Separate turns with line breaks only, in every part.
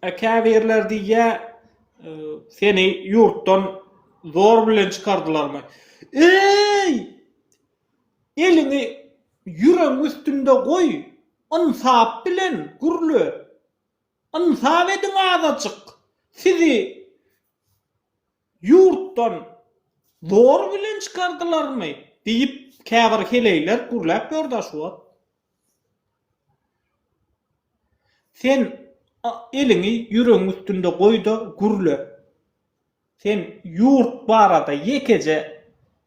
Käbirler diýýä, seni ýurtdan zor bilen çykardylarmy? Eý! Eliňi ýüregiň üstünde goý, ynsap bilen gürle. Ynsap ediň azajyk. Sizi ýurtdan zor bilen çykardylarmy? diýip, käbir heleýler gürläp ýör-dä şu wagt. Sen eliňi ýüregiň üstünde goý-da gürle. Sen ýurt barada ýekeje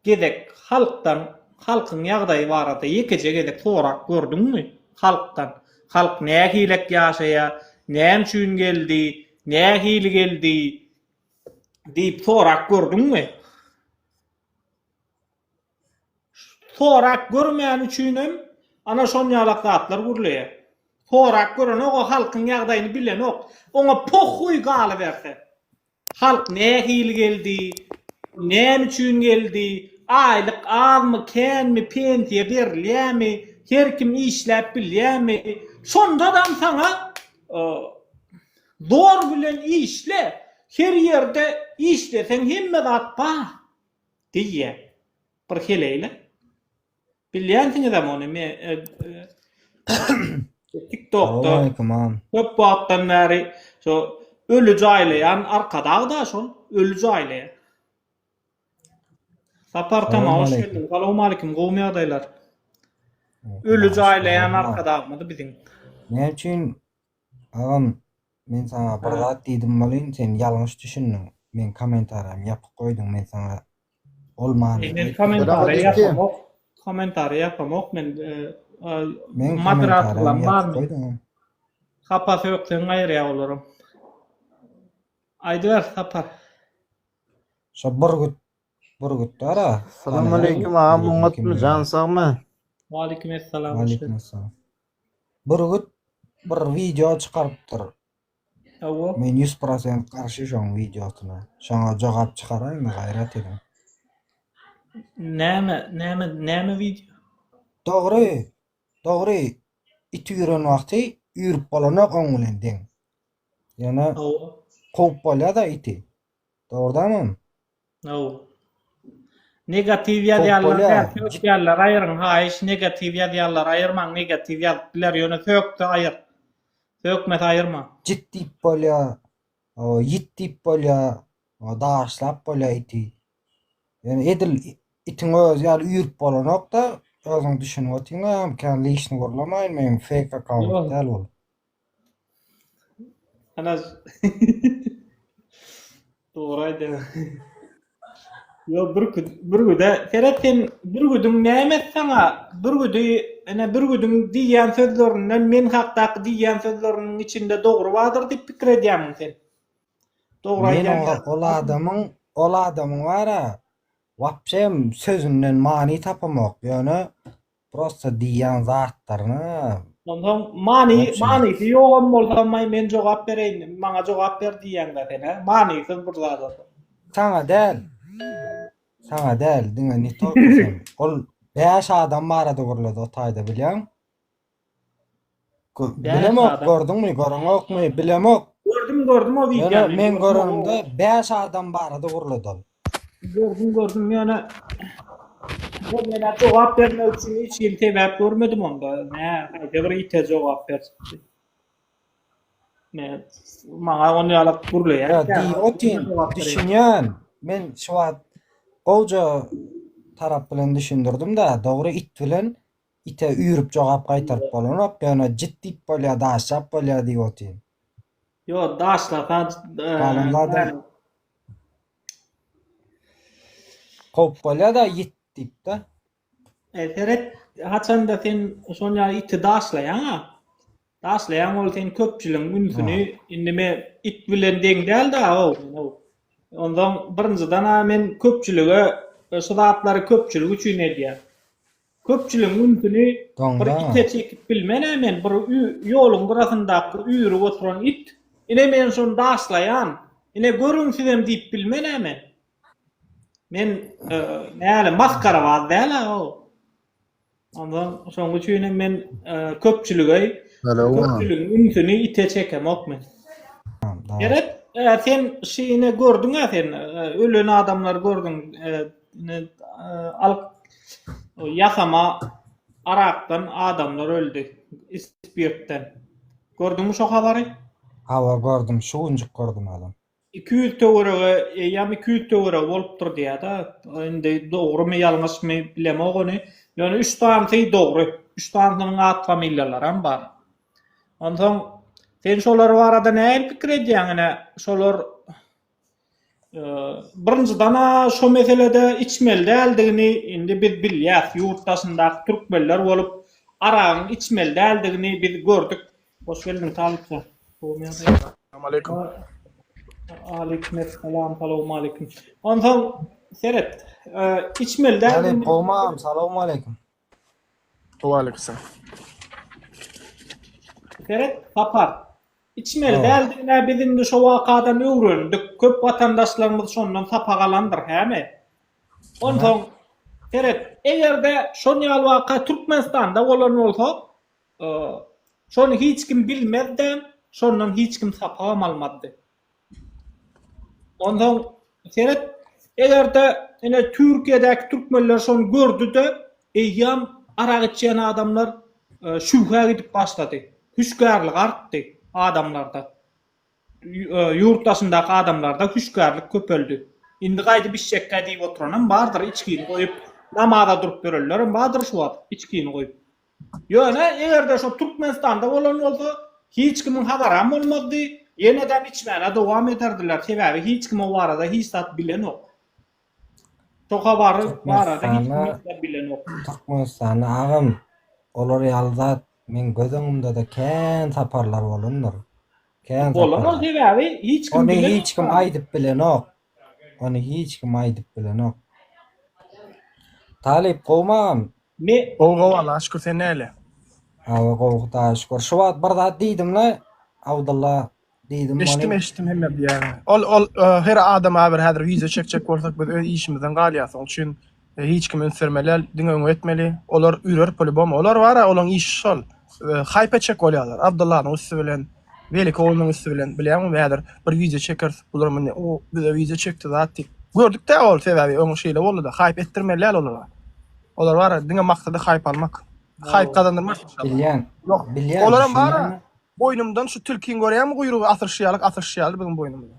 gezek halkdan, halkyň ýagdaýy barada ýekeje gezek sorap gördüňmi halkdan? Halk nähilek ýaşaýar, näme üçin geldi, nähili geldi diýip sorap gördüňmi? Sorap görmäni üçinem ana şonýalak zatlar gürleýär. Sorap görenok o halkyň ýagdaýyny bilenok. Oňa pohuý galyberse. Halk nähili geldi, näme üçin geldi, aýlyk azmy, känmi, pensiýa berilýärmi, her kim işläp bilýärmi? Şondadam saňa zor bilen işle, her ýerde işleseň hemme zat bar. Diýýä. Bir heleýle. Bilýänsiňizem ony me TikTokda köp wagtdan bäri şo öli jaýlaýan Arkadag da şol öli jaýlaýar. Sapar Tama hoş geldiň. Salowmalikim gowmy ýagdaýlar? Öli jaýlaýan Arkadagymyz biziň.
Näme üçin agam Men saňa bir zat diýdim welin sen ýalňyş düşündiň. Meň kommentariýamy ýapyk goýduň men saňa ol manyda
Men kommentariýa ýapamok. Kommentariýa ýapamok men.
Meň kommentariýamy ýapyk goýduň.
Hapa sökseň aýyrýar olaram. Aýdyber Sapar.
Şo burgut burgut bara.
Salam aleýkum agam oňatmy jan sagmy.
Waleýkim essalam.
Waleýkim essalam. Bürgüt bir wideo çykarypdyr.
Hawa.
Men 100% garşy şoň wideosyna. Şoňa jogap çykaraýmy gaýrat ediň.
Näme, näme, näme wideo?
Dogry, dogry it üýren wagty üýrüp bolanok oň bilen deň. Ýöne
Hawa.
kowup bolýada iti. Dogrudanam.
Hawa. Negatiw ýazýanlar däl, sökýänler aýyryň haýyş, negatiw ýazýanlar aýyrmaň, negatiw ýazyp biler, ýöne sökse aýyr. Sökmese aýyrma.
Jit diýip bolýa, ýit diýip bolýa, daşlap bolýa iti. Ýöne edil itiň özi ýaly üýrüp bolanok-da, özüň düşünip otyň-a, kän lişni gurlamaýyn, meň fake akkaunt däl ol.
Ana Dogry aýdýaň. Ýok, bürgüt, bürgüde seret sen bürgüdiň näme saňa bürgüdi ene bürgüdiň diýýän sözlerinden men hakdaky diýýän sözleriniň içinde dogry bardyr diýip pikir edýärmiň sen? Dogry
Men
aýdýan
o, ol adamyň ol adamyň bara wapşem sözünden many tapamok ýöne Prosta diýýän zatlaryna
Onsoň many manysy ýogam bolsa maý men jogap bereýin, maňa jogap ber diýýäňdä sen hä? Manysyz bir zada.
Saňa däl. Saňa däl, diňe ne tolko sen. Ol 5 adam barada gürledi o taýda bilýäň. Bilemok, gördüňmi, göreňokmy, bilemok.
Gördüm, gördüm o
wideony. Ýöne men görenimde 5 adam barada gürledi ol.
Gördüm gördüm ýöne bu menä jogap bermek üçin hiç hili sebäp görmedim onda. Nä, haýsy bir ite jogap berjek. Men maňa on ýalak gürleýär.
Ýa diýip otyn, düşünýän. Men şu wagt gowja tarap bilen düşündirdim-de, dogry it bilen ite üýrüp jogap gaýtaryp bolanok, ýöne jit diýip bolýar, daşlap bolýar diýip otyn.
Ýok, daşlasa
Galan zadam Kowup bolýa-da ýit diýip-de.
E, seret, haçanda sen şon ýaly iti daşlaýaň-a, daşlaýaň ol sen köpçüligiň ünsüni, indi men it bilen deň däl-dä, how, how. Onsoň birinjiden-ä men köpçülige, şu zatlary köpçülik üçin edýän. Köpçüligiň ünsüni bir ite çekip bilmen-ä men, bir ýoluň gyrasyndaky üýrüp oturan it, ine men şony daşlaýan, ine görüň sizem diýip bilmen-ä men. Men näle masgarabaz däl-ä o. Ondan şonuň üçin hem men köpçülige, köpçüligiň ünsüni ite çekemok men. Seret, e, sen şeýne gördüň-ä sen, e, ölen adamlary gördüň, e, ine, e, al ýasama arakdan adamlar öldi, ispirtden. Gördüňmi şo habary?
Hawa gördüm, şu günjük gördüm adam.
200 töweregi, eýýäm 200 töweregi bolupdyr diýýär-de. Indi dogrumy, ýalňyşmy bilemok ony. Ýöne üç sanysy dogry. Üç sanysynyň at familiýalaram bar. Onsoň sen şolar barada nähili pikir edýäň ine şolar birinjiden-ä şo meselede içmeli däldigini indi biz bilýäs. Ýurt daşyndaky türkmenler bolup aragyň içmeli däldigini biz gördük. Hoş geldiň Talypjan. Gowmy ýagdaý?
Salam aleýkum.
Aleýkum essalam, salam aleýkum. Onsoň seret, içmeli däldigini
Talyp gowmy agam, salam aleýkum.
Waleýkim.
Seret, Sapar. Içmeli däldigine biz indi şo wakadan öwrendik. Köp watandaşlarymyz şondan sapak alandyr, hämi? Onsoň seret, eger-de şon ýaly waka Türkmenistanda bolan bolsa, Şony hiç kim bilmezdi, şondan hiç kim sapagam almazdy. Onsoň seret, eger-de ine Türkiýedäki türkmenler şony gördi-de, eýýäm arak içýän adamlar şübhä gidip başlady. Hüşgärlik artdy adamlarda. Ýurt daşyndaky adamlarda hüşgärlik köpeldi. Indi gaýdyp içjekkä diýip oturanam bardyr, içgini goýup namaza durup ýörenlerem bardyr şu wagt içgini goýup. Ýöne eger-de şo Türkmenistanda bolan bolsa, hiç kimiň habaram bolmazdy, ýenedem içmäne dowam ederdiler, sebäbi hiç kim o barada hiç zat bilenok. Şo habary barada hiç kim hiç zat bilenok.
Türkmenistanda agam olar ýaly zat meň göz öňümde-de kän saparlar bolandyr. Kän
Bolanok
saparlar.
sebäbi hiç kim
Ony
bilenok.
hiç kim aýdyp bilenok. Ony hiç kim aýdyp bilenok. Talyp gowmy agam?
Me
Gowy gowy Allaha şükür sen näle?
Hawa gowy Hudaýa şükür. Şu wagt bir zat diýdimle Abdylla diýdim
Eşitdim
ony.
eşitdim hemme diýýäňi. Ol ol her adama bir häzir wideo çekjek bolsak biz öz işimizden galýas oň üçin hiç kime üns bermeli däl diňe öňe etmeli. Olar ürer polibom olar bara olaň işi şol. Haýp etjek bolýarlar Abdyllanyň üsti bilen Weliki oglunyň üsti bilen bilýäňmi häzir bir wideo çekeris bular muny o bize wideo çekdi zat diýip. Gördük-dä ol sebäbi öň şeýle boldy-da haýp etdirmeli däl olara. Olar bara diňe maksady haýp almak. Haýp gazandyrmaz inşallah.
Bilýän.
Ýok.
Bilýän
Olaram bara
düşünýän.
boýnumdan şu tilkiň görýäňmi guýrugy asylyşy ýalyk asylyşy ýaly biziň boýnumyzda.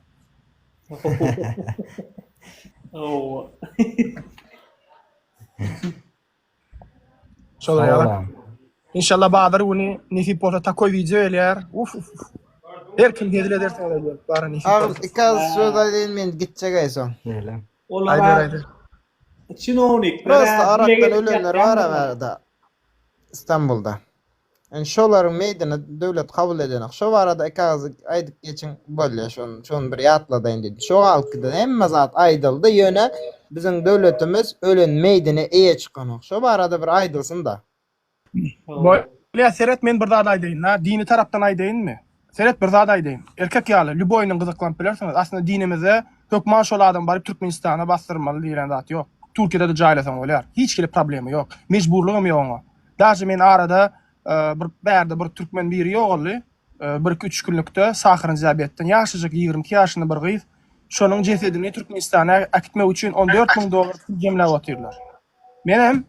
Hawa.
Şolar
Sag
ýaly.
bolaň.
Inşallah bazar güni nesip bolsa takoý wideo gelýär. Uf uf uf. Her kim hezil edersiňiz öýdýän. Bara nesip
Agyz
bolsa.
iki agyz söz aýdaýyn men gitjek aý soň.
Şeýle.
Aýder
Olara
aýder.
çinownikler
Prosta
dileg
arakdan
edip
ölenler bar
ýatýandyr.
bärde Istanbulda. Yani şolaryň meýdini döwlet kabul edenok. Şo barada iki agyz aýdyp geçiň bolýa şony şony bir ýatladaýyn diýdim. Şo galyp giden hemme zat aýdyldy ýöne biziň döwletimiz ölen meýdine eýe çykanok. Şo barada bir aýdylsyn-da.
Bolýa seret men bir zat aýdaýyn-da dini tarapdan aýdaýynmy? Seret bir zat aýdaýyn. Erkek ýaly lýuboýynyň gyzyklanyp bilersiňiz. Aslynda dinimizde hökman şol adam baryp Türkmenistana basdyrmaly diýlen zat ýok. Türkiýede-de jaýlasaň bolýar. Hiç hili problema ýok. Mejburlygam ýok oňa. Daže men arada bir bärde bir türkmen biri ýogaldy. Birki üç günlükde sahryn diabetden ýaşajyk 22 ýaşynda bir gyz. Şonuň jesedini Türkmenistana äkitmek üçin 14 müň dollar pul jemläp otyrlar. Menem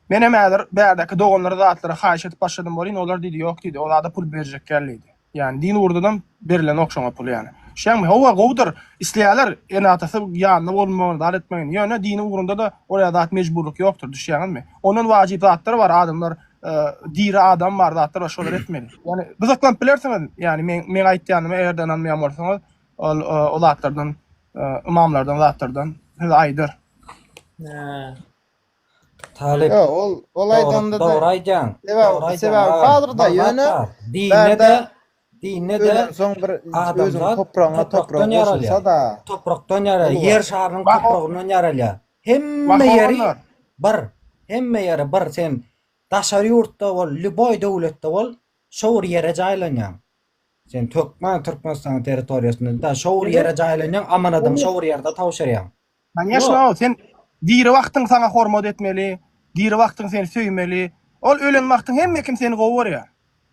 menem häzir bärdäki doganlara zatlara haýyş edip başladym welin olar diýdi ýok diýdi o zada pul berjek däl diýdi. Ýani din ugurdanam berilenok şoňa pul ýani. Düşýäňmi? Hawa gowudyr isleýärler ene-atasy ýanynda bolmagyny zat etmegini ýöne dini ugrunda-da oraya zat mejburlyk ýokdur düşýäňizmi? Ondan wajyp zatlar bar adamlar diri adam bar zatlar bar şolary etmeli. Ýani gyzyklanyp bilersiňiz ýani meň meň aýtýanyma eger-de ynanmaýan bolsaňyz ol o zatlardan ymamlardan zatlardan size aýdar.
Hä.
Talyp.
Ýok, ol ol
Dogry,
aýdanda-da
dogry aýdýaň.
sebäbi
Dogry aýdýaň
sebäbi
agam.
bardyr-da,
Bir zat
ýöne
bar. Dinde-de,
bärde
dinde-de
ölensoň bir özüň
adamzat
topragyňa topragyň
toprakdan ýaralýar.
goşulsa-da,
Toprakdan ýaralýar.
ol
Ýer
bar.
şarynyň
Wah,
topragyndan ýaralýar. Hemme
wah
ýeri
oglanlar.
bir. Hemme ýeri bir. Sen daşary ýurtda bol, lýuboý döwletde bol, şo bir ýere jaýlanýaň. Sen türkmen Türkmenistanyň territoriýasynda da şo bir ýere jaýlanýaň, amanadyňy şo bir ýerde tabşyrýaň.
Konýeşno, sen diri wagtyň saňa hormat etmeli, diri wagtyň seni söýmeli. Ol ölen wagtyň hemme kim seni gowy görýär.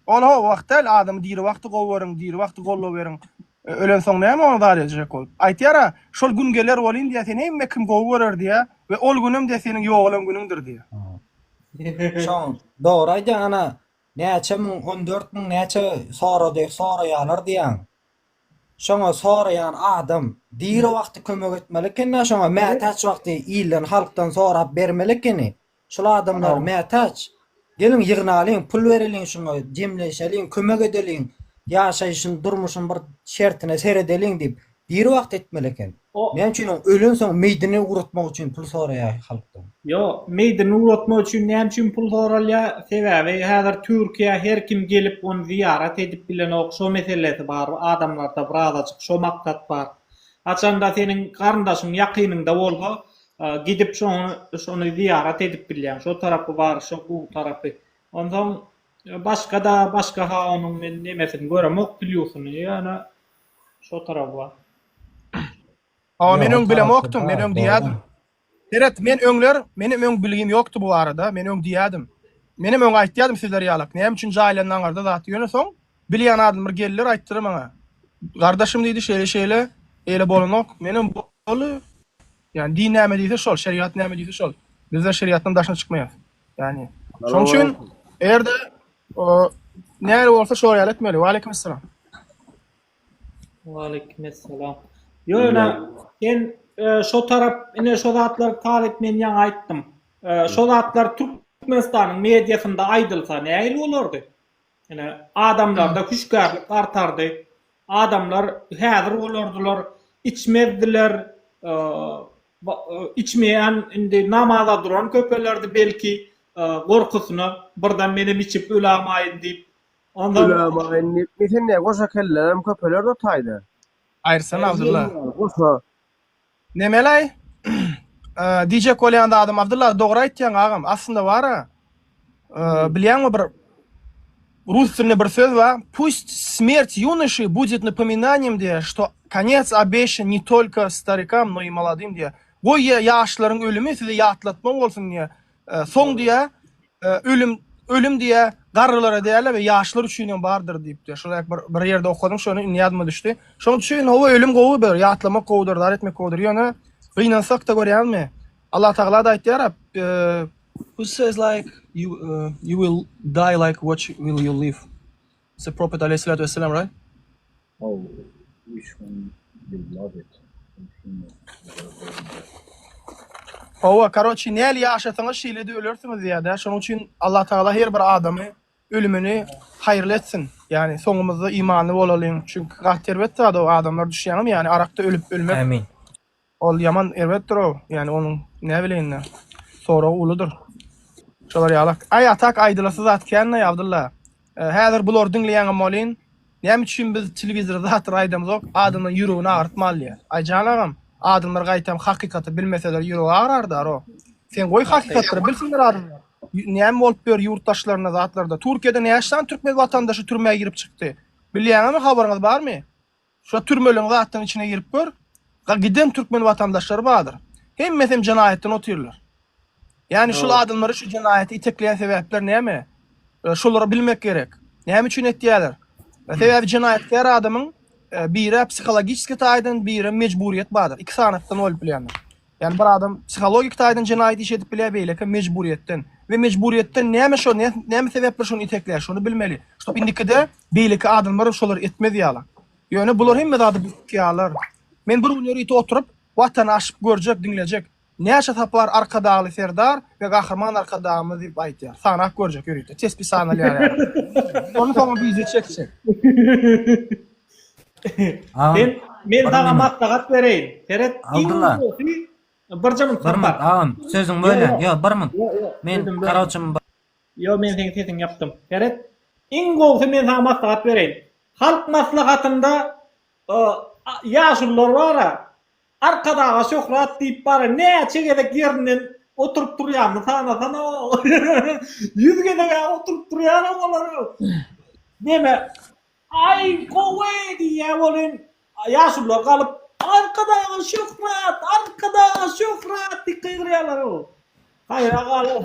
Ol ho wagt däl, adamy diri wagty gowy görüň, diri wagty goldaw beriň. Ölensoň näme ony zar edjek bolup. Aýtýar-a, şol gün geler welin diýýär, seni hemme kim gowy görer diýýär we ol günem diýýär seniň ýogalan günüňdir diýýär.
Şoň dogry aýdýaň ana näçe müň 14 müň näçe sorady soraýalar diýýäň. Şoňa soraýan adam diri wagty kömek etmeli ekeni şoňa mätäç wagty ilden halkdan sorap bermeli ekeni. Şul adamlar mätäç. Geliň ýygnalyň pul bereliň şuňa jemleşeliň kömek edeliň ýaşaýşyny durmuşyny bir şertine seredeliň diýip diri wagty etmeli eken. Näme üçin oň ölensoň meýdini ugratmak üçin pul soraýar halkdan.
Ýok, meýdini ugratmak üçin näme üçin pul soralýar? Sebäbi häzir Türkiýä her kim gelip ony zyýarat edip bilenok, şo meselesi bar adamlarda birazajyk şo maksat bar. Haçanda seniň garyndaşyň ýakynyňda bolsa gidip şoňa şony zyýarat edip bilýäň. Şo tarapy bar, şo gowy tarapy. Onsoň başga-da başga ha onuň men nemesini göremok plýusyny ýöne şo tarapy bar.
Hawa men
Ýok,
öň
o tarapy
bilemokdym, men
bar,
öň diýýädim.
dogry.
Seret, men öňler, menem öň bilgim ýokdy bu barada, men öň diýýädim. Menem öň aýtýadym sizler ýalak, näme üçin jaýlandy aňarda zat, ýöne soň bilýän adamlar geldiler aýtdylar maňa. Gardaşym diýdi şeýle şeýle, eýle bolanok. Menem boldy. Ýani din näme diýse şol, şerigat näme diýse şol. Bizler şerigatdan daşyna çykmaýas. Ýani şoň üçin eger-de näle bolsa şol ýaly etmeli. Waleýkim essalam.
Waleýkim essalam. Ýöne sen e, şo tarap ine şo zatlar talyp men ýaňy aýtdym. E, şo zatlar Türkmenistanyň mediasynda aýdylsa nähili bolardy? Ine adamlarda hüşgärlik artardy. Adamlar häzir bolardylar, içmezdiler, e, içmeýän indi namaza duran köpelerdi belki gorkusyna birden menem içip ölamaýyn diýip. Ondan
Ölamaýyn diýip, sen näme goşa kellelerem köpelerdi o taýda.
Aýyrsana Abdylla.
Goşa.
Nemelaý? Diýjek bolýan zadym Abdylla dogry aýtýaň agam. Aslynda bara bilýäňmi bir rus dilinde bir söz bar. Pust smert ýunoşi budet napominaniýem diýýär, şto konec obeşan ne tolko starikam, no i molodym diýýär. Goý ýaşlaryň ölümi size ýatlatma bolsun diýýär. Soň diýýär, ölüm ölüm diýýär, garrylara däl-de we ýaşlar üçin hem bardyr diýip diýýär. Şol bir bir ýerde okadym şony indi ýadyma düşdi. Şonuň üçin hawa ölüm gowy bir, ýatlamak gowudyr, zar etmek gowudyr. Ýöne gynansak-da görýäňmi? Allah Tagala-da aýtýar, Who says like you you will die like what will you live? It's the Prophet aleyhissalatu vesselam, right?
Oh, which one you love it?
Hawa, karoçi, näli ýaşasaňyz şeýle-de ölersiňiz diýýär-dä. Şonuň üçin Allah Tagala her bir adamy ölümini haýyrly etsin. Ýagny soňumyzda imanly bolalyň. Çünki gaty erbet zat o adamlar düşýäňmi ýagny arakda ölüp ölmek.
Amin.
Ol ýaman erbetdir-ow. Ýagny onuň näbileýin-dä. Soragy uludyr. Şolar ýalak. Aý a tak aýdylasy zat kän-aý Abdylla. Häzir bulary diňleýäňem welin, näme üçin biz telewizorda zatlar aýdamzok, adamlaryň ýüregini agyrtmaly diýýär. Aýjan agam, adamlar gaýtam hakykaty bilmeseler ýüregi agrar-da, Sen goý hakykatlary bilsinler adamlar. Näme bolup ýör ýurt daşlarynda zatlarda. Türkiýede näçe sany türkmen watandaşy türmä girip çykdy. Bilýäňizmi habaryňyz barmy? Şo türmeleň zatlaryň içine girip gör, giden türkmen watandaşlary bardyr. Hemmesem jenaýatdan otyrlar. Ýagny şul adamlary şu jenaýata itekleýän sebäpler näme? Şolary bilmek gerek. Näme üçin etýärler? Sebäbi jenaýatkär adamyň biri psihologiçeskiý taýdan, biri mejburyýet bardyr. Iki sanakdan bolup bilýändir. Ýagny bir adam psihologik taýdan jenaýat iş edip bilýär, beýleki mejburyýetden. We mejburyýetden näme şo näme sebäpler şony itekleýär, şony bilmeli. Ştob indikide beýleki adamlar şolary etmez ýaly. Ýöne bular hemme zady bukýarlar. Men bir gün ýörite oturyp Watany açyp görjek, diňlejek. Näçe sapar Arkadagly Serdar we Gahryman Arkadagymyz diýip aýtýar. Sanap görjek ýörite. Tesbi sanalýar ýaly. Ony soňra wideo çekjek.
Agam,
Sen men
bir
saňa
minut.
maslahat bereýin. Seret, iň
Abdylla.
gowusy birje minut
Bir minut
sakla.
agam, sözüňi
Ýok,
bölýän.
ýok.
Ýok, bir minut.
Ýok, ýok.
Men
Sözüm bölme.
karoçim
Ýok, men seň sesiňi ýapdym. Seret, iň gowusy men saňa maslahat bereýin. Halk maslahatynda ýaşulular bar-a, Arkadaga şöhrat diýip bara näçe gezek ýerinden oturyp turýanyny sanasana. Ýüz gezeg-ä oturyp turýanam olar. Neme, Aý, gowy diýýär welin, ýaşulular galyp, Arkadaga şöhrat! Arkadaga şöhrat! diýip gygyrýarlar. Haýra galyp.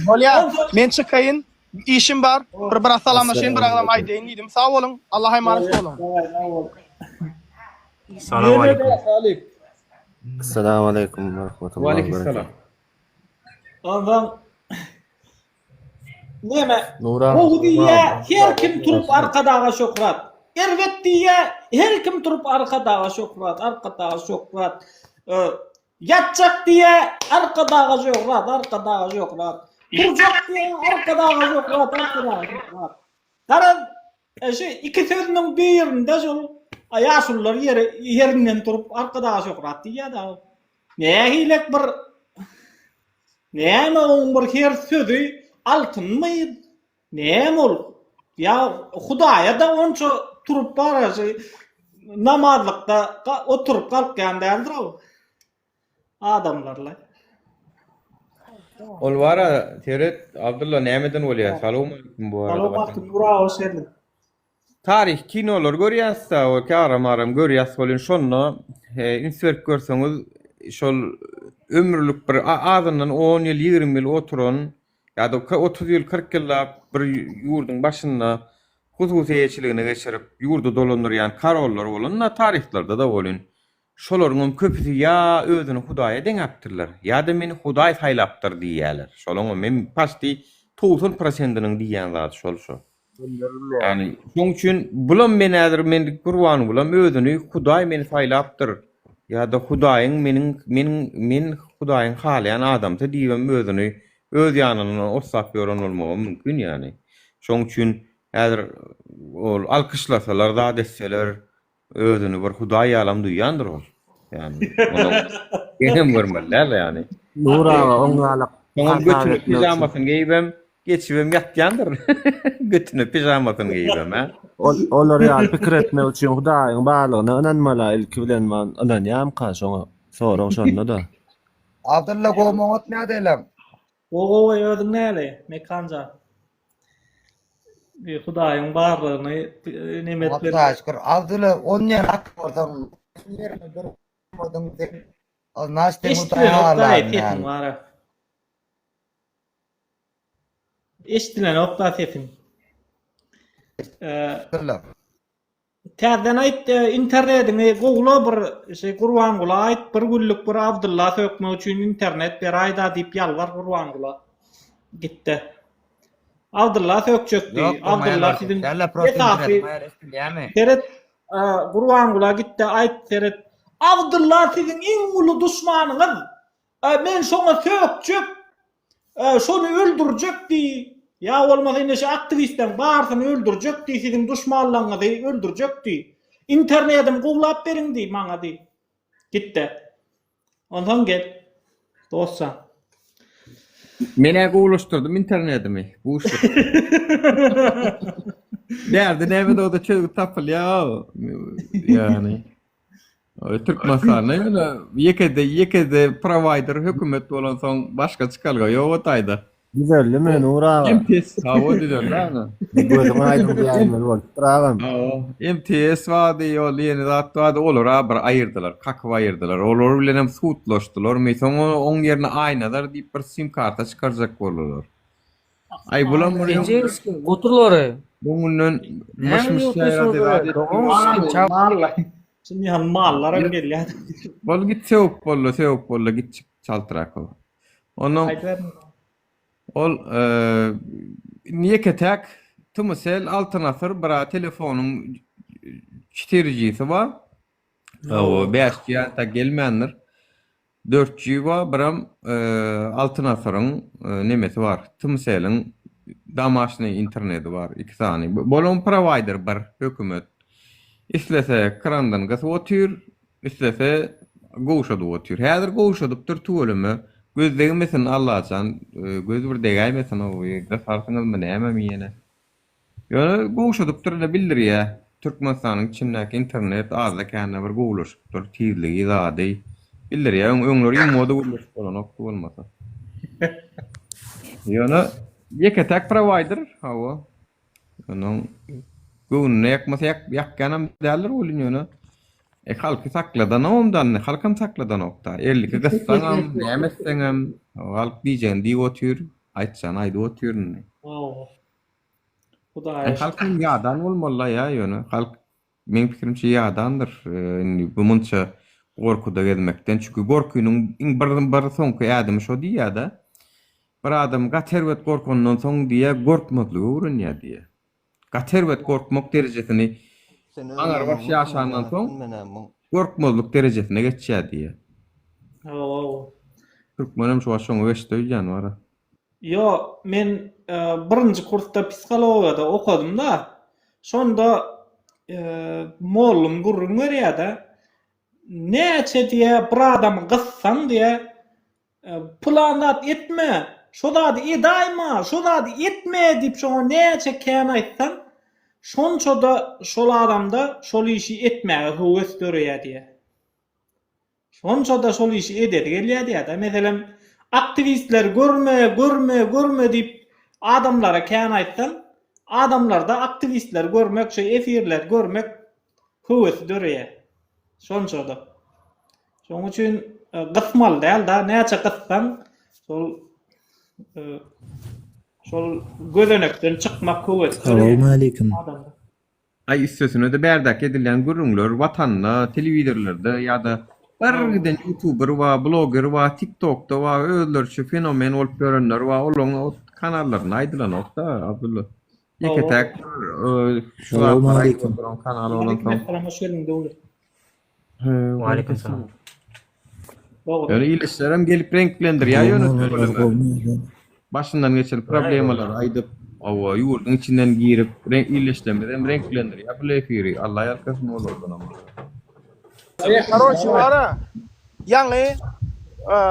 Bolýar, men çykaýyn. Işim bar. Bir biraz salamlaşayyn, bir agzam aýdaýyn diýdim. Sag boluň. Allaha emanet boluň.
Salam aleýkum.
Assalamu aleykum ve rahmetullahi ve berekatuhu.
Ondan Näme?
Nura
Gowy diýýä, her kim turup Arkadaga şöhrat. Erbet diýýä, her kim turup Arkadaga şöhrat, Arkadaga şöhrat. Ýatjak diýýä, Arkadaga şöhrat, Arkadaga şöhrat. Turjak diýýä, Arkadaga şöhrat, Arkadaga şöhrat. Garaz, e, şu iki sözüniň birinde şol ýaşulular ýeri ýerinden turup Arkadaga şöhrat diýýä-de. Nähilek bir näme oň bir her sözi altynmy? Näme ol? Ýa Hudaýa-da onça turup baraşy namazlykda oturyp galkýan däldir-ow. Adamlarla.
Ol bara seret Abdylla nämeden bolýar? Salowmaleýkim bu arada.
Salowmaleýkim Nura hoş geldiň.
Taryhy kinolar görýäs-da, o aram-aram görýäs welin şonda üns berip görseňiz şol ömürlik bir azyndan on ýyl, 20 ýyl oturan ýa-da 30 ýyl, 40 ýyllap bir ýurduň başynda hususy eýeçiligine geçirip ýurdy dolandyrýan karollar bolan-da taryhlarda-da welin şolaryňam köpüsi ýa özüni Hudaýa deňäpdirler, ýa-da meni Hudaý saýlapdyr diýýärler. Şolaňam men paçti 90 prosentiniň diýýän zady şol şo. Ýagny şoň üçin bulam men häzir men Gurbangulam özüni Hudaý meni saýlapdyr ýa-da Hudaýyň meniň meniň men Hudaýyň halaýan adamsy diýibem özüni öz ýanyndan oslap ýören bolmagam mümkin ýagny. Şoň üçin häzir ol alkyşlasalar zat etseler Özüni bir hudaý ýalam duýýandyr ol. Ýagny onuň geňem görmeli däl ýagny.
Nur aga oň ýaly
Soňam
hasap
götüne
etmek üçin.
pijamasyny geýibem, geçibem ýatýandyr. Götüne pijamasyny geýibem, hä?
Ol olar ýaly pikir etmek üçin Hudaýyň barlygyna ynanmaly ilki bilen man ynanýamyka şoňa sorag şonda-da.
Abdylla gowy oňat nädeýleň?
Gowy gowy özüň näli Mekanjan. Bir Hudaýyň barlygyny neme etmeli.
Hudaýa şükür. Abdylla onýan at bolsaň ýerine durmadyň sen. Naş sen Hudaýa
Eşdilenok sesiň bara. Eşdilenok da sesiň.
Abdylla.
Täzeden aýt internediňi gowula bir şeý Gurbangula aýt bir günlük bir Abdylla sökmek üçin internet beraýda diýip ýalbar Gurbangula gitde Abdylla sökjekdi Abdylla siziň esasy seret Gurbangula gitde aýt seret Abdylla siziň iň uly duşmanyňyz Men şoňa sökjek, şony öldürjek diý, ýa bolmasa ine şu aktiwistleriň barysyny öldürjek diý, siziň duşmanlaryňyzy öldürjek diý. Internedimi gowlap beriň diý maňa diý. Git-de. Onsoň gel. Dostjan.
Men-ä gowulaşdyrdym internedimi. Buşluk. Bärde näme-de bolsa çözgüt tapylýar. Ýagny. Türkmenistanda ýöne ýekede ýekede prowaýder hökümet bolansoň başga çykalga ýok o taýda.
Düzeldimi Nur aga?
MTS hawa düzeldi ana.
Gözüň aýdyň diýäýmeli bolupdyr agam.
Hawa MTS bardy ol ýene zat bardy olara bir aýyrdylar kakyp aýyrdylar olar bilenem sudlaşdylarmy soň oň ýerine Aýnazar diýip bir sim karta çykarjak boldular. Aý bulam bir
Ejewski goturlary.
Öňünden myş-myş ýaýrady zat etdi.
Mallar. Şimdi ýa mallaram gelýär.
Bol git sögüp boldy, sögüp boldy, git çyk çaltrak ol. Ondan ol indi ýeke-täk Tmcell Altyn Asyr bira telefonyň 4G-si bar. Hawa, 5G entek gelmändir. 4G bar, biram Altyn Asyryň nemesi bar, Tmcell-iň domaşnyý interneti bar, iki sany. Bolaň prowaýder bir, hökümet. Islese krandan gysyp otyr, islese gowşadyp otyr. Häzir gowşadypdyr tüweleme. Göz degmesin Allajan, göz bir degäýmesin o gysarsyňyzmy nämemi ýene. Ýöne gowşadypdyr ine bildirýä. Türkmenistanyň içindäki internet azda kände bir gowulaşypdyr tizligi zady bildirýä. Öň öňler imoda gürleşip bolanokdy bolmasa. Ýöne ýeke täk prowaýder hawa. Onuň göwnüne ýakmasa ýak ýakýanam däldir welin ýöne e halky sakladanogam da indi halkam sakladanokda. 52 gyssaňam näme etseňem halk diýjegini diýip otyr, aýtjagyny aýdyp otyr indi.
Hawa. Hudaýa
Halk hem ýadan bolmaly ýa ýöne halk meň pikirimçe ýadandyr indi bu munça gorkuda gezmekden çünki gorkynyň iň bir bir soňky ädimi şo diýýädä bir adam gaty erbet gorkandan soň diýýä gorkmazlygy öwrenýär diýýä gaty erbet gorkmak derejesini aňrybaş ýaşandan soň gorkmazlyk derejesine geçýär diýýä.
Hawa.
Türkmenem şu wagt şoňa geçdi öýdýän wara.
Ýo, men birinji kursda psihologiýada okadym-da. Şonda mollum gürrüň berýär-de, näçe diýýär, bir adamy gyssaň diýýär, pylan zat etme, şo zady edaýma, şo zady etme diýip şoňa näçe kän aýtsaň, şonça-da şol adamda şol işi etmäge höwes döreýär diýýär. Şonça-da şol işi edesi gelýär diýýär-de. Meselem, aktiwistleri görme, görme, görme diýip adamlara kän aýtsaň, adamlarda aktiwistleri görmek, şu efirleri görmek höwesi döreýär. Şonça-da. Şonuň üçin gysmaly däl-de, näçe gyssaň, şol şol gözenekden çykmak höwesi döreýär.
Salowmaleýkim.
Adamda.
Aý üstesine-de bärdäki edilýän gürrüňler watanda telewizorlarda ýa-da bir giden ýutuber bar, bloger bar, tiktokda bar, özleriçe fenomen bolup ýörenler bar, olaryň o kanallarynda aýdylanok-da Abdylla. Ýeke-täk bir şu zatlary aýdyp oturan kanal bolansoň.
Aleyküm hoş geldiň Döwlet.
Waleýkim salam.
Dogry.
Ýöne ildeşlerem gelip reňklendirýär ýöne tüweleme. Başyndan geçen problemalary aýdyp, hawa, ýurduň içinden girip, ildeşlerimizem reňklendirýär bu efiri. Allah ýalkasyn olardanam.
Karoçi bara ýaňy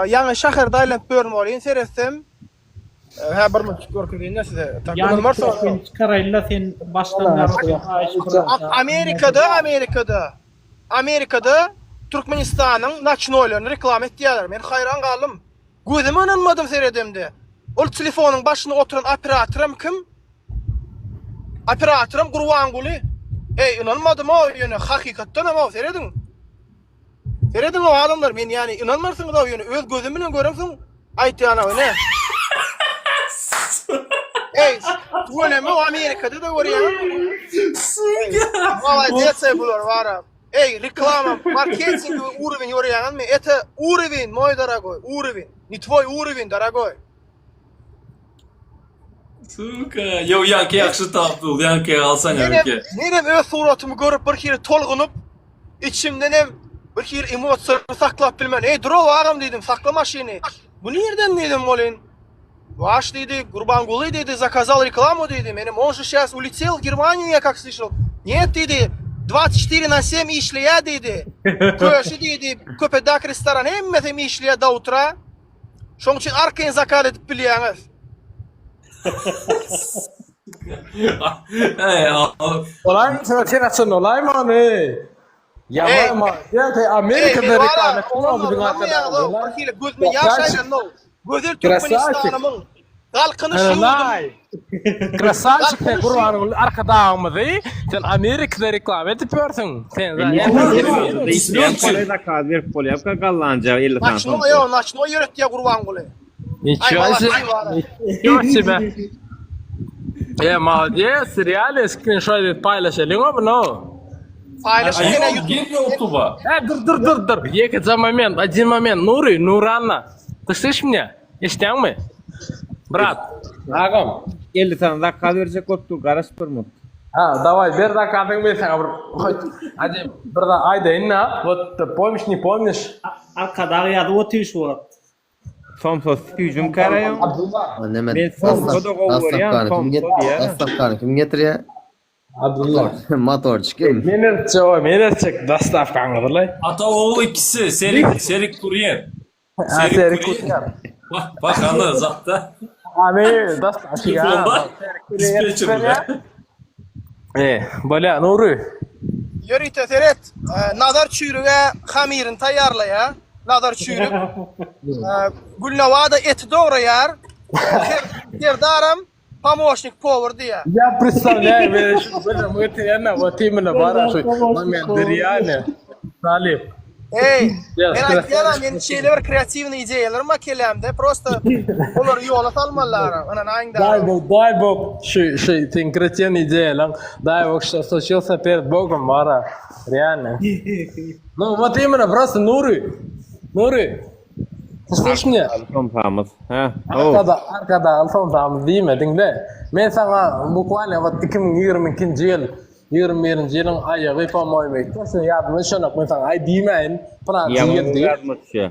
ýaňy şäherde aýlanyp ýörün welin seretsem hä bir minut görkezeýin-de size.
Ýaňy sen çykaraýynda sen başdan
Amerikada Amerikada Amerikada Türkmenistanyň noçnoýlaryny reklama etýärler. Men haýran galdym. Gözüme ynanmadym seredemde. Ol telefonyň başynda oturan operatoram kim? Operatoram Gurbanguly. Eý, ynanmadym-ow, ýöne hakykatdanam-ow, serediň. Serediň-ow adamlar, men ýani ynanmarsyňyz-ow, ýöne öz gözüm bilen göremsoň aýtýan-ow, ine. Eý, tüweleme Amerikada-da görýäňizmi? Molodец bular bara. Eý, reklama, marketing uровень görýäňizmi? Это уровень, мой дорогой, уровень. Не твой уровень, дорогой.
Suka, yo ýaňky ýagşy tapdyl, ýaňky alsaň
Menem, menem öz suratymy görüp bir hili tolgunyp, içimdenem bir hili emosiýalary saklap bilmän, Eý, dur-ow agam diýdim, sakla maşyny. Bu nirden diýdim welin, Waş diýdi, Gurbanguly diýdi, zakazal reklamu diýdi. Menem on же şas uletel w Germaniýu ýa kak slyşal. Net diýdi, 24 na 7 işleýä diýdi. Köşi diýdi, Köpedak restoran hemmesem işleýä do utra. Şoň üçin arkaýyn zakaz edip bilýäňiz.
Olaýmy sen sen açan olaýmy ony? Ýaman ma. Ýa te Amerikada reklama etdiň biziň
arkadan. Bir hili gözüme ýaş aýlandy. Gözel Türkmenistanymyň Galkynyş ýurdum.
Krasavçik sen Gurbanguly Arkadagymyzy sen Amerikada reklama edip ýörsüň. Sen
Işleýän zakaz berip bolýarka gallanjagy 50 sany.
Naçnoý ýo, naçnoý ýöretýär Gurbanguly.
Niçего себе. Niçего себе. E, молодец, реально skrinşot edip paýlaşalyň o bunu.
Paýlaşyp ýene
Gir YouTube'a.
E, dur dur dur dur. Ýekeje moment, один moment. Nuri, Nuranna. Ты слышишь меня? Eşidýäňmi? Brat, agam.
50 sany zakaz berjek bolup dur, garaş bir minut.
Ha, daway ber zakazyňy men saňa bir hadi bir zat aýdaýyn-da. Вот ты помнишь, не помнишь?
Arkadag ýazyp otyr şu wagt.
Somsa süýjüm karaýaň. Men somsa-da gowy görýän, somsa diýýär.
Dastavkany kim getirýär?
Abdulla.
Motorçy kim?
Men eltjek, oý, men eltjek dastavkaňyzy-laý.
Ata ogul ikisi, Serik, Serik kurýer.
Ha, Serik kurýer.
Bak, bak ana zatda.
Hany, dastavşik ha.
Dispetçer.
E, bolýa, Nury.
Ýörite seret, Nazar çüýrüge hamyryny taýýarlaýar. Nazar çüýrük. Gülnabada eti dograýar. Serdaram pomoşnik powar diýýär.
Ýa predstavlýaý men şu gözüm getirýän wot imенно bar şu moment реально. Salyh.
Eý, men aýtýanam, men şeýle bir kreatiwnyý ideýalarym bar kellämde, prosta olary ýola salmalylar, ynanaýyň da.
Daý bog, daý bog, şu şu seň kreatiwnyý ideýalaň, daý bog, что случился перед Bogom bara, реально. Ну, вот именно, просто Nury, Nury, ты слышишь меня?
Somsamyz. Hä?
Arkada, arkadagyň somsamyz diýme, diňle. Men saňa bukvalno вот 2022-nji ýyl 21-nji ýylyň aýagy po-moýmy, toçno ýadyma düşenok, men saňa aý diýmäýin, pylançy
Ýaman
ýyl
gowy
diýip.
ýadyma düşýär.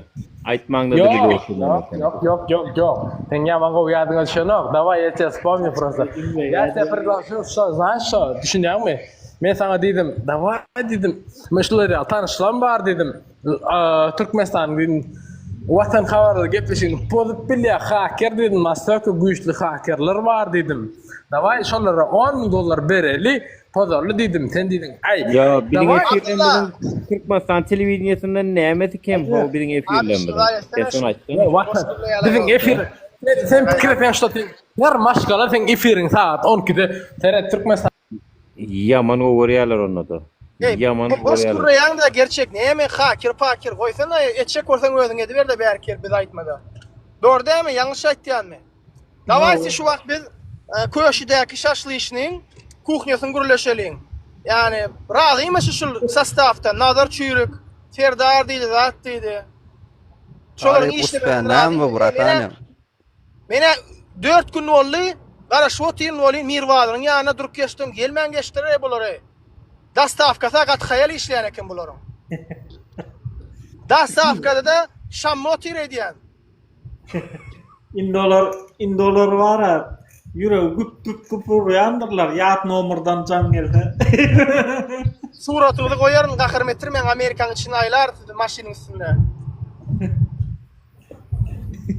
Aýtmaňda
Ýok,
dili
ýok,
göwşüden
ýok, ýok, ýok, ýok. Seň ýaman gowy ýadyňa düşenok. Daway ýa te wspomnю prosto. Ýa te predložil şo, znaýyş şo, düşünýäňmi? Men saňa diýdim, daway diýdim, men şular ýaly tanyşlarym bar diýdim. Türkmenistanyň diýdim, Watan habarlar gepleşigini pozup bilýär haker diýdim, nastorka güýçli hakerler bar diýdim. Daway şolara 10 müň dollar bereli, pozaly diýdim. Sen diýdiň, aý,
Ýa biziň
daway.
efirlerimiziň Türkmenistan telewideniýesinden nämesi kem how biziň efirlerimiziň? Sen şony aýtsana.
Watan, biziň efir, sen, sen pikir etseň şo sen her maşgala seň efiriň sagat 12-de seret Türkmenistan
Ýaman gowy görýärler onda-da.
Eý,
Ýaman gowy
boş
görýärler.
gürleýäň-dä gerçek näme haker paker goýsana etjek bolsaň özüň ediber-de bäri gel bize aýtmada. Dogry dälmi ýalňyş aýtýanmy? Dawaýsi şu wagt biz Köşüdäki şaşlyşnyň kuhnýasyny gürleşeliň. Ýani razymy şu şul sostawdan Nazar çüýrük, Serdar diýdi zat diýdi. Şolaryň
Talyp
işlemesine
uspän näme bu
razymy?
bratanym?
Menä dört gün boldy, garaşyp otyryn welin Mirbazyryň ýanynda durup geçdim, gelmän geçdiler-eý bulary. Dostawkasy-a gaty haýal işleýän eken bularyň. Dostawkada-da Şammy otyr öýdýän.
Indi olar, indi olar bar-a, ýüregi güp-güp-güp urýandyrlar, ýat nomerdan jaň gelse.
Suratyňyzy goýaryn, gaharym etdirmäň, Amerikaň içinde aýlarys sizi maşynyň üstünde.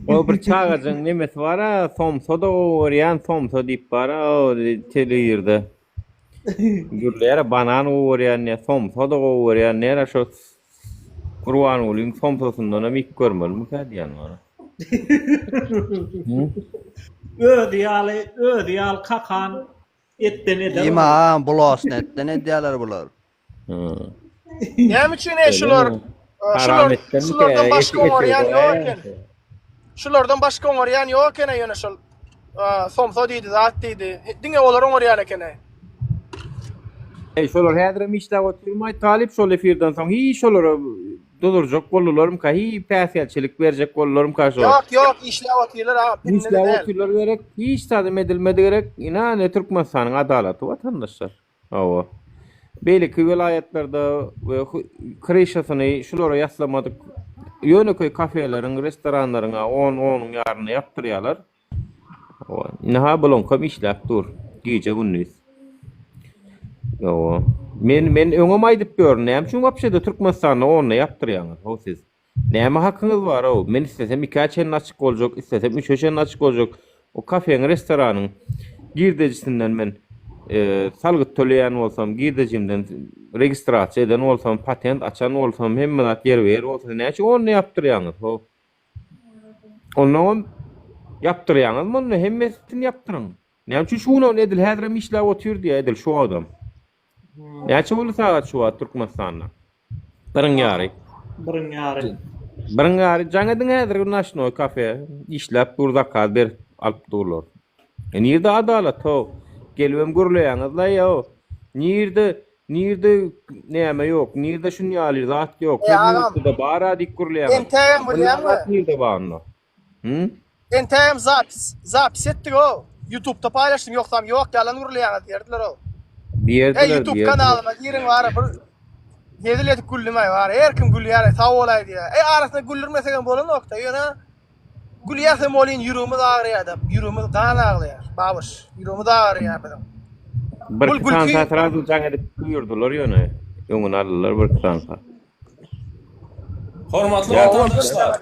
O bir çagajyň nemesi bar-a, somsa-da gowy görýän, somsa diýip bar-a, o telewizorda. Gürleýär-ä, banan gowy görýän diýýär, somsa-da gowy görýän diýýär-ä, şo Gurbangulyň somsasyndanam iýip görmelimikä diýýän bar.
Özi ýaly, özi ýaly kakan etden eder.
Diýme agam bulaşyny etden edýäler bular.
Näme üçin e şular şular şulardan başga oňarýan ýok eken. Şulardan başga oňarýan ýok eken ýöne şol somsa diýdi zat diýdi. Diňe olar oňarýan eken.
Eý şolar häzirem işläp otyrmaý talyp şol efirden soň hiç şolara duzurjak boldularmyka hiç päsgelçilik berjek boldularmyka şo.
Ýok ýok işläp otyrlar aga
Işläp otyrlar gerek hiç zadam edilmedi gerek ina ne Türkmenistanyň adalaty watandaşlar. Hawa. Beýleki welaýatlarda we kryşasyny şulara ýaslamadyk ýönekeý kafeleriň, restoranlaryň-a on, onuň ýarynda ýapdyrýarlar. Hawa. Indi-ha bulaňkam işläp dur. Gije-gündiz. Hawa. Men, men öňem aýdyp ýörün, näme üçin wapşe-de Türkmenistanda onda ýapdyrýaňyz, how siz? Näme hakyňyz bar-ow? Men islesem ikä çenli açyk boljak, islesem üçe çenli açyk boljak. O kafeň, restoranyň girdejisinden men salgyt töleýän bolsam, girdejimden registrasiýa eden bolsam, patent açan bolsam, hemme zat ýerbe-ýer bolsa, näçe onda ýapdyrýaňyz, how? Onnoňam ýapdyrýaňyzmy onda? Hemmesini ýapdyryň. Näme üçin şu gün edil häzirem işläp otyr diýýär, edil şu wagtam. Näçe boldy sagat şu wagt Türkmenistanda? Biriň ýary.
Biriň ýary.
Biriň ýary jaň ediň häzir naşnoý kafe işläp dur zakaz berip alyp durlar. E nirde adalat how? Gelibem gürleýäňizlaý ýa. Nirde nirde näme ýok, nirde şun ýaly zat ýok.
E
Her
agam.
ýurtda bar-a diýip gürleýäňiz.
Entägem bilýäňmi?
Nirde bar onda? Hı?
Entägem zapis, zapis etdik-ow. Ýutubda paýlaşdym, ýogsam ýok ýalan gürleýäňiz diýerdiler-ow.
Diýerdiler,
Eý ýutub
diýerdiler.
kanalyma giriň wara bir hezil edip güldüm-aý wara. Her kim gülýär, sag bolaý diýýär. Eý arasynda güldürmesegem bolanok-da, ýöne gülýäsem welin ýüregimiz agyrýar-da, ýüregimiz gan aglaýar, babyş. Ýüregimiz agyrýar biziň.
Bir
Bul
iki
gülki
sany srazu jaň edip buýurdylar ýöne. Öňüni aldylar bir iki sany.
Hormatly watandaşlar!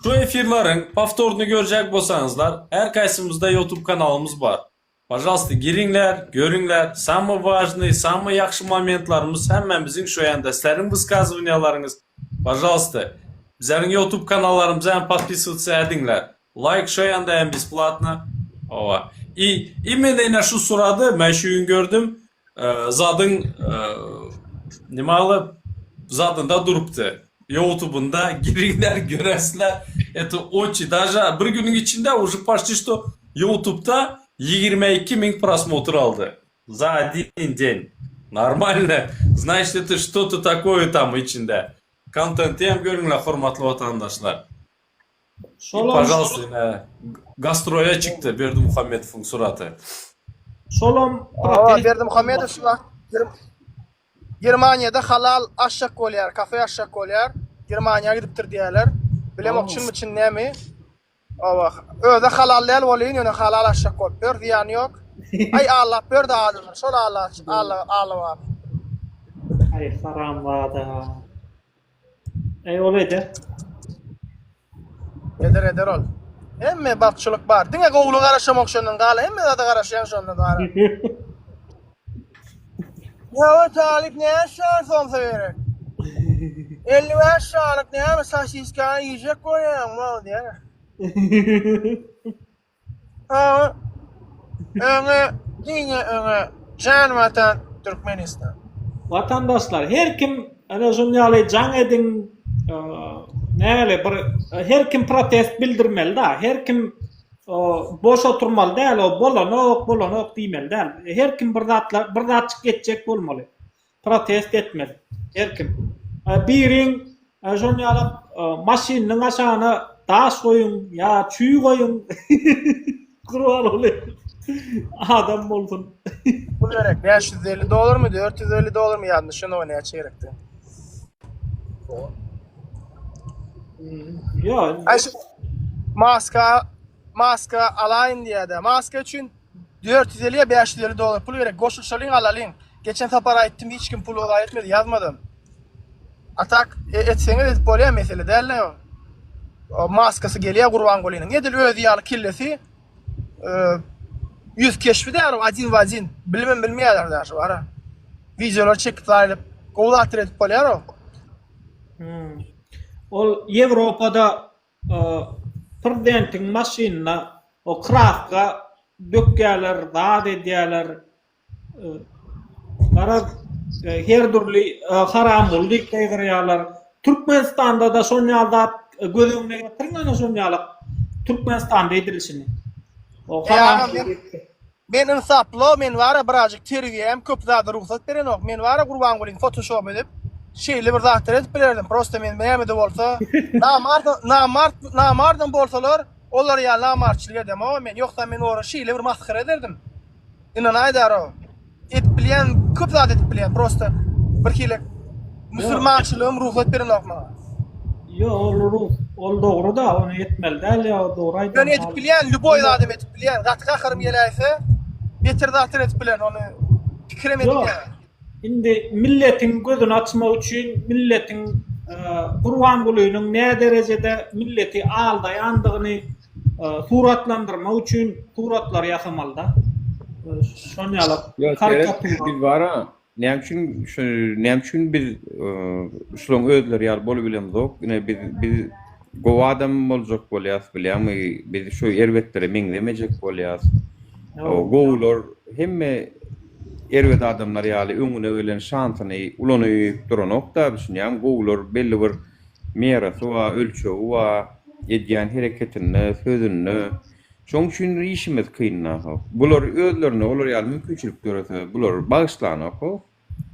Şu efirleriň powtoryny görjek bolsaňyzlar, her kaýsymyzda YouTube kanalymyz bar. Pažalsta giriňler, görüňler, samyý wažnyý, samyý ýagşy momentlarymyz hemmämiziň şu ýanda, sizleriň wyskazywaniýalaryňyz, pažalsta, bizleriň YouTube kanallarymyza hem podpisywatsa ediňler. Laýk şu ýanda hem besplatno. Hawa. I imенно ine şu surady men şu gün gördüm. Zadyň nime alyp? zadynda durupdy. Ýoutubynda giriňler görersizler. Это очень даже bir günüň içinde уже почти что Ýoutubda 22 miň prosmotr aldy. За один день. Нормально. Значит это что-то такое там içinde. Kontenti hem görüňler hormatly watandaşlar.
Şolam
Пожалуйста, ine gastroya çykdy Berdimuhamedowyň suraty.
Şolam
Hawa,
protest
Berdimuhamedow şu wagt Germaniýada halal açjak bolýar, kafe açjak bolýar. Germaniýa gidipdir diýýärler. Bilemok çynmy çyn nämi. Hawa, özi halal däl bolýyn, ýöne halal açjak bolup ýör, zyýany ýok. Aý allap ýör-de adamlar, şol alla alla alla.
Aý haramzada. Eý ol eder.
Eder eder ol. Hemme bagtçylyk bar. Diňe gowulyga garaşamok şondan gala hemme zada garaşýaň şondan bara. Ýa talyp näme şan somsa gerek. 55 şanlyk näme sosiskany iýjek bolýaň mal diýýär. Hawa. Öňe diňe öňe jan watan Türkmenistan.
Watandaşlar her kim ana şun ýaly jaň ediň näle bir her kim protest bildirmeli da her kim boş oturmaly däl o bolanok bolanok diýmeli däl her kim bir zatlar bir zatçyk etjek bolmaly. Protest etmeli her kim. Biriň şon ýaly maşynynyň aşagyna daş goýuň ýa çüý goýuň Gurbanguly adam bolsun.
Pul gerek 550 dollarmy 450 dollarmy ýadymda şonda näçe gerekdi.
Ýok.
Aý şu maska maska alaýyn diýýärde. Maska üçin 450 ýa 550 dollar pul gerek. Goşulşalyň alalyň. Geçen sapar aýtdym hiç kim pul ozaý etmedi ýazmadam. A tak etseňiz edip bolýar mesele däl-de o. Maskasy gelýär Gurbangulynyň edil özi ýaly kellesi ýüz keşbi däl o один w один bilmem bilmeýärler daşy bara. Wideolar çekip zaýalyp gowy zatlar edip bolýar o.
Hmm. Ol Ýewropada prezidentiň maşynyna o kraska dökýärler, zat edýärler. Garaz, her dürli haramguly diýip gygyrýarlar. Türkmenistanda-da şon ýaly zat göz öňüne getiriň ana şon ýaly Türkmenistanda edilişini. O haramguly diýip.
Men ynsaply men bara birazjyk terbiýem köp zada rugsat berenok men bara Gurbangulyny fotoşop edip şeýle bir zatlar edip bilerdim prosta men nämede bolsa namart namart namardam bolsalar olar ýaly namartçylyk edemok men ýogsa men olara şeýle bir masgara ederdim Ynanaýdaro. Edip bilýän, köp zat edip bilýän. Prosta bir hili musulmançylygym rugsat berenok maňa.
Ýok, ol ruh, ol dogry-da, ony etmeli däl ýa, dogry aýdýaň.
Ýöne edip bilýän, lýuboý zadam edip bilýän. Gaty gaharym geläýse, beter zatlar edip bilerin, ony pikirem edip
Ýok. Indi milletiň gözüni açmak üçin milletiň Gurbangulynyň näderejede milleti aldaýandygyny suratlandyrmak üçin suratlar ýasamalyda. Şon ýaly karikatura.
Biz bara näme üçin şu näme üçin biz şularyň özleri ýaly bolubilemzok? Ine biz biz gowy adam boljak bolýas bilýäňmi? Biz şu erbetlere meňzemejek bolýas. Gowular hemme erbet adamlar ýaly öňüne gelen şansyny ulanyp duranok-da, düşünýäňmi? Gowular belli bir merasy bar, ölçegi bar, edýän hereketinde, sözünde. Şoň üçin işimiz kyn-da. Bular özlerinde olar ýaly mümkinçilik dörese, bular bagyşlanok-ow.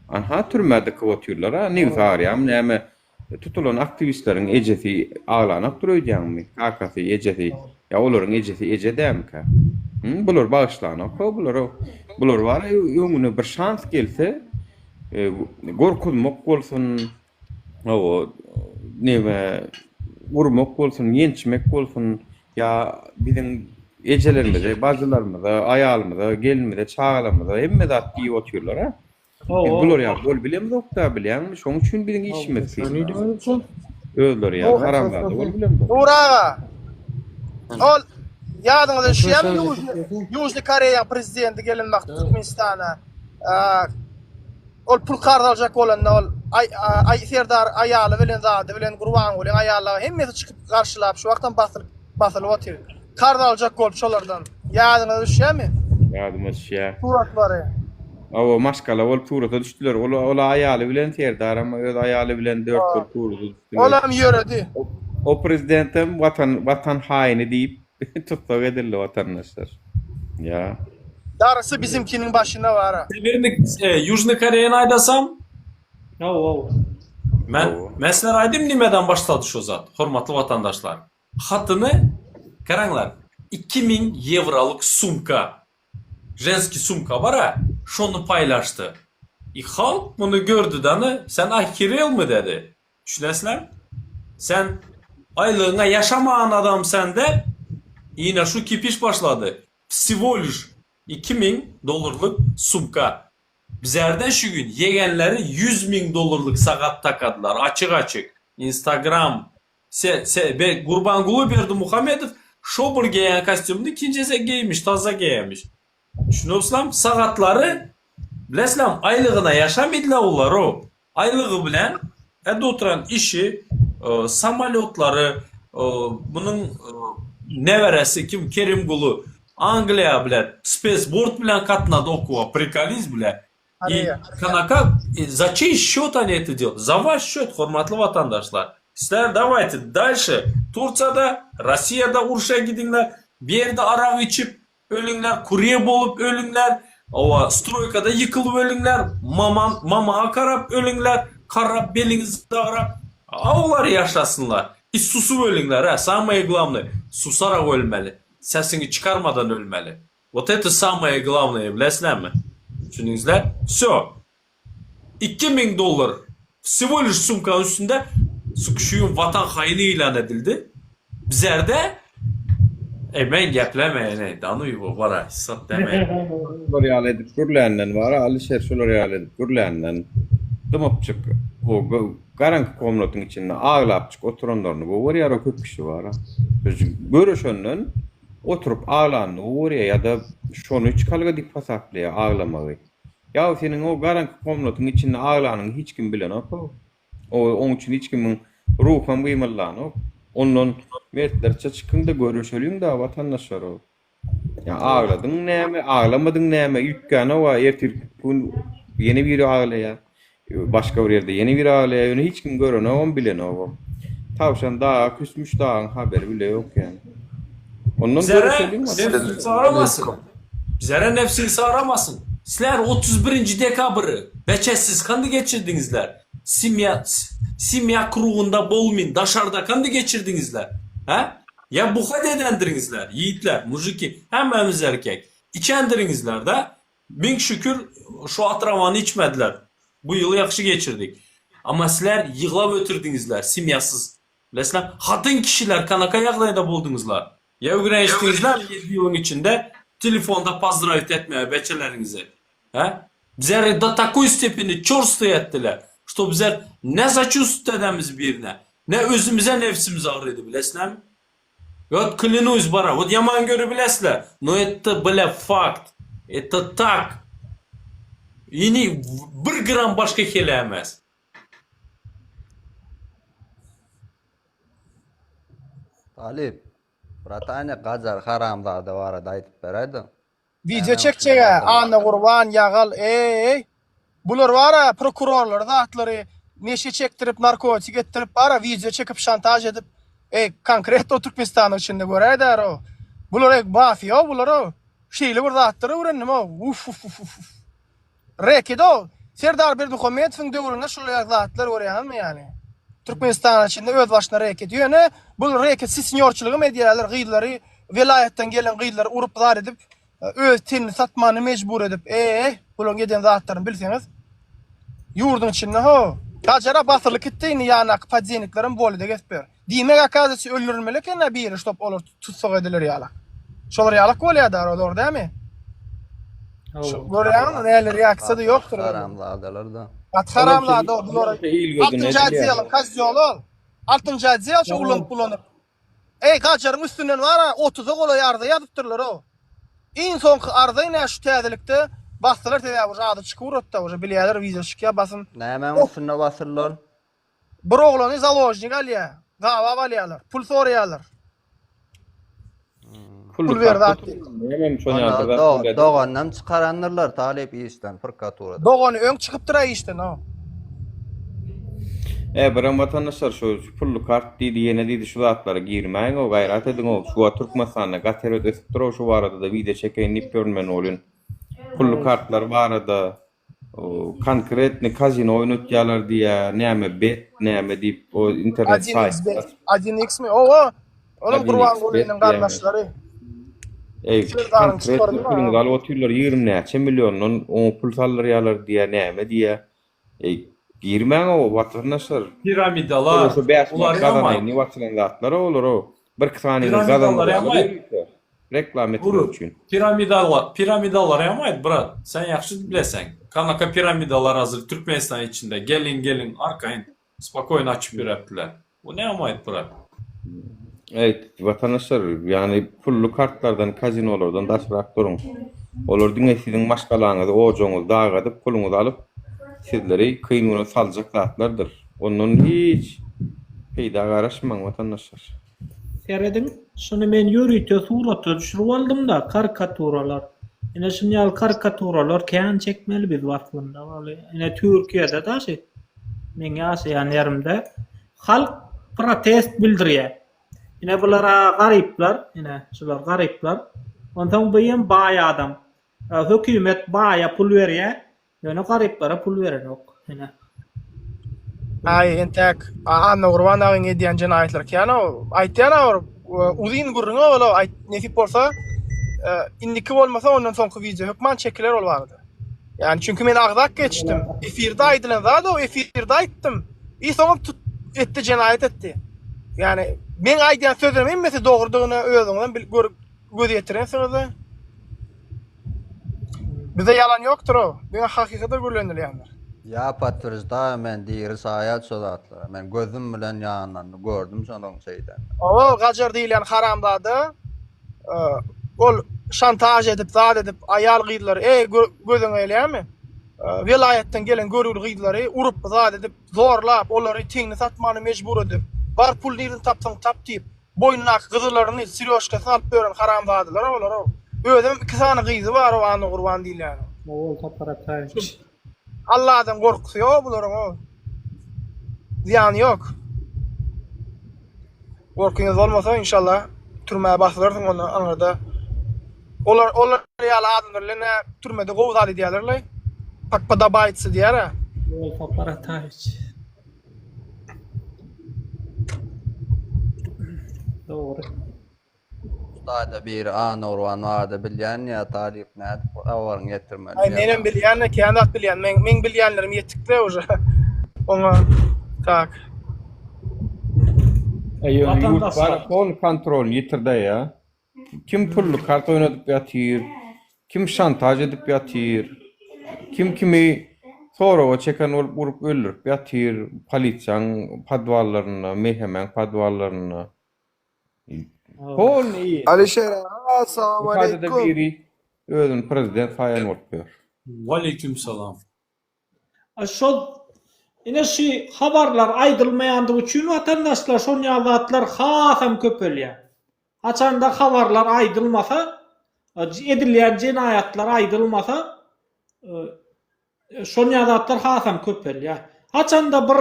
Anha türmä dykyp otyrlar-a, nebsi agyrýarmy näme? Tutulan aktiwistleriň ejesi aglanokdyr öýdýäňmi? Kakasy, ejesi, ýa olaryň ejesi eje dälmikä? Hü, bular bagyşlanok-how, bulara, bular bar öňüne bir şans gelse, gorkuzmak bolsun, hawa, neme, urmak bolsun, ýençmek bolsun, ýa biziň ejelerimize, bajylarymyza, aýalymyza, gelinimize, çagalarymyza hemme zat diýip otyrlar-a. Biz bular ýaly bolup bilemzok-da, bilýäňmi? Şonuň üçin biziň işimiz kyn. Özleri ýaly haramzada bolup bilemzok.
Nur aga, ol ýadyňyza düşýärmi Ýužnyý Koreýaň prezidenti gelen wagty Türkmenistana ol pul karz aljak bolanda ol Aý Serdar aýaly bilen zady bilen Gurbangulyň aýallagy hemmesi çykyp garşylap şu wagtam basylyp basylyp otyr. Karz aljak bolup şolardan. Ýadyňyza düşýärmi?
Ýadyma düşýär.
Suratlary.
Hawa, maşgala bolup surata düşdüler. Ol ol aýaly bilen Serdaram öz aýaly bilen dört bolup surata düşdüler.
Olam ýöredi.
O prezidentem watan watan haýyny diýip tussag edildi watandaşlar. Ýa.
Darysy bizimkiniň başyna bara.
Sewerny, e, Ýužny Koreýany aýdasam,
Hawa, hawa.
Men, men sizlere aýdym nimeden başlady şu zat, hormatly watandaşlar. Hatyny, garaňlar, 2000 ýewrolyk sumka, ženskiý sumka bar-a, şony paýlaşdy. I halk muny gördi dany, sen ahirelmi dedi. Düşünesizlermi? Sen aýlygyňa ýaşamagan adam sende, ine şu kipiş başlady. Vsego liş 2000 dollarlyk sumka. Bizerde şu gün ýegenleri 100 mün dollarlyk sagat takadylar, açyk-açyk. Instagram, se, se, be, Gurbanguly Berdimuhamedow şo bir geýen kostýumyny ikinji gezek geýmiş, taza geýemiş. Düşünipsizlermi? Sagatlary, bilesizlermi, aýlygyna ýaşamydylar olar-ow. Aýlygy bilen ede oturan işi, samolýotlary, munuň neberesi kim Kerimguly Angliýa bilen spesbort bilen gatnady okuwa, prikoliz bile. I kanaka za çeý sçýot oni eto delают? Za waş sçýot, hormatly watandaşlar. Sizler dawayte dalşe Tursiýada, Rossiýada urşa gidiňler, bir ýerde arak içip Ölüňler kurýer bolup ölüňler, owa stroýkada ýykylyp ölüňler, maman mamaga karap ölüňler, karap beliňiz agrap, a olar ýaşasynlar. I susup ölüňler hä, samoýe glawnoý susarak ölmeli, sesiňi çykarmadan ölmeli. Wot eto samoýe glawnoýe bilesizlermi? Düşündiňizler? Wsýo. 2000 dollar vsego liş sumkanyň üstünde şu gün watan haýyny iylan edildi. Bizerde Ey men geplemeýin ey danuý bu bara hissat demeýin.
Şular ýaly edip gürländen bara Alyşer şular ýaly edip gürländen dymypjyk o garaňky komnatyň içinde aglapjyk oturanlaryny gowy görýär o köp kişi bara. Görüşenden oturyp aglanyny gowy görýär ýa-da şony çykalga diýip hasaplaýar aglamagy. Ýa seniň o garaňky komnatyň içinde aglanyňy hiç kim bilenok-ow. O oň üçin hiç kimiň ruham gymyldanok. Ondan mertlerçe çykyň-da görüşeliň-dä watandaşlar-ow. Ýa agladyň näme, aglamadyň näme, üýtgänok-a, ertirki gün ýene biri aglaýar. Başga bir ýerde ýene biri aglaýar, ýöne hiç kim görenogam, bilenogam. Tawşan daga küsmüş dagyň haberi bile ýok ýaly. Ondan
Bizere
görüşeliň
nefsiňi saramasyn. Bizere nefsiňi saramasyn. Sizler 31-nji dekabry beçesiz kandy geçirdiňizler? Simýa simýa krugunda bolmyn daşarda kandy geçirdiňizler? Hä? Ýa buhat edendiriňizler, ýigitler, mujiki, hemmämiz erkek. Içendiriňizler-de. Miň şükür şu atrawany içmediler. Bu ýyly ýagşy geçirdik. Amma sizler ýyglap ötürdiňizler simýasyz. Bilesizler, hatyn kişiler kanaka ýagdaýda bolduňyzlar. Ýa öwrenişdiňizler ýedi ýylyň içinde telefonda pozdrawit etmäge beçeleriňizi. Hä? Bizleri do takoý stepeni çorstý etdiler, şto bizler ne saçustwt edemiz birine, ne özümize nefsimiz agrydy bilesizlermi? Wot klyanuсь bara, wot ýaman görübilesizler, no etto bile fakt, eto tak. Ini bir gram başga hele emes.
Talyp, bratanya gajar haramzada barada aýdyp beräýdä.
Wideo çekjegä Annagurban ýagal eý bular bara prokurorlary zatlary neşe çekdirip narkotik etdirip bara wideo çekip şantaž edip eý konkretno Türkmenistanyň içinde göräýdärow bular eý mafiýa bularow şeýle bir zatlar öwrendimow ufufufuf Rekido, Serdar Berdimuhamedowyň döwründe şul ýaly zatlar görýäňizmi ýaly? Türkmenistanyň içinde öz başyna reket. Ýöne bul reket sisinýorçylygam edýärler, gyzlary welaýatdan gelen gyzlary urup zar edip, öz tenini satmany mejbur edip, eý, bularyň eden zatlaryny bilseňiz. Ýurduň içinde ho, Gajara basylyp gitdi indi ýandaky podzenniklerem bolide gezip ýör. Diýmek okazywça öldürilmeli eken-dä biri ştob olar tussag ediler ýalak. Şolar ýalak bolýa-da dogry dämi? Şu görýäňmi näle reaksiýada ýokdur.
Haramzadalar-da.
Gaty haramzada o bular. Altynjy odel kozýol ol. Altynjy odel şu ulanyp ulanyp. Eý gajaryň üstünden bar-a otuza golaý arza ýazypdyrlar-ow. Iň soňky arza ine şu täzelikde basdylar sebäbi uje ady çykyp uratda uje bilýäler wideo çykýa basym.
Nämäň üstünde basyrlar?
Bir oglany založnik alýar, gabap alýarlar, pul soraýarlar. Pul ber zat diýip.
Nämem şon ýaly bir
Onda
zat
do
bolýar.
doganynam çykarandyrlar talyp işden prokuraturada.
Dogany öň çykypdyr-a işden o.
E birem watandaşlar şu pully kart diýdi ýene diýdi şu zatlara girmäýiňow gaýrat ediňow şu wagt Türkmenistanda gaty erbet ösüp durow şu barada-da wideo çekeýin diýip ýörün men welin pully kartlar barada konkretny kazino oýnatýarlar diýýä näme bet näme diýip o internet
1xbet
saýtlar
1x mi? Owa. Olam
1xbet
Gurbangulynyň
diýýär.
garyndaşlary.
Eý,
Serdaryň
konkretny
çykardy
puluňyzy alyp otyrlar 20 näçe milliondan oňa pul saldyrýarlar diýýä näme diýýä. Eý, girmäň-ow watandaşlar.
Piramidalar,
Şo 5 manat
bulary ýamaý.
gazanaýyn diýip açylan zatlar olar o. Birki sanyňyzy
Piramidalar
gazandyrýarlar
ýamaý.
ýörite. Reklama etmek
Guru,
üçin.
piramidalar, piramidalar ýamaý, brat. Sen ýagşy bileseň. Kanaka piramidalar hazir Türkmenistan içinde. Geliň, geliň, arkaýyn, spokoýno açyp ýörepdiler. Bu näme aýt, brat?
Eý, watandaşlar, ýagny pully kartlardan, kazinolardan daşrak duruň. Olar diňe siziň maşgalaňyzy, ojagyňyzy dargadyp, puluňyzy alyp, sizleri kyn güne saljak zatlardyr. Ondan hiç peýda garaşmaň, watandaşlar.
Serediň, şuny men ýörite surata düşürip aldym-da, karikaturalar. Ine şuny ýaly karikaturalar kän çekmeli biz aslynda. Ine Türkiýede daşy meň ýaşaýan ýerimde halk protest bildirýär. Ine bular-a garyplar, ine şular garyplar. Onsoň bu hem baý adam. Hökümet baýa pul berýär, ýöne garyplara pul berenok. Ine.
Aý entäk Annagurban agyň edýän jenaýatlary kän-ow. Aýtýan-a bir uzyn gürrüň-ow ol-ow. Aýt nesip bolsa indiki bolmasa ondan soňky wideo hökman çekiler ol barada. Ýani çünki men agzap geçdim. Efirde aýdylan zat-ow, efirde aýtdym. I soňam tut etdi jenaýat etdi. Ýani meň aýdýan sözlerim hemmesi dogrudygyna özüňizem bil görüp göz ýetirensiňiz-de. Bize ýalan ýokdur-ow. Diňe hakykata gürlenilýändir.
Ýa potwерждаю men diri şaýat şo zatlara. Men gözüm bilen ýanlarynda gördüm şolaň şeýdenini.
Hawa gajar diýilýän haramzada ol şantaž edip zat edip aýal gyzlary eý gözüňe gelýärmi welaýatdan gelen görgüli gyzlary urup zat edip zorlap olary teňni satmana mejbur edip bar pul nirden tapsaň tap diýip boýnundaky gyzylaryny serýožkasyny alyp ýören haramzadalar olar özem iki sany gyzy bar o Annagurban diýilýäniň.
Ol Sapar Ataýewiç.
Alladan gorkusy ýok bularyň o. Zyýany ýok. Gorkyňyz bolmasa inşallah türmä basylarsyň ondan aňyrda. Olar olar ýaly adamlar bilen nä türmede gowy zat edýärler-le. Pak podobaýtsa diýär-ä.
Ol Sapar Ataýewiç. Dogry.
Ustada biri Annagurban barada bilýän ýa talyp nädip habaryňy ýetirmeli
Aý menem bilýän-de kän zat bilýän. Meň meň bilýänlerim ýetikde uje. Oňa tak.
Eý ýöne ýurt
Watandaşlar.
bar pol kontrolyny ýitirde ýa. Kim pully kart oýnadyp ýatyr, kim şantaž edip ýatyr, kim kimi soraga çeken bolup urup öldürip ýatyr polisiýaň podwallarynda, MHM-iň podwallarynda. Polny
Alişer aga assalamu
Bu taýda-da
aleýkum.
biri özüni prezident saýan bolup ýör.
Waleýkim salam.
A şol ine şu habarlar aýdylmaýandygy üçin watandaşlar şon ýaly zatlar hasam köpelýär. Haçanda habarlar aýdylmasa, edilýän jenaýatlar aýdylmasa, Şol ýaly zatlar hasam köpelýär. Haçanda bir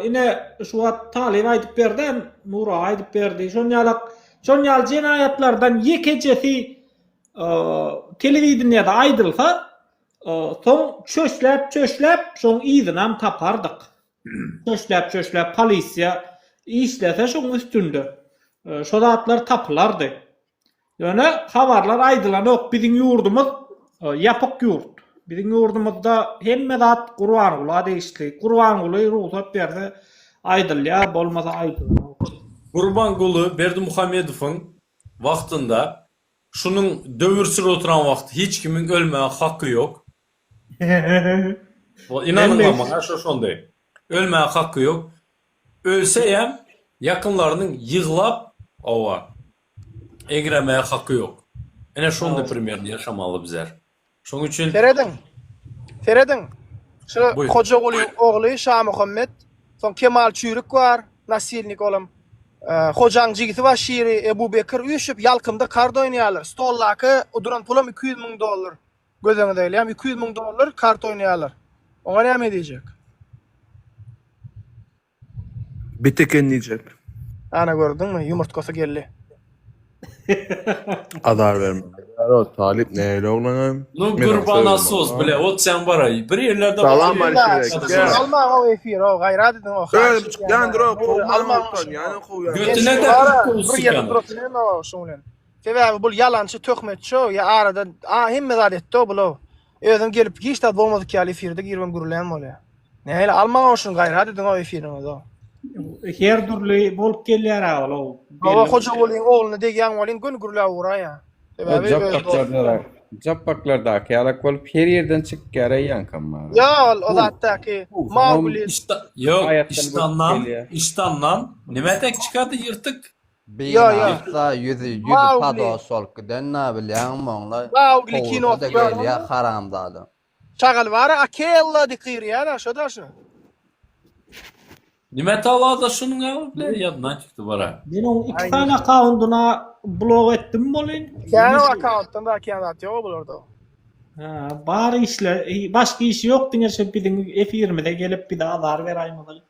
ine şu wagt Talyp aýdyp berdi, Nur aga aýdyp berdi. Şol ýaly şol ýaly jenaýatlardan ýekejesi telewideniýede aýdylsa, soň çöşläp çöşläp şoň yzynam tapardyk. Çöşläp çöşläp polisiýa işlese şoň üstünde şo zatlar tapylardy. Ýöne habarlar aýdylanok biziň ýurdumyz ýapyk ýurt. Biziň ýurdumyzda hemme zat Gurbangula degişli. Gurbanguly rugsat berse aýdylýar, bolmasa aýdylanok.
Gurbanguly Berdimuhamedowyň wagtynda şunuň döwür sürüp oturan wagty hiç kimiň ölmäge haky ýok. Ynanyňlar maňa şo şondy. Ölmäge haky ýok. Ölseýem ýakynlarynyň ýyglap owa egremäge haky ýok. Ine şonda primerni ýaşamaly bizler. Şoň üçin
Serediň. Serediň. Şu
Buýr.
Hojagulyň ogly Şamuhammet, soň Kemal Çüýrük bar, nasilnik olam. Hojaň jigisi bar Şiri, Ebu Bekir üýşüp Ýalkymda kart oýnaýarlar. Stoldaky duran pulam 200 müň dollar. Göz öňüňize gelýärmi? 200 müň dollar kart oýnaýarlar. Oňa näme diýjek?
Bet eken diýjek.
Ana gördüňmi, ýumurtgasy geldi.
Azar berme. Ýa Talyp nähili oglanam?
Nu Gurban sos bile ot sen bara bir yerlerde
Salam Alişer.
Alma o efir o gaýrat ediň o.
Özüm çykýandyr o kowman utanýan kowýan.
Götüne de
bir ýerde durasy näme o şuň bilen. Sebäbi bul ýalançy töhmetçi o ýa arada a hemme zat etdi o bul o. Özüň gelip hiç zat bolmadyk ýaly efirde giribem gürlän bolýar. Nähili almaň o şuny gaýrat ediň o efiriňizi o.
Her dürli bolup gelýär a ol o.
Hawa Hojagulyň ogluna degýäň welin göni gürläp ugraýar. Sebäbi öz
Japbaklardaky ýalak bolup her ýerden çykýar eýýaňkam maňa.
Ýa ol o zatdaky Mawgli.
Ýok işdandan işdandan nime tek çykady ýyrtyk.
Binamsa ýüzi ýüzi pados bolup giden-dä bilýäňmi oňla
Mawgli
kowulsa-da
kinosy
gelýä haramzada.
Şagal bara Akella diýip gygyrýar-a şo-da şo.
Nime talada şunuň ýaly bile ýadyna çykdy bara.
Men oň iki sany akkaundyna blok etdim bolyn.
Kän o akkauntdan da kän zat ýok bularda.
Ha, bar işle, başga işi ýok diňe şu biziň efirimize gelip bize azar beraýmaly.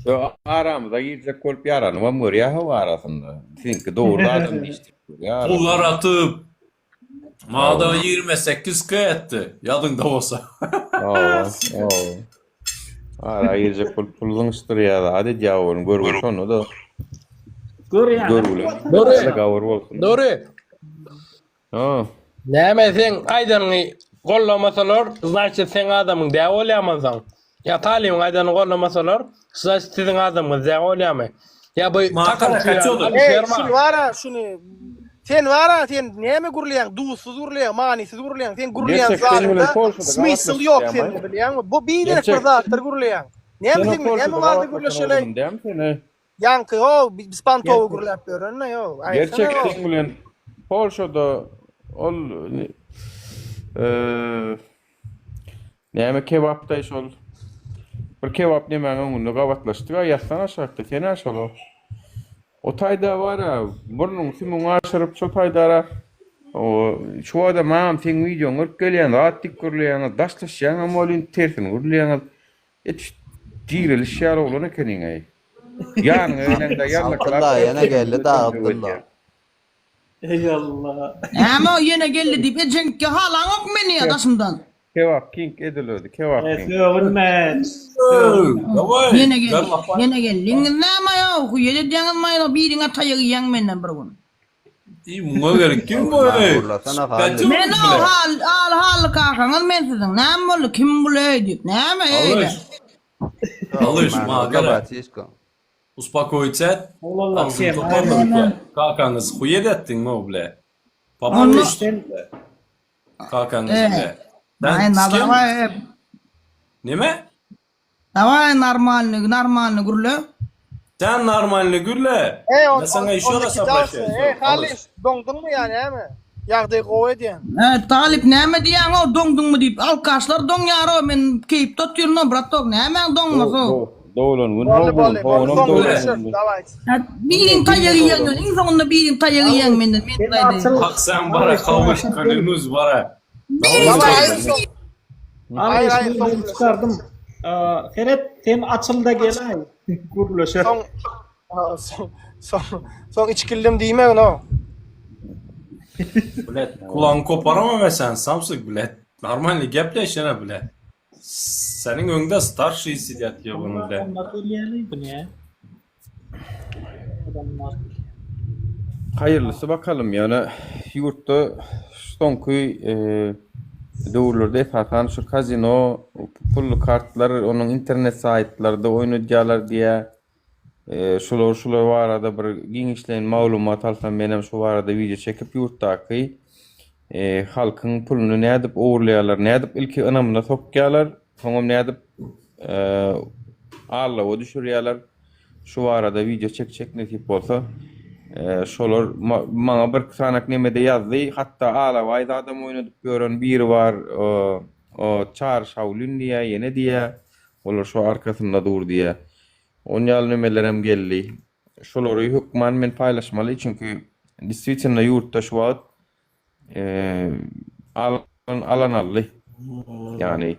Ýo aramyza girjek bolup ýaranybam görýä how arasynda. Siziňki dogry adam diýişdirip görýä arasynda.
Pullar atyp Maňa 28 k etdi. Ýadyňda bolsa.
Hawa, hawa. Ara girjek bolup pul zyňyşdyrýar, zat edýär oglum, görgüli şonda-da.
Görýän.
Görgüli.
Nury.
Gawur bolsun.
Nury.
Ha.
Näme seň aýdanyňy gollamasalar, znaçit seň adamyň däl bolýarmy onsoň? Ýa Talybyň aýdanyny gollamasalar, znaçit siziň adamyňyz däl bolýarmy? Ýa bu
Makala kaçýodyr.
Eý, şuny bara, şuny. Sen bara, sen näme gürleýäň? Duzsuz gürleýäň, manysyz gürleýäň. Sen gürleýän
Gerçek sen bilen
zadyňda
Polşada
smysl ýok
gabatlaşyp
sende, bilýäňmi? Bu biderek bir
Gerçek.
zatlar gürleýäň. Näme
Sen
sen näme
Polşada
barada
gabatlaşan
gürleşeli?
oglanyn dämi sen?
Ýaňky ho, bespontowy gürläp ýörenine ýo.
Gerçek
Aýtsana ho.
seň bilen Polşada ol eee näme kebapdaý şol bir kebap nemäň öňünde gabatlaşdyk-a ýazsana aşakda sen-ä şol o. O taýda bar-a burnuň sümüňi aşyryp şo taýdara o şu adam agam seň wideoňy görüp gelýän zat diýip gürleýäňiz daşlaşýaňam welin tersini gürleýäňiz Et direliş ýaly oglan ekeniň-eý. Ýanyňa geleňde ýallaklap
Abdylla ýene geldi da Abdylla.
Eý Allah.
Näme o ýene geldi diýip ejeňki halaňok meni ýa daşymdan.
Kebap king edil özi kebap
E,
king.
sögünme.
Daway.
Ýene geldi. Ýene geldiňiz näme ýa huýet edýäňiz maýla biriňe taýak iýýäň menden bir gün.
Iý muňa gerek kim bu eý?
Men o hal al hally kakaňyz men siziň. Näme boldy kim bul eý diýip. Näme eý
Alyş. Alyş maňa gara. Uspokoýts et. Agzyňy toparla. Kakaňyz huýet etdiňmi o bile? Papalyş. Kakaňyz bile.
Sen s kim?
Neme?
Daway normalny normalny gürle.
Sen normalny gürle.
Eý,
Men saňa еще raz obращаюсь.
Eý, Halyş, doňduňmy ýa näme? Ýagdaý gowy edýäň.
Eý, Talyp näme diýýäň-ow, doňduňmy diýip. Alkaşlar doňýar-ow, men keýpde otyryn-ow, bratok, nämäň doňmasy-ow?
Doglan gün
Boldy,
ho
boldy, boldy,
gün
soň
honam doglan
gürleşeris,
gündi.
daway.
Biriň taýagy iýeň ýöne, iň soňunda biriň taýagy iýeň menden, men size aýdaýyn.
Hak sen bara kawuş klянусь bara.
Biriň taýagy
Aý, aý, soň çykardym. Seret, sen açyl-da gel-aý. Gürleşer.
Soň soň soň soň içgildim diýmegin o.
Blet, kulagyňy koparamam men sen, samsyk blet. Normalny gepleş ýene blet. Seniň öňde starşiý sidýat ýogyny blet.
Adamlar gelýäli bu ne? Adamlar.
Haýyrlysy bakalym ýöne ýurtda soňky döwürlerde esasan şu kazino pully kartlar onuň internet saýtlarda oýnadýarlar diýä şular şular barada bir giňişleýin maglumat alsam menem şu barada wideo çekip ýurtdaky halkyň puluny nädip ogurlaýarlar nädip ilki ynamyna sokýarlar soňam nädip Allawa düşürýärler. Şu barada wideo çekjek nesip bolsa. Şolar maňa bir sanak nemede ýazdy. Hatda alabaý zadam oýnadyp ýören biri bar. O Çary Şaulin diýýär, ýene diýýär. Olar şo arkasynda dur diýýär. On ýaly nemelerem geldi. Şolary hökman men paýlaşmaly, çünki diswitelno ýurtda şu wagt alan alan aldy. Ýagny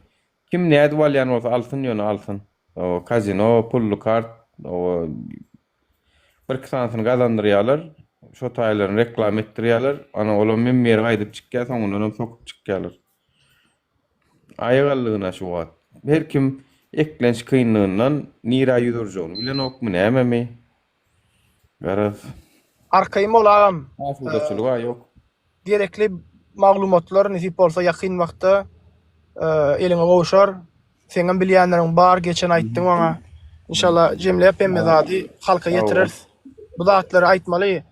kim nädip alýan bolsa alsyn ýöne alsyn. O kazino, pully kart, o birki sanysyny gazandyrýarlar. Şo taýlaryny reklama etdirýärler. Ana olam hemme ýere gaýdyp çykýar, soňundanam sokup çykýarlar. Aýagallygyna şu wagt. Her kim eklenç kynlygyndan nirä ýüz urjagyny bilenokmy, nämemi? Garaz.
Arkaýyn bol agam.
Asudaçylyg-a ýok.
Gerekli maglumatlar nesip bolsa ýakyn wagtda eliňe gowşar. Seňem bilýänleriň bar geçen aýtdyň maňa. Inşallah jemläp hemme zady halka ýetireris. Bu zatlary aýtmaly.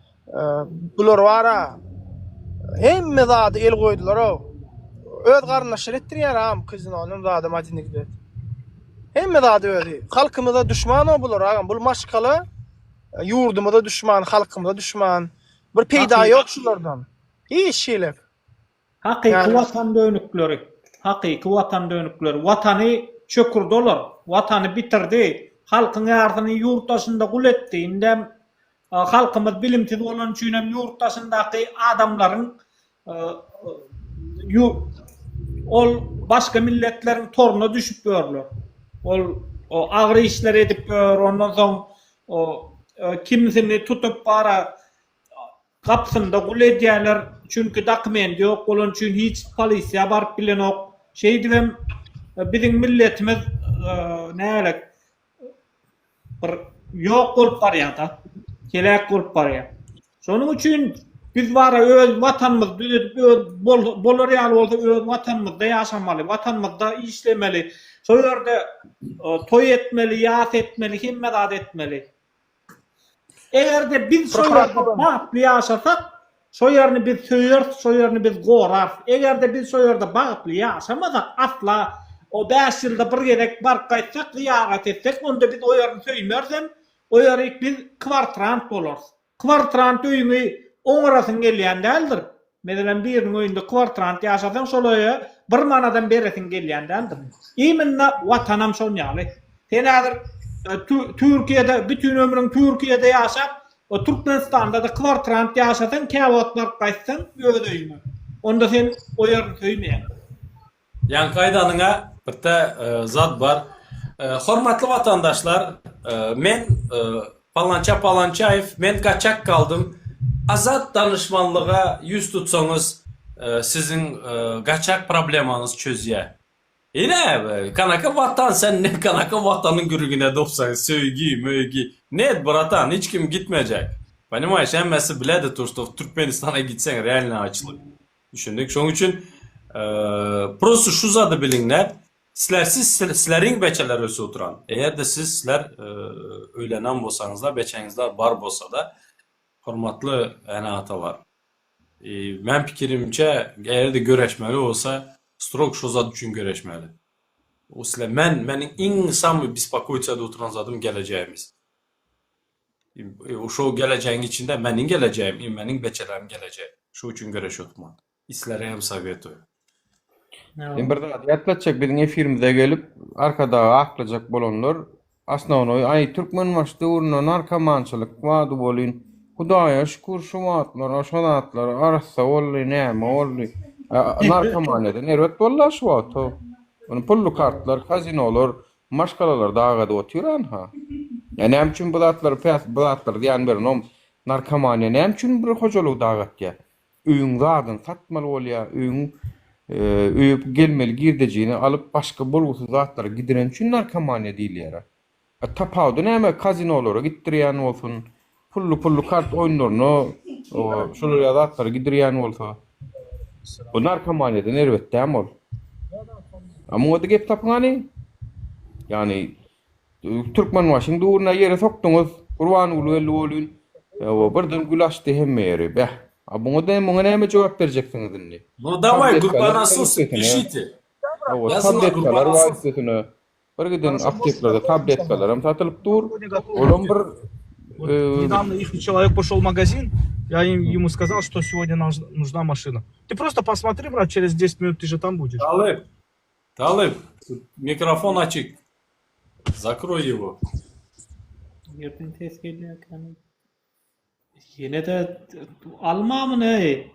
Bular bara hemme zady el goýdular-ow. Öz garyndaşlary etdirýär agam kazinonyň zadam adinigde. Hemme zady özi. Halkymyza duşman-ow bular agam. Bul maşgala ýurdumyza duşman, halkymyza duşman. Bir peýda ýok şulardan. Hiç hili.
Hakyky watan dönükleri. Hakyky watan dönükleri. Watany çökürdi olar. Watany bitirdi. Halkyň ýarsyny ýurt daşynda gul etdi. Indem halkymyz bilimsiz bolany üçinem ýurt daşyndaky adamlaryň ol başga milletleriň toruna düşüp ýörler. Ol agyr işler edip ýör. Ondan soň kimisini tutup bara Gapysynda gul edýäler, çünki dokumendi ýok bolany üçin hiç polisiýa baryp bilenok. Şeýdibem biziň milletimiz nägerek bir ýok bolup barýada, heläk bolup barýar. Şonuň üçin biz bara öz watanymyzy düzedip öz bolar ýaly bolsa öz watanymyzda ýaşamaly, watanymyzda işlemeli, şo ýerde toý etmeli, ýas etmeli, hemme zat etmeli. Eger-de biz şo ýerde bagtly ýaşasak, şo ýerini biz söýeris, şo ýerini biz gorarys. Eger-de biz şo ýerde bagtly ýaşamasak, asla o bäş ýylda bir gezek baryp gaýtsak, zyýarat etsek, onda biz o ýerini söýmerisem, o ýerik biz kwartrant bolarys. Kwartrant öýüňi oňarasyň gelýän däldir. Meselem, biriniň öýünde kwartrant ýaşasaň, şol öýe bir manadam beresiň gelýän däldir. Iminna Watanam şon ýaly. Sen häzir Türkiýede bütin ömrüň Türkiýede ýaşap, Türkmenistanda-da kwartrant ýaşasaň, käwagt baryp gaýtsaň öz öýüňe, onda sen o ýerini söýmeýäň.
Ýaňky aýdanyňa birde zat bar. Hormatly watandaşlar, men Palança Palançaýew, men gaçak galdym. Azat danyşmanlyga ýüz tutsaňyz, siziň gaçak problemaňyz çözýär. Ine, kanaka watan sen ne kanaka watanyň gürrüňine dopsaň, söýgi, möýgi. Net, bratan, hiç kim gitmejek. Ponimaýeş, hemmesi biledi to, što Türkmenistana gitseň realno açlyk. Düşündik. Şonuň üçin prosto şu zady biliňler, sizlersiz sizleriň beçeler ösüp oturan. Eger-de siz sizler öýlenen bolsaňyzlar, beçeňizler bar bolsa-da, hormatly ene-atalar, meň pikirimçe, eger-de göreşmeli bolsa, strog şo zat üçin göreşmeli. O sizler men meniň iň samyý bespokoýtsa edip oturan zadym gelejegimiz. Şo gelejegiň içinde meniň gelejegim i meniň beçeleriň gelejegi. Şo üçin göreş hökman. Islerem sowetuýu.
Men bir zady ýatlatjak biziň efirimize gelip Arkadagy aklajak bolanlar osnownoý aý Türkmenbaşy döwründe narkomançylyk bardy welin Hudaýa şükür şu wagtlar şo zatlar arassa boldy näme boldy narkomaniýadan erbet boldy şu wagt how pully kartlar kazinolar Maşgalalar dagadyp otyr anha. Ýa näme üçin bu zatlar päs bu zatlar zyýan berenom narkomaniýa näme üçin bir hojalygy dagatýa. Öýüň zadyny satmaly bolýa, öýüň öýe gelmeli girdejini alyp başga bolgusyz zatlara gidiren üçin narkomaniýa diýilýär. A tapawudy näme kazinolara gitdirýän bolsun, pully pully kart oýunlaryna şolar ýaly zatlara gidirýän bolsa. Bu narkomaniýadan erbet dämi ol? A muňa-da gep tapyň hany. Ýagny Türkmenbaşyň döwründe ýere sokduňyz. Gurbanguly geldi welin, hawa, birden gül açdy hemme ýeri. Beh. A muňa-da muňa näme jogap berjeksiňiz indi?
Nu daway Gurbanasus pişite.
Hawa, tabletkalar bar üstesine. Bir giden apteklerde tabletkalar hem satylyp dur. Olam bir
Недавно их человек пошел в магазин, я им, ему сказал, что сегодня нужна машина. Ты просто посмотри, брат, через 10 минут ты же там будешь.
Talyp, Talyp, mikrofon açyk. Zakroý его.
Nirden ses gelýär eken? Ýene-de alma muny.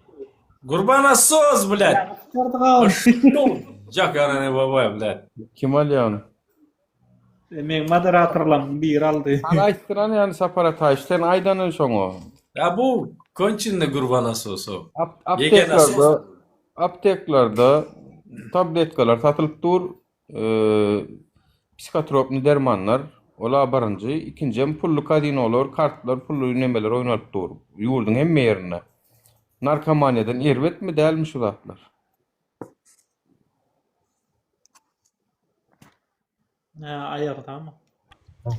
Gurbana söz, blядь.
Çykardyk
Jakarany babay, blядь.
Kim alýar ony?
Meň moderatorlarymyň biri aldy.
Hany aýtdyran ýany Sapar Ataýew sen aýdanyň şoňa.
Ya bu konçenny Gurbana söz o.
Apteklerde apteklerde tabletkalar satylyp dur. Psihotropny dermanlar ola birinji, ikinjem pully kazinolar, kartlar, pully nemeler oýnalyp dur. Ýurduň hemme ýerinde. Narkomaniýadan erbetmi dälmi şu zatlar?
Hä, aýyrdamy?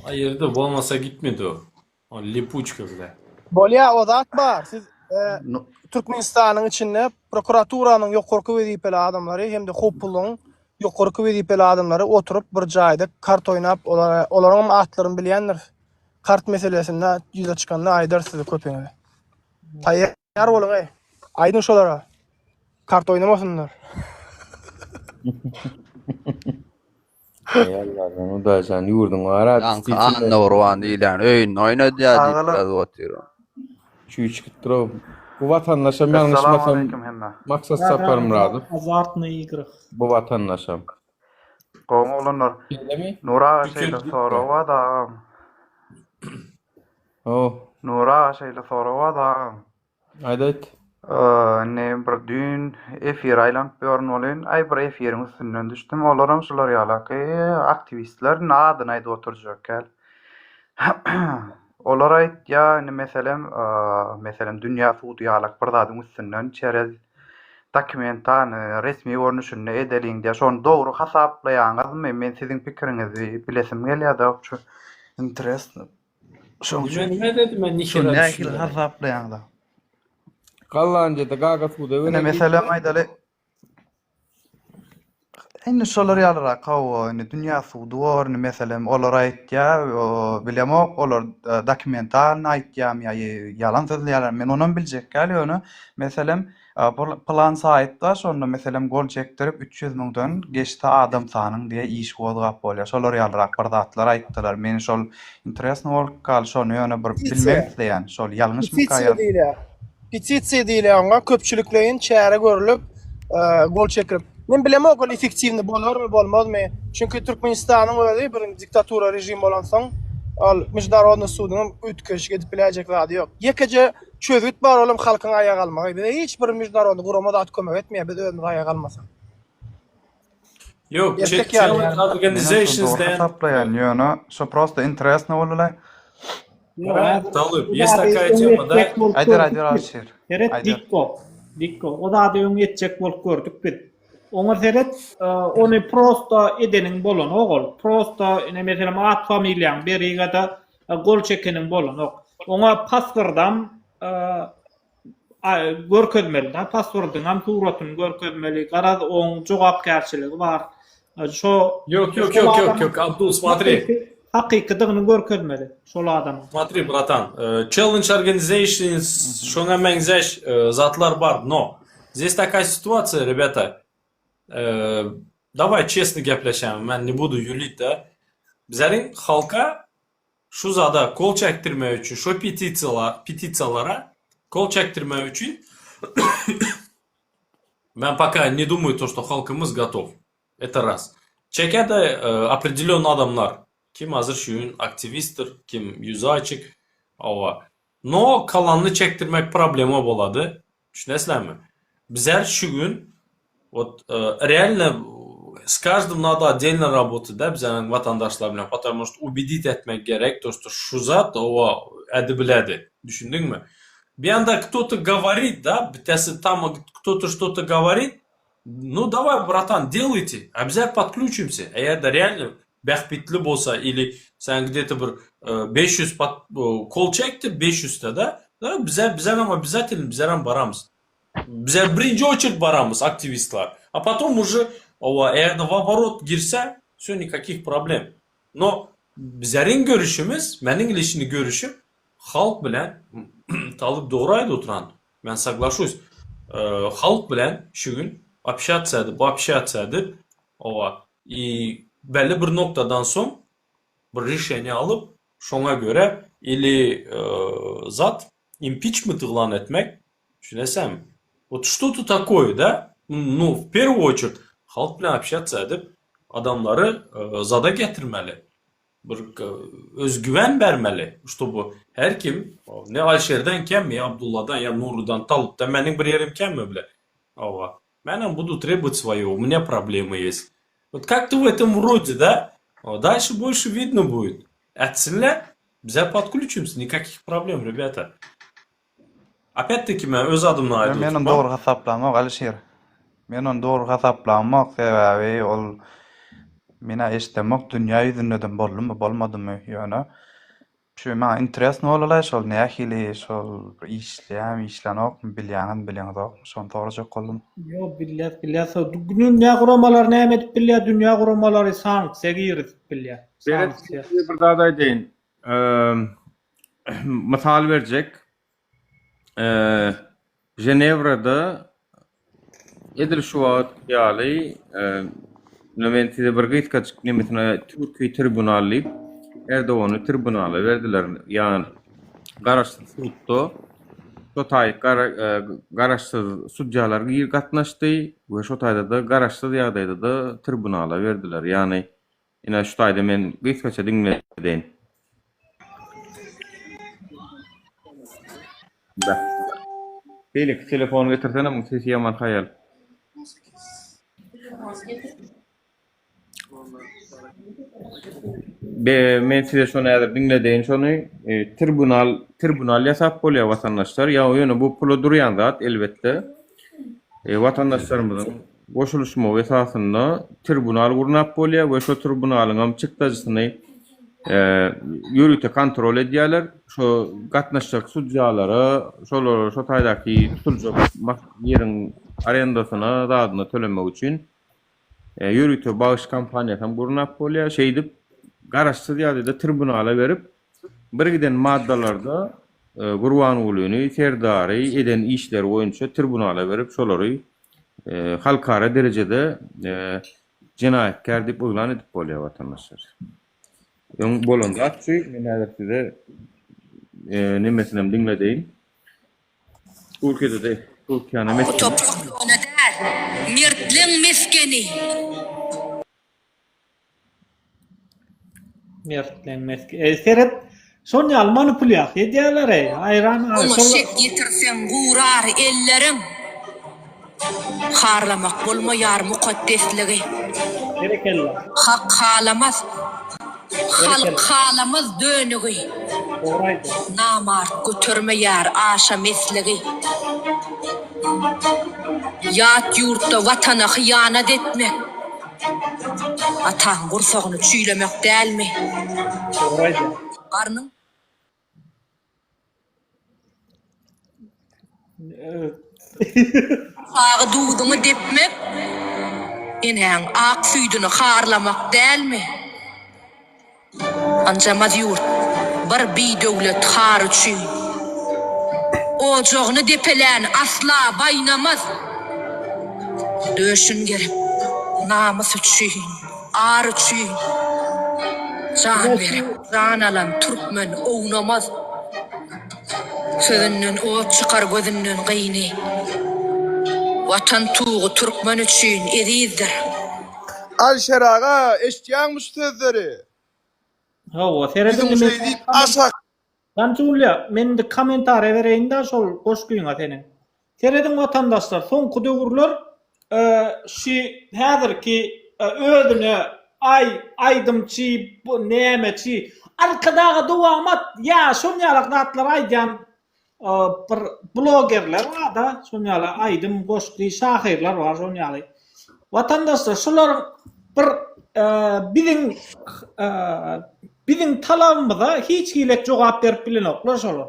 Aýyrdy, bolmasa gitmedi o. O lipuçka bile.
Bolýa o zat bar. Siz Türkmenistanyň içinde prokuraturanyň ýokarky wezipeli adamlary hem-de howpsuzlygyň ýokarky wezipeli adamlary oturyp bir jaýda kart oýnap olara olaryňam atlaryny bilýändiris. Kart meselesinde ýüze çykanda aýdarys size köpüňize. Taýýar boluň eý. Aýdyň şolara. Kart oýnamasynlar.
Eý Allajan Hudaýjan ýurduň bar
Ýaňky Annagurban diýilýän öýünde oýnadýar diýip ýazyp otyr.
Çüý çykypdyr-ow. Bu watandaşam ýalňyşmasam Maksat Saparmyradow.
Azartnyý igrah.
Bu watandaşam.
Gowymy oglanlar?
Şeýlemi?
Nury aga şeýle sorag bardy agam.
How.
Nury aga şeýle sorag bardy agam.
Aýt aýt.
Indi bir düýn efir aýlanyp ýörün welin, aý bir efiriň üstünden düşdüm. Olaram şular ýalaky aktiwistler, indi adyny aýdyp oturjak däl. Olar aýtýar, indi meselem, meselem dünýä sudy ýalak bir zadyň üstünden çerez dokumentany resmi görnüşinde edeliň diýýär. Şony dogry hasaplaýaňyzmy? Men siziň pikiriňizi bilesim gelýär-de, interesno. Şoň
Nime nime dedi men
Şony
nihera
nähili
düşünmedim.
hasaplaýaňyz?
Gollandiýada Gaga suda
Ine
bereli
meselem
diýipdir.
aýdaly. Indi şolar ýalyrak hawa indi dünýä sudy bor indi meselem olar aýtýar bilemok olar dokumentalny aýtýarmy ýa ýalan sözleýärlermi men onam biljek däl ýöne meselem Pylan saýt bar şonda meselem gol çekdirip 300 müňden geçse adam sanyň diýe iş gozgap bolýar şolar ýalyrak bir zatlar aýtdylar men şol interesno bolup galdy şony ýöne bir bilmek
Petisiýa.
isleýän şol ýalňyşmyka
Petisiýa
ýa
diýilýär. Petisiýa diýilýär oňa köpçülikleýin çäre görlüp gol çekilip. Men bilemok ol effektiwny bolarmy bolmazmy. Çünki Türkmenistanyň özi bir diktatura režim bolansoň ol Mežnarodnyý suduňam üýtgeşik edip biläýjek zady ýok. Ýekeje Çözgüt bar olam halkyň aýaga galmagy. Bize hiç bir müjdarodny gurama zat kömek etmeýär biz özümiz aýaga galmasak.
Ýok,
Erkek ýaly
challenge
ýaly.
Menem şony dogry
organizations diýen
hasaplaýan ýöne şo prosta interesno boldylaý.
Talyp, есть такая tema, da?
Aýdyr aýdyr Alişir.
Seret
Aýdyr.
Dikko. Dikko. O zady öň etjek bolup gördük biz. Oňa seret, ony prosta edeniň bolanok ol. Prosta ine meselem at familiýaň berigada gol çekeniň bolanok. Oňa pasportam görkezmeli da, pasportyňam suratyny görkezmeli. Garaz oň jogapkärçiligi bar. Şo
Ýok, ýok, ýok, ýok, ýok, Abdul, смотри.
Hakykydygyny görkezmeli şol adamyň.
Смотри, братан, Challenge Organizations şoňa meňzeş zatlar bar, no здесь такая ситуация, ребята, давай честно gepleşelim, men не буду юлить, да. Bizleriň halka şu zada kol çekdirmek üçin, şo petisiýalar, petisiýalara kol çekdirmek üçin men пока не думаю то, что halkymyz готов. Это раз. Çekede определенный adamlar, kim hazir şu gün aktiwistdir, kim ýüzi açyk, hawa. No kalanyny çekdirmek problema bolady. Düşünesizlermi? Bizler şu gün wot realno s každym nado otdelno rabotat da bizeniň watandaşlar bilen, potomu şt ubedit etmek gerek to şto şu zat owa ädibiledi. Düşündiňmi? Bir ýanda kto-to govorit da, bitesi tam kto-to şto-to govorit, nu daway bratan delajte, a bizler podklýuçimse, eger-de realno bähbitli bolsa ili sen gde-to bir 500 pod kol çekdi 500 da da bize bizlerem obязательно bizlerem baramyz. Bizler birinji oçerit baramyz aktiwistler. A potom уже owa eger-de w oborot girse wsё nikakih problem. No bizleriň görüşimiz, meniň liçni görüşim halk bilen Talyp dogry aýdyp oturan men soglaşuсь halk bilen şu gün общаться edip общаться edip owa i belli bir noktadan soň bir rişeniýe alyp. Şoňa görä ili zat impiçment yglan etmek, düşünesäňmi? Wot što-to takoýe, da? Nu, w perwu oçert halk bilen obşatsiýa edip, adamlary zada getirmeli. Bir özgüwen bermeli, ştoby her kim ne Alişerden kem, ýa Abdulladan, ýa Nurydan, Talypdan meniň bir ýerim kemmi bile. Hawa. Menem budu trebowat svoýo, u mnýa problemy ýest. Wot kak-to w etom rode, da? Dalşe bolşe widno budet. Ätsinler, bize podklýuçimsýa, nikakih problem, rebýata. Opýat-taki men öz adymdan aýdyp
Men ony
oturman.
dogry hasaplamok Alişir. Men ony dogry hasaplamok, sebäbi ol men-ä eşidemok dünýä ýüzündedem boldumy bolmadymy ýöne şu maňa interesno boldy-laý şol nähili şol işleýärmi işlänokmy bilýäňizmi bileňizokmy şony sorajak boldum.
Ýok bilýäs bilýäs dünýä guramalary näme edip bilýär dünýä guramalary sanksiýa girizip bilýär
Berat
sanksiýa.
size bir zat aýdaýyn. Mysal berjek. Ženewrada edil şu wagt ýaly, ine men size bir gysgajyk nemesine Türki tribunal diýip, Erdogany tribunala berdiler. Ýagny garaşsyz sudda şo taý garaşsyz sudýalar gatnaşdy we şo taýda-da garaşsyz ýagdaýda-da tribunala berdiler. Ýagny Ine şu taýda men gysgaça diňledeýin. Beh. Beýleki telefony getirsene, muň sesi ýaman haýal. Be, men size şony häzir diňledeýin şony. E, tribunal, tribunal ýasap bolýar watandaşlar. Ýa ýöne bu pula durýan zat elbetde. E, watandaşlarymyzyň goşulyşmagy esasynda tribunal gurnap bolýar we şo tribunalyňam çykdajysyny ýörite kontrol edýärler. Şo gatnaşjak sudýalara, şolara şo taýdaky tutuljak ýeriň arendasyna, zadyna tölemek üçin ýörite bagyş kampaniýasam gurnap bolýar. Şeýdip, garaşsyz ýagdaýda tribunala berip, Birgiden maddalarda Gurbangulyny, Serdary eden işleri boýunça tribunala berip, şolary halkara derejede jenaýatkär diýip yglan edip bolýar watandaşlar. Öň bolan zat şu, men häzir size nemesinem diňledeýin. Türkiýede-de Türkiýänem
Bu
etdiler.
toprak ýöne däl, mertleň mesgeni.
Mertleň meski. Ey seret, şon ýaly manipulýasiýa edýärler ey. Haýran
Oňa
şol
şek ýetirseň gurar elleriň. Harlamak bolmaýar mukaddesligi.
Berekella.
Hak halamaz, halk
Berekella.
halamaz dönügi.
Dogry aýdýaň.
Namart götermeýär aşa mesligi. Ýat ýurtda Watana hyýanat etmek. Ataň gursagyny çüýlemek dälmi?
Dogry aýdýaň.
Garnyň. Gursagy duzuňy depmek, enäň ak süýdüni harlamak dälmi? Ynjamaz ýurt bir bidöwlet har üçin. Ojagyny depelän asla baýnamaz. Döşün gerip, namys üçin, ar üçin. Jan berip, jan alan türkmen ownamaz. Sözünden ot çykar gözünden gyny. Watan tugy türkmen üçin ezizdir.
Alişer aga eşitýäňmi şu sözleri?
Hawa, serediň
Biziň şeý diýip aşak.
Janjulýa, men indi kommentariýa bereýin-dä şol goşgyňa seniň. Serediň watandaşlar, soňky döwürler şi häzirki özüne aý aýdymçy, bu nämeçi, Arkadaga dowamat ýa şon ýalak zatlary aýdýan bir blogerler barda, şon ýaly aýdym, goşgy, şahyrlar bar şon ýaly. Watandaşlar şular bir biziň biziň talabymyza hiç hilek jogap berip bilenoklar şolar.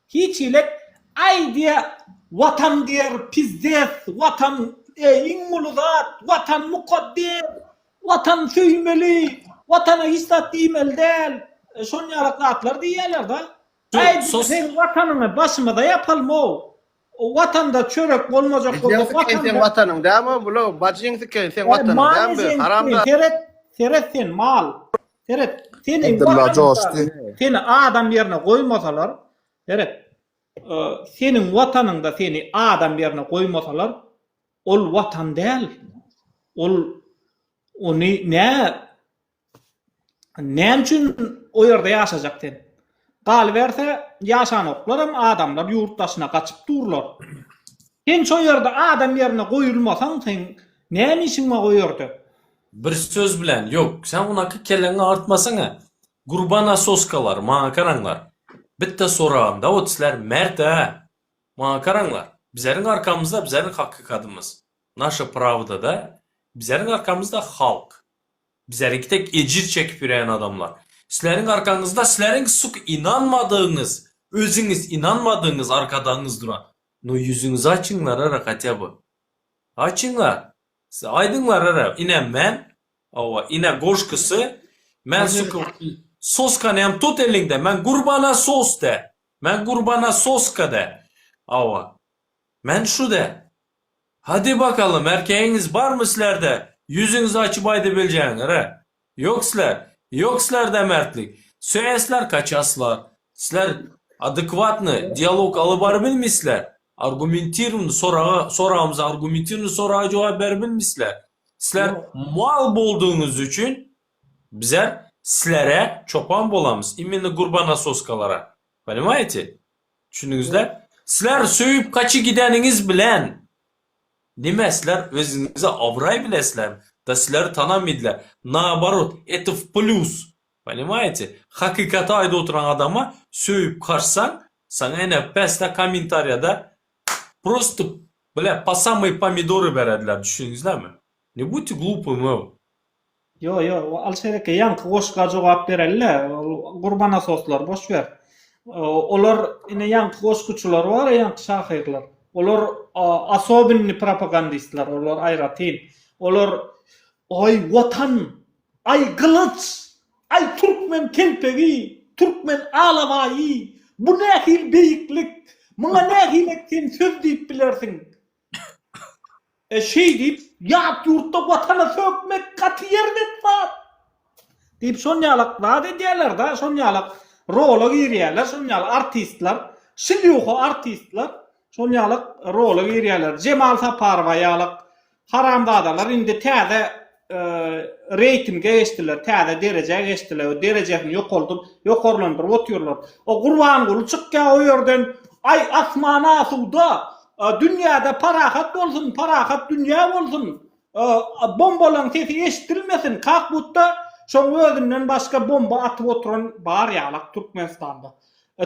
Hiç hilek aý diýe watan diýer pizdes, watan iň uly zat, watan mukaddes, watan söýmeli, watana hiç zat diýmeli däl, şon ýalak zatlar diýýärler-de. Aý seň watanyňy başymyza ýapalym-ow. Watanda çörek bolmajak bolsa
Ejeň sikeýin seň watanyň dämi bula bajyň sikeýin seň watanyň dämi haramzada.
Seret seret sen mal. Seret. Seni
Abdylla
watanyňda
joşdy.
seni adam ýerine goýmasalar, seret, seniň watanyňda seni adam ýerine goýmasalar, ol watan däl. Ol ony nä Näme üçin o ýerde ýaşajak sen? Galyberse, ýaşanoklaram adamlar ýurt daşyna gaçyp durlar. Sen şo ýerde adam ýerine goýulmasaň seň näme işiň bar o ýerde?
Bir söz bilen, ýok, sen unaky kelläňi agyrtmasaňa. Gurbana soskalar, maňa garaňlar. Bitte soragym da wot sizler mert-ä. Maňa garaňlar. Bizleriň arkamyzda bizleriň hakykatymyz. Naşa prawda da. Bizleriň arkamyzda halk. Bizleriňki tek ejir çekip ýören adamlar. Sizleriň arkaňyzda sizleriň suk ynanmadygyňyz, özüňiz ynanmadygyňyz arkadagyňyz duran. No ýüzüňizi açyňlar ara hatya by. Açyňlar. Siz aýdyňlar ara ine men, hawa ine goşgusy, men suk soskany hem tut eliňde, men Gurbana sos de. Men Gurbana soska de. Hawa. Men şu de. Hadi bakalym erkegiňiz barmy sizlerde ýüzüňizi açyp aýdybiljegiňir he ýok sizler ýok sizlerde mertlik söýesler kaçaslar sizler adekwatny dialog alyp barybilmisizler argumentirowny soraga soragymyza argumentirowny soraga jogap beribilmisizler sizler mal boldugyňyz üçin bizler sizlere çopan bolamyz imенно gurbanasoskalara ponimaýete Düşündiňizle? Sizler söýüp gaçy gideniňiz bilen nime sizler özüňize abraý bilesizler da sizleri tanamydylar naoborot eto w plýus ponimaýete hakykaty aýdyp oturan adama söýüp gaçsaň saňa ene pesde kommentariýada prosto bile po samyý pomidory berediler düşündiňizlemi ne budte glupym ow.
Ýo ýo Alşer eke ýaňky goşga jogap bereli-le ol gurbanasoslary boş ber. Olar ine ýaňky goşguçylar bar ýaňky şahyrlar. Olar asobinny propagandistler olar aýratyn. Olar aý watan, aý gylyç, aý türkmen telpegi, türkmen alabaýy, bu nähili beýiklik, muňa nähilek sen söz diýip bilersiň. E şeý diýip, ýat ýurtda watana sökmek gaty erbet zat. Diýip şon ýalak zat edýärler-da, şon ýalak rola girýärler, şon ýaly artistler, şlýuha artistler şon ýalak rola girýärler. Jemal Saparowa ýalak haramzadalar indi täze reýtinge geçdiler, täze derejä geçdiler we derejesini ýokaldyp, ýokarlandyryp otyrlar. O Gurbanguly çykýar o ýerden, Aý, asman asuda, dünýäde parahat bolsun, parahat dünýä bolsun, bombalaryň sesi eşidilmesin, kak budda şoň özünden başga bomba atyp oturan bar ýalak Türkmenistanda.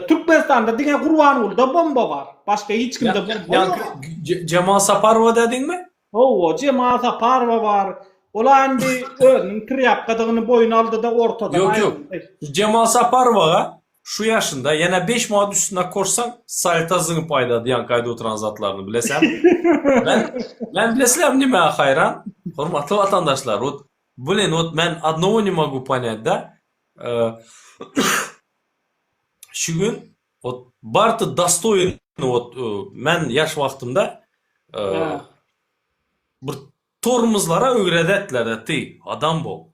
Türkmenistanda diňe Gurbangulyda bomba bar, başga hiç kimde bomba ýok.
Jemal Saparowa dädiňmi?
Hawa, Jemal Saparowa bar. Ol-a indi özüniň trýapkadygyny boýun aldy-da ortadan
Ýok, ýok.
aýryldy.
Jemal Saparowaga şu ýaşynda ýene beş manat üstüne goşsaň, salta zyňyp aýdady ýaňky aýdyp oturan zatlaryny, bilesämi? Men, men bilesizlermi nimäge haýran? Hormatly watandaşlar, wot, blin, wot men odnogo ne mogu ponýat, da? Şu gün wot barty dostoýny wot men ýaş wagtymda bir tormozlara öwredetler ty adam bol.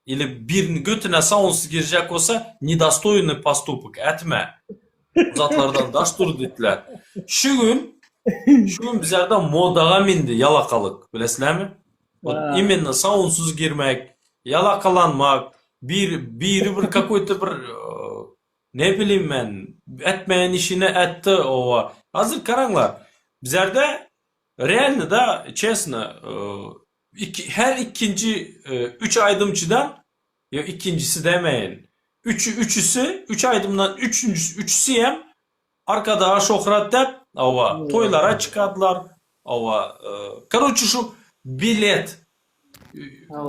Ili birini götüne saunsyz girjek bolsa nedostoýny postupok etme. Bu zatlardan daş dur diýdiler. Şu gün şu gün bizlerde modaga mindi ýalakalyk bilesizlermi? Wot imенно saunsyz girmek, ýalakalanmak, bir biri bir kakoýto bir ne bilim men etmeýän işini etdi owa. Hazir garaňlar bizlerde realno da çesno iki her ikinji üç aýdymçydan ýok ikinjisi demeýin üçi üçüsi üç aýdymdan üçünjisi üçüsi hem Arkadaga şöhrat dep hawa toýlara çykadylar hawa karoçe şu bilet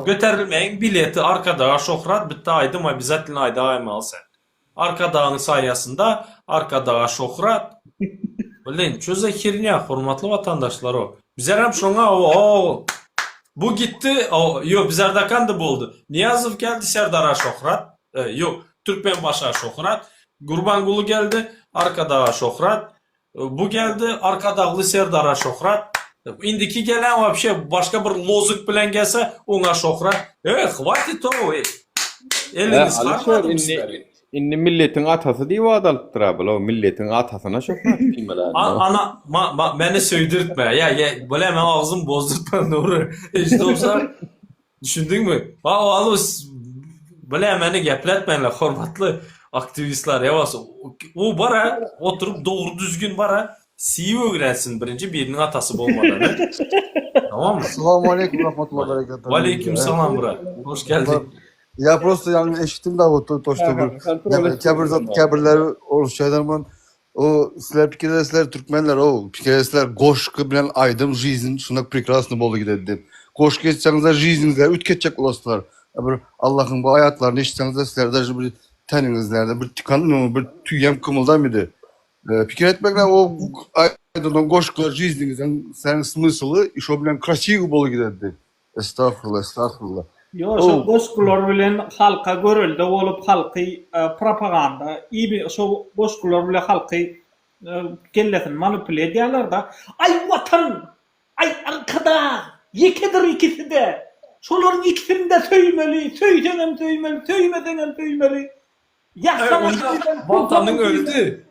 göterilmegiň bileti Arkadaga şöhrat bitti aýdym obýazatelno aýdaýmaly sen Arkadagyň saýasynda Arkadaga şöhrat blin ço za hernya hormatly watandaşlar bizerem şoňa o bu gitdi ýok bizerde kandy boldy Nyýazow geldi Serdara şöhrat ýok Türkmenbaşa şöhrat Gurbanguly geldi, Arkadaga şöhrat. Bu geldi, Arkadagly Serdara şöhrat. Indiki gelen wapşe başga bir lozung bilen gelse, oňa şöhrat. Eý, hwatit ow, eý. Eliňiz
Alyşir
harmadymy
indi
sizleri?
indi milletiň atasy diýip ad alypdyr-a bul, o milletiň atasyna şöhrat diýmeli
A,
indi.
ana, ma, ma, meni söýdürtme. Ýa, ýa, bile men agzym bozdurtma Nury. Eşidipsiň? Düşündiňmi? Ba, o alus bile meni gepletmäňler hormatly aktiwistler. Ýa bolsa o bara oturyp dogry düzgün bara CV öwrensin birinji biriniň atasy bolmadan. Tamammy?
Assalamu aleykum rahmetullahi berekatuhu.
Waleýkim salam brat. Hoş geldiň.
Ya prosto yani eşittim de o to, to что bir
Kontrol
kebir zat kebirler orusçadan man o sizler pikir sizler Türkmenler o pikir sizler goşgy bilen aýdym жизнь şunda прекрасно boldy gidedi diýip. Goşgy etseňizler жизньňizler üýtgetjek bolaslar. Bir Allahyň bu aýatlaryny eşitseňizler sizler даже bir teniňizlerde bir tikan bir tüýem kymyldamydy. Pikir etmekle o aýdylan goşgular жизньňizden sen smysly şo bilen krasiwy boldy gidedi diýip. Estagfurullah, estagfurullah.
Ýok, şo goşgular bilen halka görelde bolup halky propaganda imi şo goşgular bilen halky kellesini manipule edýärler-de. Aý Watan! Aý Arkadag! Ýekedir ikisi-de! Şolaryň ikisini-de söýmeli, söýseňem söýmeli, söýmeseňem söýmeli.
Watanyň öldi.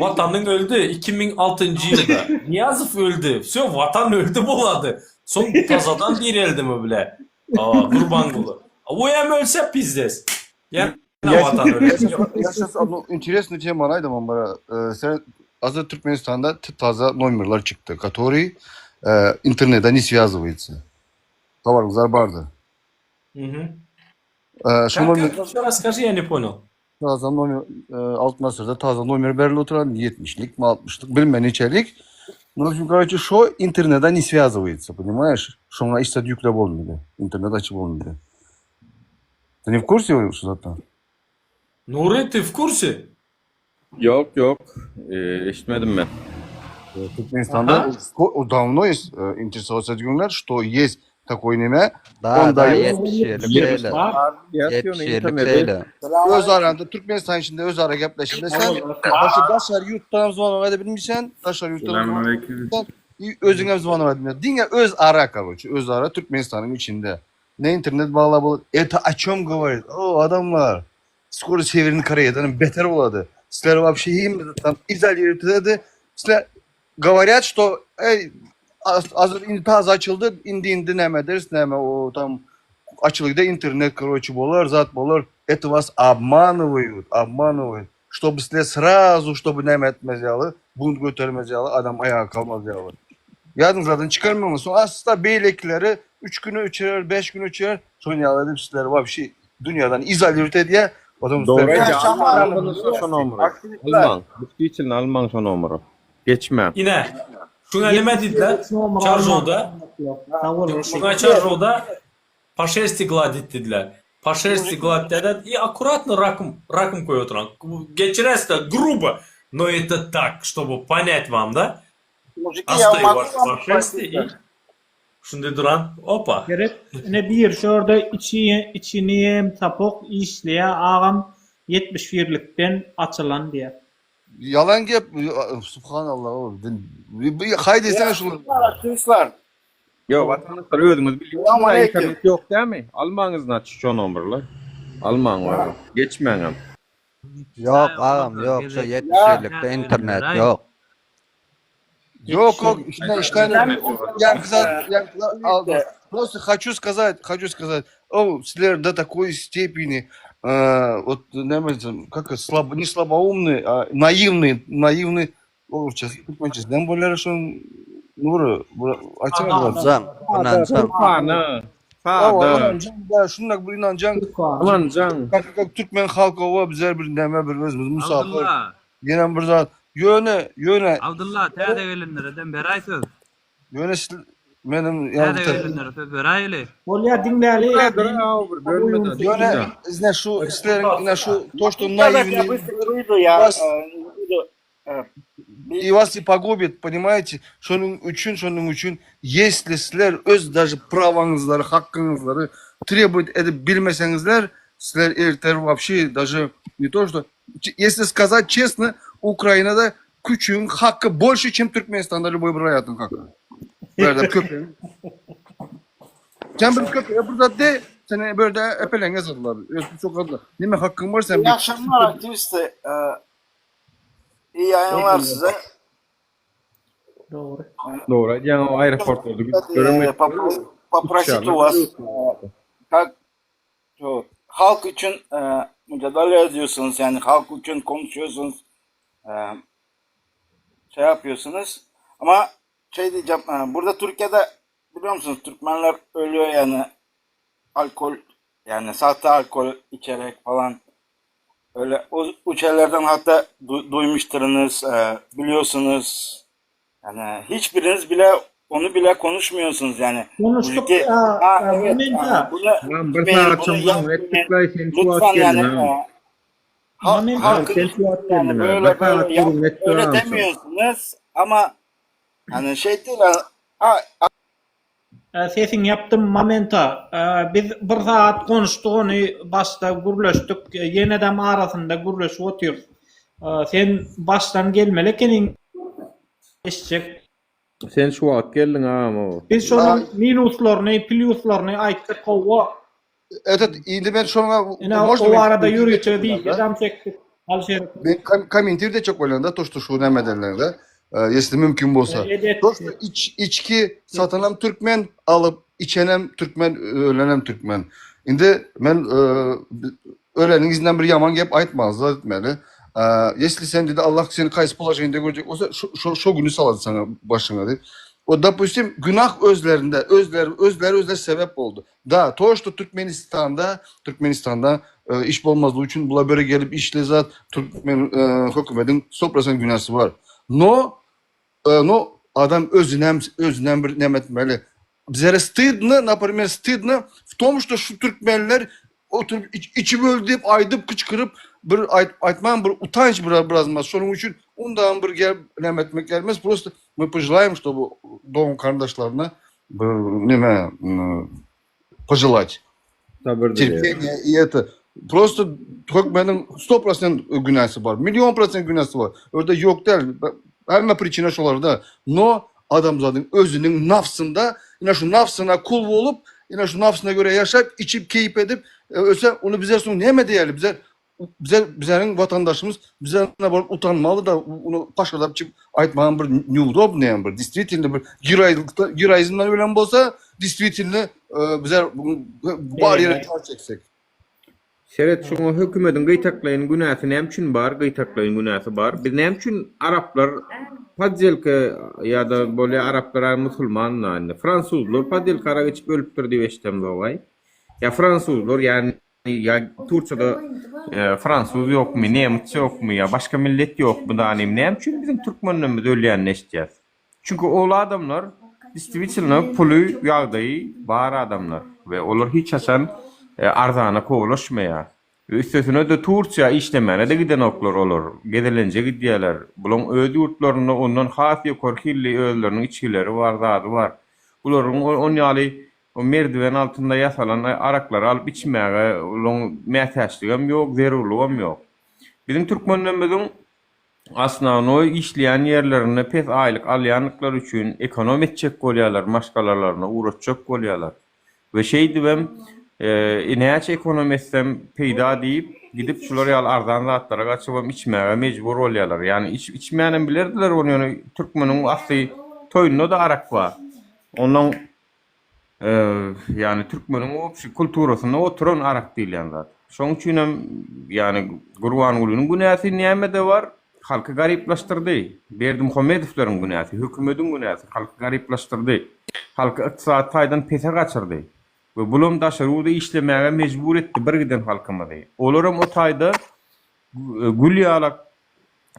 Watanyň öldi 2006-njy ýylda. Nyýazow öldi. Wsё, Watan öldi bolady. Soň tazadan direldimi bile. Gurbanguly. O hem ölse pizdes. Ýene Watan öler.
Я сейчас одну интересную тему aýdamam bara. Sen Hazır Türkmenistanda taza nomerler çykdy, который internete не связывается. Habaryňyzlar bardy.
Mhm.
Şu nomer
Еще раз скажи, я не понял.
Taza nomer Altyn asyrda taza nomer berilip oturan 70-lik mi 60-lyk bilmen neçelik. Ну, в общем, короче, şo internete не связывается, понимаешь? Şoňa hiç zat ýükläp bolmaýdy. Internet açyp bolmaýdy. Ты не в курсе şu zatdan?
Nury, ты в курсе?
Ýok, ýok. Eşitmedim men.
Türkmenistanda o давно есть интересоваться edýänler, что есть такой neme.
Da, da, 70 ýyllyk şeýle. 70 ýyllyk şeýle.
Öz aranda Türkmenistan içinde öz ara gepleşinde sen başa daşary ýurtdan zwanok edip bilmişsen, daşary ýurtdan zwanok özüňem zwanok edip bilmişsen. Diňe öz ara korоче, öz ara Türkmenistanyň içinde. Ne internet baglap bolup, это о чем говорит? O adamlar. Skoro Severny Koreýadan beter bolady. Sizler wapşe hemme zatdan izolirowat edildi. Sizler goworýat şto eý hazir indi taze açyldy indi indi näme ederis näme o tam açylgyda internet koroçe bolar zat bolar eto was obmanywaýut obmanywaýut ştoby sizler srazu ştoby näme etmez ýaly bunt götermez ýaly adam aýaga kalmaz ýaly ýadyňyzlardan çykarmaň soň asla beýlekileri üç güne öçürer beş güne öçürer şoň ýaly edip sizler wapşe Dünýadan izolirut edýär. Otam
Dogry aýdýar. Almaň şo nomery. Almaň. Bütin almaň şo nomery. Geçmäň.
Ine, şuňa nime diýdiler? Çarjowda. Şuňa çarjowda po şersti gladit diýdiler. Po şersti gladit diýdiler i akkuratno rakm rakm koýup oturan. Geçiräsde grubo, no это так, чтобы понять вам, da?
Mujiki ya
Astoý po şersti i Şunda duran opa.
Gerek ine bir şorda içi içiniem sapok işleýä agam 71 likden açylan diýä.
Ýalan gep subhanallah haý desene şuny.
Aktiwistler.
Ýok watandaşlar özüňiz bilýäňiz internet ýok dämi? Almaňyz naç şo nomerler. Almaň ony. Geçmäňem.
Ýok agam ýok şo 71 likde internet ýok.
Yok yok işte işte я я просто хочу сказать, хочу сказать, о, sizler до такой степени э, вот näme как слабо не слабоумный, а наивный, наивный о, сейчас türkmençesinden bolýar şoň Nury, açyň
Ynanjaň, ynanjaň.
Sada, sada.
Şundak bir ynanjaň.
Ynanjaň.
Как как türkmen halky owa bizler bir näme bir özümiz musafir. Ýene bir zat. Ýöne, ýöne.
Abdylla, täze gelenlereden beräý söz.
Ýöne siz meniň
Täze gelenlere söz beräýeli.
Bolýar diňläli.
Ýöne ine şu sizleriň ine şu to что naivny вас и вас и погубит, понимаете? Şonuň üçin, şonuň üçin если sizler öz даже prawaňyzlary, hakkyňyzlary требовать edip bilmeseňizler, sizler erter вообще даже не то что Если сказать честно, Ukrainada küçügiň haky больше, чем Türkmenistanda любой bir raýatyň haky. Bu ýerde köpegiň. Sen bir köpeğe bir zat de. Seni börde epeleňe zyrlar. Özü çok adlı. Nime hakkın var sen
İyi akşamlar aktiviste. Ee, iyi yayınlar size.
Dogry.
Dogry aýdýaň o aeroportlarda gidip
Ee,
göremedik.
popro- Попросить у вас e, как şu, halk için e, mücadele ediyorsunuz yani halk için konuşuyorsunuz e, şey yapıyorsunuz ama şey diyeceğim e, burada Türkiye'de biliyor musunuz Türkmenler ölüyor yani alkol yani sahte alkol içerek falan öyle o, o şeylerden hatta du- duymuşturunuz e, biliyorsunuz yani hiçbiriniz bile onu bile konuşmuyorsunuz yani.
Konuştuk
Ülke,
ya,
ha,
e,
evet,
Momenta.
yani bunu
Lan bir
etmeyin,
saat
bunu
soň
yapmayın.
etdik lay sen şu
Lütfen
wagt
yani
geldin ha.
e, halk,
Momenta.
halkın
Sen şu wagt
yani
geldin ha.
böyle
Bir saat
böyle yap,
gürrüň etdik
öyle
ha.
demiyorsunuz ama hani şey değil ha,
E, Sesiňi ýapdym Momenta. E, Biz bir saat konuştuk ony başda gürleşdik. E, Ýenedem arasynda gürleşip otyrys. E, Sen başdan gelmeli ekeniň eşitjek.
Sen şu wagt geldiň agam o.
Biz şonuň minuslaryny, plýuslaryny aýtdyk howwa.
Evet, indi men şoňa
Ine o barada ýörite wideodam çekdik. Alyşer.
Men kom kommentir etjek bolýan-da, to što şu näme derler-de, ýesli mümkin bolsa.
Ed et.
To što iç içki satanam türkmen, alyp içenem türkmen, ölenem türkmen. Indi men öleniň yzyndan bir ýaman gep aýtmazlar etmeli. Ýesli sen diýdi Allah seni kaýsy položeniýede görjek bolsa şo şo şo güni salady saňa başyňa diýip. O dopustim günah özlerinde, özleri özleri özleri sebep boldy. Da to što Türkmenistanda Türkmenistanda iş bolmazlygy üçin bular böre gelip işli zat türkmen hökümediň sto prosent günäsi bar. No no adam özünem özünem bir neme etmeli. Bizlere stydno naprimer stydno w tom što şu türkmenler oturyp içip öldü diýip aýdyp kyçkyryp bir aýtman bir utanç bir biraz şonuň üçin ondan bir gel neme etmek gelmez prosto мы пожелаем чтобы dogan garyndaşlaryna bir neme пожелать терпение и это просто hökmeniň 100% günäsi bar million prosent günäsi bar orada ýok däl hemme pričina şolarda no adamzadyň özüniň nafsynda ine şu nafsyna kul bolup ine şu nafsyna görä ýaşap içip keýp edip ölse ony bizler soň näme diýeli bizler Bize bizleriň watandaşymyz bize baryp utanmaly da ony paşadap çykyp aýtmagan bir neudobnyýam bir действительно bir giraýlykda giraýzmdan ölen bolsa действительно bizler bar ýere jar çeksek.
Seret şuňa hökümediň gytaklaýyn günäsi näme üçin bar gytaklaýyn günäsi bar biz näme üçin araplar poddelka ýa-da bolýa araplar musulman da indi fransuzlar poddelka arak içip ölüpdir diýip eşidemzogaý ýa fransuzlar ýa Ýa Turkiýada fransuz ýokmy, nemes ýokmy, ýa başga millet ýokmy danym, näme üçin biziň türkmenlerimiz ölýänini eşitýäs? Çünki ol adamlar distwitelno puly, ýagdaýy bar adamlar we olar hiç haçan arzana kowalaşmaýar. We üstesine-de Turkiýa işlemäne-de gidenoklar olar, gezelenje gidýärler. Bulaň öz ýurtlarynda ondan has ýokary hilli özleriniň içgileri bar, zady bar. Bularyň on ýaly O merdiwen altynda ýasalan araklary alyp içmäge olaň mätäçligem ýok, zerurlygam ýok. Biziň türkmenlerimiziň osnownoý işleýän ýerlerinde pes aýlyk alýandyklary üçin ekonom etjek bolýarlar, maşgalalaryna ugratjak bolýarlar. We şeýdibem näçe ekonom etsem peýda diýip, gidip şular ýaly arzan zatlara gaçybam içmäge mejbur bolýarlar. Ýagny içmänem bilerdiler ony ýöne türkmeniň asly toýunda-da arak bar. Onnoň Ýagny türkmeniň obşi kulturasynda oturan arak diýilýän zat. Şoň üçinem ýagny Gurbangulynyň günäsi nämede bar? Halky garyplaşdyrdy. Berdimuhamedowlaryň günäsi, hökümediň günäsi halky garyplaşdyrdy. Halky ykdysady taýdan pese gaçyrdy. We bulam daşary ýurda işlemäge mejbur etdi bir giden halkymyzy. Olaram o taýda gül ýalak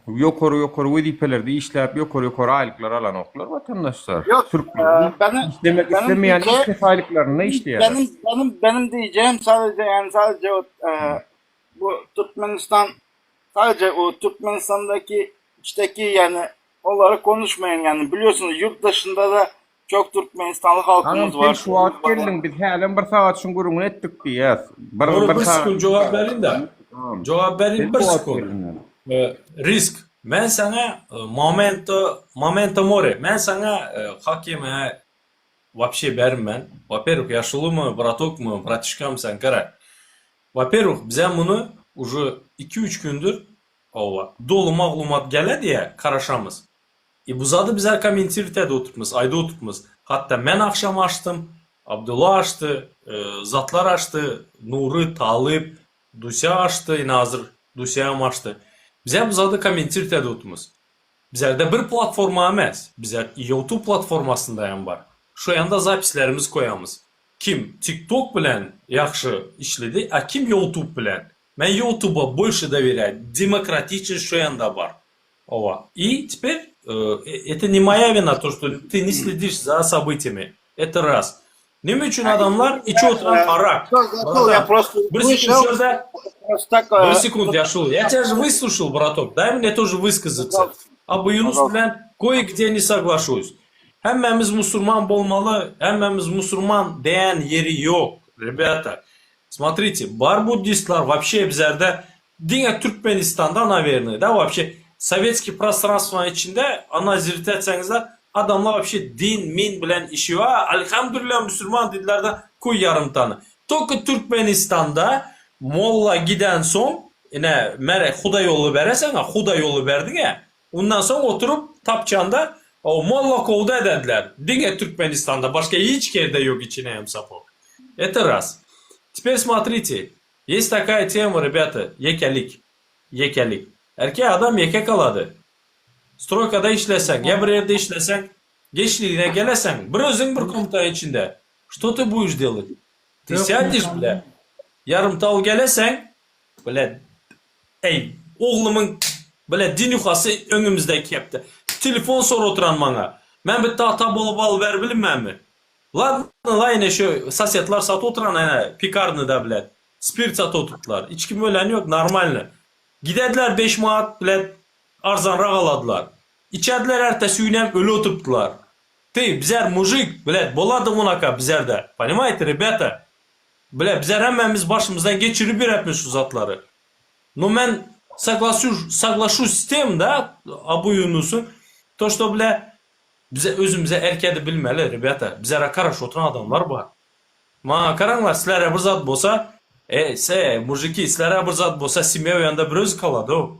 Ýokary ýokary wezipelerde işläp ýokary ýokary aýlyklar alanoklar watandaşlar.
Yok,
Türkler
e, benim
işlemek
benim
islemeýän iň
diyeceğim
pes aýlyklarynda işleýärler.
benim benim benim diyeceğim sadece yani sadece o e, bu Türkmenistan sadece o Türkmenistan'daki içteki yani onları konuşmayın yani biliyorsunuz yurt dışında da çok Türkmenistanlı
Agam
halkımız
sen
var.
şu wagt geldiň biz hälem bir sagat şuň gürrüňini etdik diýýäs. Bir
Doğru
bir
bir
sagat.
sekund jogap berin de. Jogap berin
Sen
bir
şu wagt
sekund.
geldiň.
E, Risk. Men saňa e, momento momento more. Men saňa e, hak ýeme. Wapşe bermen. Во-первых, ýaşulumy, bratokmy, bratişkamy sen gara. Во-первых, bize muny uje iki-üç gündür, hawa, doly maglumat gele diýä garaşamyz. I bu zady bizler kommentirowat edip oturupmyz, aýdyp oturupmyz. Hatda men agşam açdym, Abdulla açdy, zatlar açdy, Nury, Talyp, Dusýa açdy, ine hazir Dusýa hem açdy. Bizler bu zady kommentirowat edip oturmyz. Bizlerde bir platforma emes, bizler YouTube platformasynda hem bar. Şo ýanda zapislerimizi koýamyz. Kim TikTok bilen ýagşy işledi, a kim YouTube bilen. Men YouTuba bolşe dowerýaýu, demokratiçnyý şo ýanda bar. Owa. I teper это не moýa wina to što ty ne slediş za sobytiýami. Это raz. Neme üçin adamlar içip oturan arak?
Я просто
Bir sekund
слышал,
şurada.
просто так,
Bir sekund ýaşuly. Я тебя же выслушал, браток. Дай мне тоже высказаться. Abu Yunus bilen koý-gde не соглашусь. Hemmämiz musurman bolmaly, hemmämiz musurman diýen ýeri ýok, ребята. Смотрите, bar buddistler вообще bizlerde diňe Türkmenistanda navernoe, da вообще sovetskiý prostranstwanyň içinde analizirowat etseňizler adamlar вообще din min bilen işi ýok. A alhamdulillah musulman diýdiler-de koý ýarymtany. Tolko Türkmenistanda molla gidensoň ine mere huda ýoly bereseň-a huda ýoly berdiň-ä Ondan soň oturyp tapçanda o molla kowdy edediler. Diňe Türkmenistanda başga hiç ýerde ýok içine hem sapok. Это раз. Теперь смотрите, есть такая тема, ребята, ýekelik. Ýekelik. Erkek adam ýeke galady. Stroýkada işleseň, ýa bir ýerde işleseň, giçligine geleseň, bir özüň bir komnataň içinde. Что ты будешь делать? Ты сядешь, бля, ýarym tal geleseň, бля, Eý, oglumyň bile dinýuhasy öňümizde kepdi. Telefon sor oturan maňa. Men bitta ata bolup alyber bilinmämi? Ladno la ine şu sosedlar satyp oturan ene pekarnyda bilet. Spirt satyp oturdylar. Hiç kim ölen ýok, normalny. Gidediler 5 manat bilet arzanrak aladylar. Içediler ertesi günem öli oturypdylar. Ty, bizler mujik, bilet bolady munaka bizlerde. Понимаете, ребята? Bile bizler hemmämiz başymyzdan geçirip ýörepmiz şu zatlary. No men soglasýuş soglaşuş s tem da Abu Ýunusyň to şto bile bize özümize erk edip bilmeli rebýata bizere karaş oturan adamlar bar. Maňa karaňlar sizlere bir zat bolsa e se mujiki sizlere bir zat bolsa semýa ýanda bir özi kalady-ow.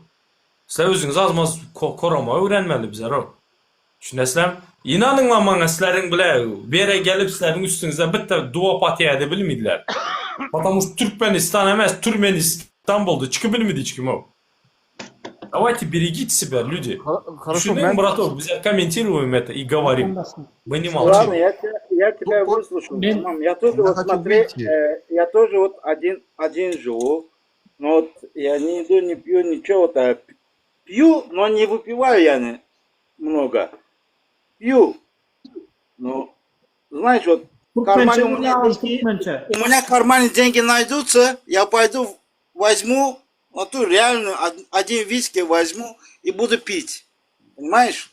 Sizler özüňizi az-maz koramagy öwrenmeli bizler-ow. Düşünesizlermi? Ynanyňlar maňa sizleriň bile bu ýere gelip sizleriň üstüňizden bitte duwa patyýa ede bilmediler. Потому что Türkmenistan emes Türmenistan boldy çykyp bilmedi hiç kim-ow. Давайте берегите себя, люди.
Хорошо,
Düşündiňmi,
men
браток, bizler комментируем это и говорим. Мы не
Ладно,
молчим.
я тебя, я тебя выслушал. Tamam, я тоже
Я
вот
хочу
смотри,
выйти.
э, я тоже вот один, один живу, но вот я не иду, не пью, ничего, вот, а пью, но не выпиваю я не, много. Пью. Ну, знаешь, вот в кармане у меня деньги, у меня в кармане деньги найдутся, я пойду возьму, вот ту реальную, один виски возьму и буду пить. Понимаешь?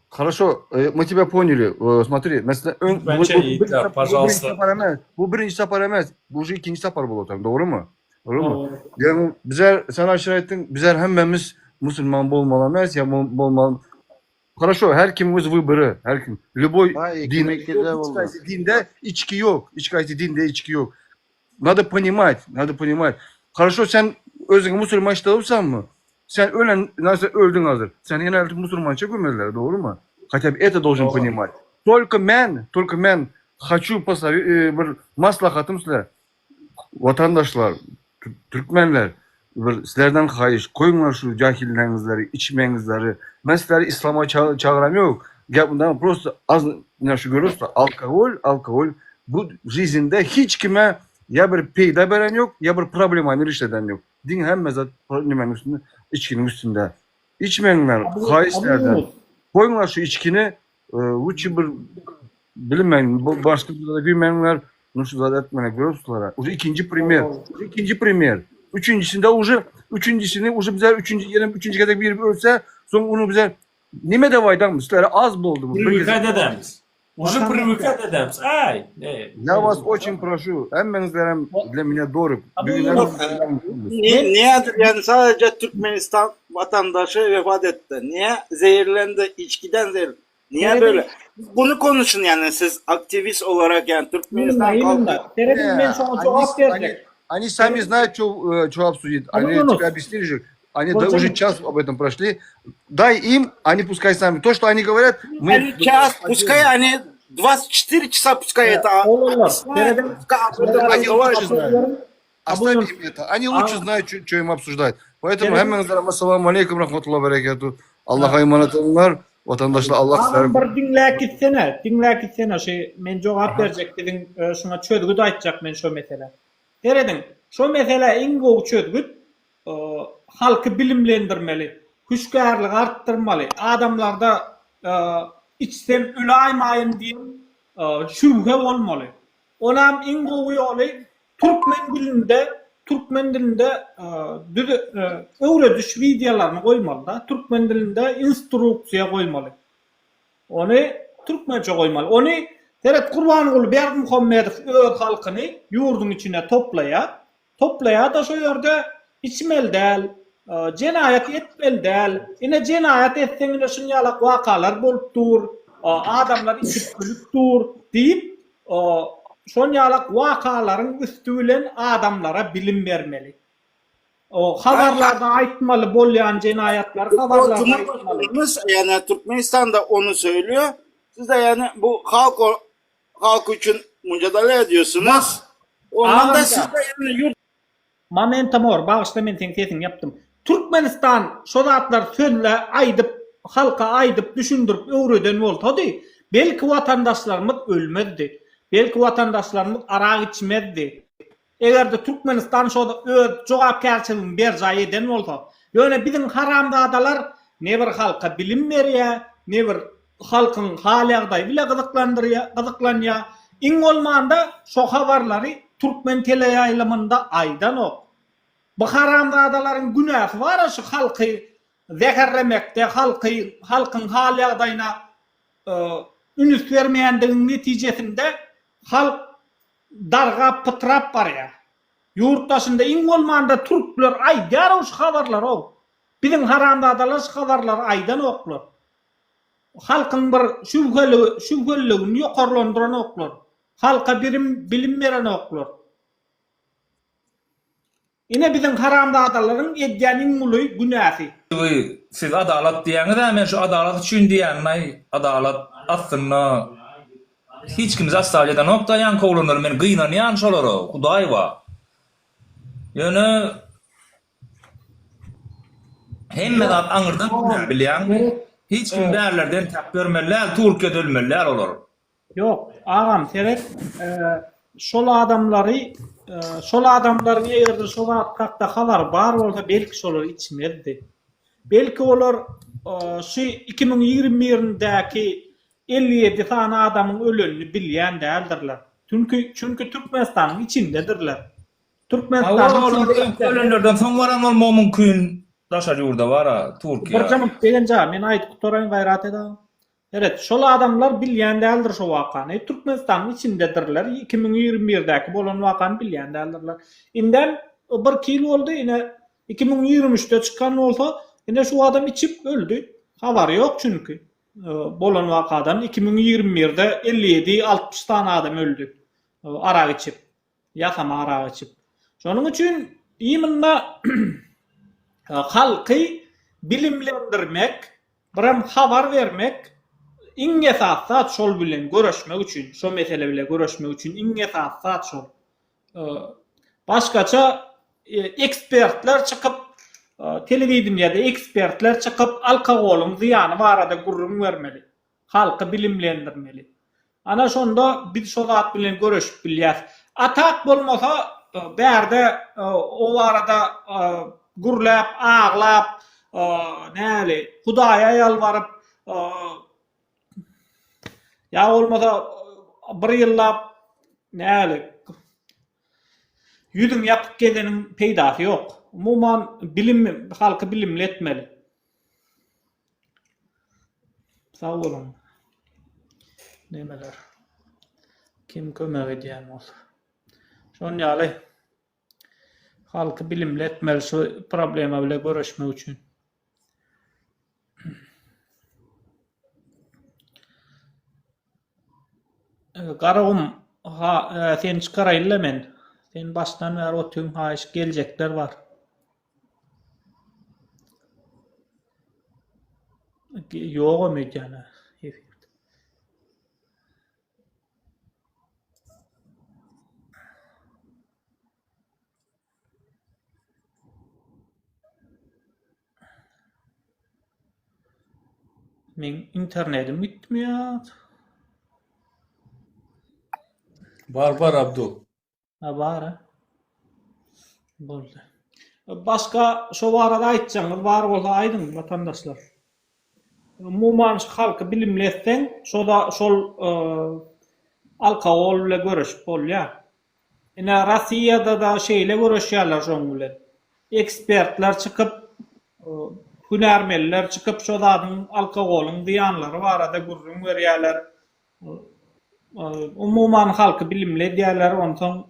Хорошо, э, мы тебя поняли. Э, Смотри, mesela ön, bu, bu,
Türkmençe
bu,
ýigitler,
bu birinji
пожалуйста.
sapar emes. Bu birinji sapar emes. Bu уже ikinji sapar bolup dogry my? Dogry my?
Dogry.
Yani bizler sen aşağı ettin, bizler hemmemiz Musulman bolmaly emes ya bolmaly. Хорошо, her kim öz выборы, her kim. Любой
Ay,
din,
2002-de
hiç
boldy.
haýsy dinde içki ýok. Hiç haýsy dinde içki ýok. Надо понимать, надо понимать. Хорошо, sen özüňi musulman my? Sen ölen, nasıl öldün hazır. Sen yine artık musulmança gömerler, doğru mu? Хотя бы это должен
Dogry.
понимать. Только men, только men хочу посове- bir maslahatym sizler. Vatandaşlar, türkmenler, bir sizlerden haýyş, goýuňlar şu jahilleriňizleri, içmeňizleri. Men sizleri islama çagyram ýok. Gap bundan просто az şu görüyorsun, alkogol, alkogol bu жизньде hiç kime ya bir peýda beren ýok, ya bir problemany işleden ýok. Diň hemme zat nimäniň üstünde, içkiniň üstünde. Içmeňler, haýyş sizlerden. Goýuňlar şu içkini, лучше bir bilmeýin, başga bir zada güýmeňler, ну şu zat etmäne görüpsizler. Уже ikinji пример, ikinji пример. Üçünjisinde уже, üçünjisini уже bize üçüncü, ýene üçüncü gezek bir ölse, soň onu bize nime de waýdanmy, sizlere az boldy bu.
Привыкать edemiz. Уже привыкать edemiz. Aý, ne.
Я вас очень прошу, hemmeňizlerem для меня дорог.
Niye, niye yani sadece Türkmenistan vatandaşı vefat etti? Niye? Zehirlendi, içkiden zehir. Niye böyle? Bunu konuşun yani siz aktivist olarak yani Türkmenistan
Imенно,
halkı
Serediň men şoňa jogap
Они,
berjek.
они сами знают, что, что обсудить. Они
Yunus.
тебе объяснили же. Они да,
Hocam-
уже час об этом прошли. Дай им, они пускай сами. То, что они говорят, мы...
Они час, пускай они 24 часа пускай это
Olanlar,
объясняют,
serediň.
пускай об этом
Они лучше
разговаривают.
знают. Оставь им это. Они лучше знают, что им обсуждать. Поэтому
Serediň.
hemmäňizlere assalamu aleýkum rahmetullahi berekatuh. Allaha emanet bolunlar. Watandaşlar Allah
Agam
sizleri
bir diňläp gitsene, diňläp gitsene şu men jogap berjek siziň e, şuňa çözgüt aýtjak men şo meselä. Serediň, şo meselä iň gowy çözgüt e, halky bilimlendirmeli, hüşgärligi artdyrmaly, adamlarda e, içsem öläýmaýyn diýen e, şübhe bolmaly. Onam iň gowy ýoly türkmen dilinde türkmen dilinde düz öwrediş wideolaryny goýmaly-da, türkmen dilinde instruksiýa goýmaly. Ony türkmençe goýmaly. Ony seret Gurbanguly Berdimuhamedow öz halkyny ýurduň içine toplaýar. Toplaýar-da şo ýerde içmeli däl, jenaýat etmeli däl. Ine jenaýat etseň ine şunýalak wakalar bolup dur, adamlar içip ölüp dur diýip, şonýalak wakalaryň üsti bilen adamlara bilim bermeli. O habarlarda aýtmaly bolýan jenaýatlary habarlarda aýtmaly.
Cumhurbaşkanımız yani Türkmenistan'da onu söylüyor. Siz de yani bu halk halk için mücadele ediyorsunuz. Ondan da siz de yani yurt
Momento mor, bagyşla men seň sesiňi ýapdym. Türkmenistan şo zatlary sözle aýdyp, halka aýdyp, düşündirip öwreden bolsady, belki watandaşlarymyz ölmezdi. Belki watandaşlarymyz arak içmezdi. Eger-de Türkmenistan şo öz jogapkärçiligini berjaý eden bolsa. Ýöne biziň haramzadalar ne bir halka bilim berýär, ne bir halkyň hal-ýagdaýy bile gyzyklandyrýar, gyzyklanýar. Iň bolmanda şo habarlary türkmen teleýaýlymynda aýdanok. Bu haramzadalaryň günäsi bar-a şu halky zäherlemekde, halky, halkyň hal-ýagdaýyna ünüs bermeýändigiň netijesinde halk dargap, pytrap barýar. Ýurt daşynda iň bolmanda türkler aýdýar-ow şu habarlary-ow. Biziň haramzadalar şu habarlary aýdanoklar. Halkyň bir şübheli şübheliligini ýokarlandyranoklar. Halka birim bilim berenoklar. Ine biziň haramzadalaryň edýän iň uly günäsi.
Siz adalat diýýäňiz-ä men şu adalat üçin diýýän-aý adalat aslynda hiç kimi zastawiýa edenok-da ýaňky oglanlar men gynanýan şolara hudaý bar ýöne Hemme zat aňyrdan günä bilýäňmi? Hiç kim bärlerden tap görmeli däl, Türkiýede ölmeli däl olar.
Ýok, agam seret, şol adamlary, şol adamlaryň eger-de şo zat hakda habary bar bolsa belki şolar içmezdi. Belki olar şu 2021-däki 57 sany adamyň ölenini bilýän däldirler. Çünki, çünki Türkmenistanyň içindedirler.
Hawa olar öňki ölenlerden soň baran bolmagy mümkin daşary ýurda bara Türkiýä.
Birje munt Begenç aga men aýdyp gutaraýyn gaýrat et aga. Seret şol adamlar bilýän däldir şo wakany Türkmenistanyň içindedirler 2021däki bolan wakany bilýän däldirler. Indem birki ýyl boldy ine 2023de çykan bolsa ine şu adam içip öldi habary ýok çünki bolan wakadan 2021de 57 60 sany adam öldi arak içip. Ýasama arak içip. Şonuň üçin imенно halky bilimlendirmek, birem habar bermek iň esasy zat şol bilen göreşmek üçin, şo mesele bile göreşmek üçin iň esasy zat şol. Başgaça ekspertler çykyp, telewideniýede ekspertler çykyp alkogolyň zyýany barada gürrüň bermeli. Halky bilimlendirmeli. Ana şonda biz şo zat bilen göreşip bilýäs. A tak bolmasa bärde o barada gürläp, aglap, näli, Hudaýa ýalbaryp, ýa bolmasa bir ýyllap näli, ýüzüňi ýapyk gezeniň peýdasy ýok. Umuman bilim, halky bilimli etmeli. Sag boluň. Nemeler. Kim kömek edýän bolsa. Şon ýaly halky bilimli etmeli şu problema bile göreşmek üçin. Garagum ha seni çykaraýynla men. Sen başdan bäri otyň haýyş geljekler bar. Ýogam öýdýän-ä efirde. Meň internetim gitdimi ýa?
Bar bar Abdul.
Ha bar ha. Boldy. Başga şo barada aýtjagyňyz bar bolsa aýdyň watandaşlar. Umuman şu halky bilimli etseň şoda şol alkogol bile göreşip bolýar. Ine Rossiýada-da şeýle göreşýärler şoň bilen. Ekspertler çykyp, hünärmenler çykyp şo zadyň alkogolyň zyýanlary barada gürrüň berýärler. Umuman halky bilimli edýärler, onsoň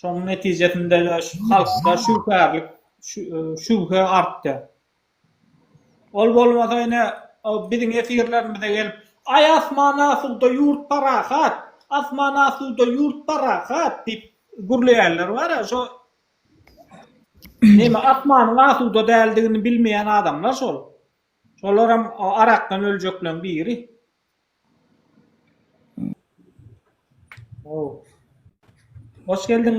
şonuň netijesinde-de halkda şübhärlik, şübhe artýar. Ol bolmasa ine biziň efirlerimize gelip Aý asman asuda ýurt parahat, asman asuda ýurt parahat diýip gürleýänler bar-a şo neme asmanyň asuda däldigini bilmeýän adamlar şol. Şolaram arakdan öljekleň biri. Hoş geldiň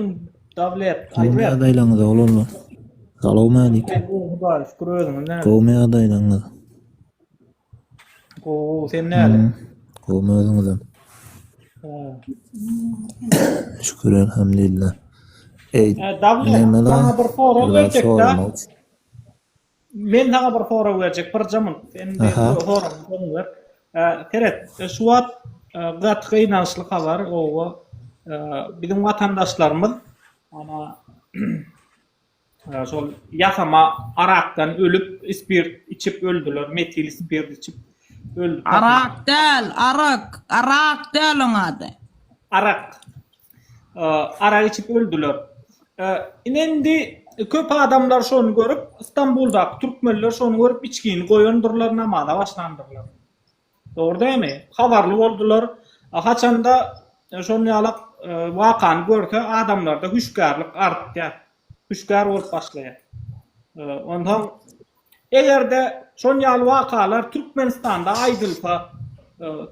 Dawlet.
Gowy ýagdaýlaryňyz oglanlar. Salowmalikim.
Hudaýa şükür özüňiz näme?
Gowymy ýagdaýlaryňyz?
Gowy, sen näle?
Gowymy özüňizem? Şükür elhamdülillah. Eý,
Dawlet,
näme-la?
saňa bir sorag
Bir zat
berjek-dä.
soramak üçin.
Men saňa bir sorag berjek, birje munt. Sen bir soragyňy soň ber. Seret, şu wagt gaty gynançly habar, oba biziň watandaşlarymyz ana şol ýasama arakdan ölüp, spirt içip öldüler, metil spirt içip öldi.
Arak däl, arak, arak däl oň ady.
Arak. Arak içip öldüler. Ine indi köp adamlar şony görüp, Stambuldaky türkmenler şony görüp içgini goýandyrlar, namaza başlandyrlar. Dogry dälmi? Habarly boldular. Haçanda şon ýalak wakany görse adamlarda hüşgärlik artýar. Hüşgär bolup başlaýar. Onsoň eger-de şon ýaly wakalar Türkmenistanda aýdylsa,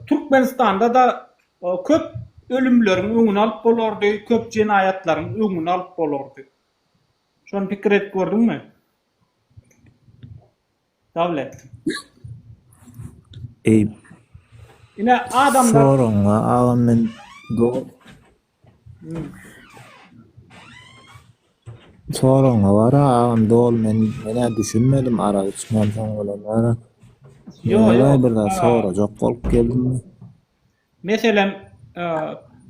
Türkmenistanda-da Köp ölümleriň öňüni alyp bolardy, köp jenaýatlaryň öňüni alyp bolardy. Şony pikir edip gördüňmi? Dawlet.
Eý.
Ine adamlar.
Soraňa agam men do. Soraňa bara agam doly men menä düşünmedim arak içmänsoň bolan bara.
Ýo
Ýöne
ýok.
bir zat sorajak bolup geldim.
Meselem,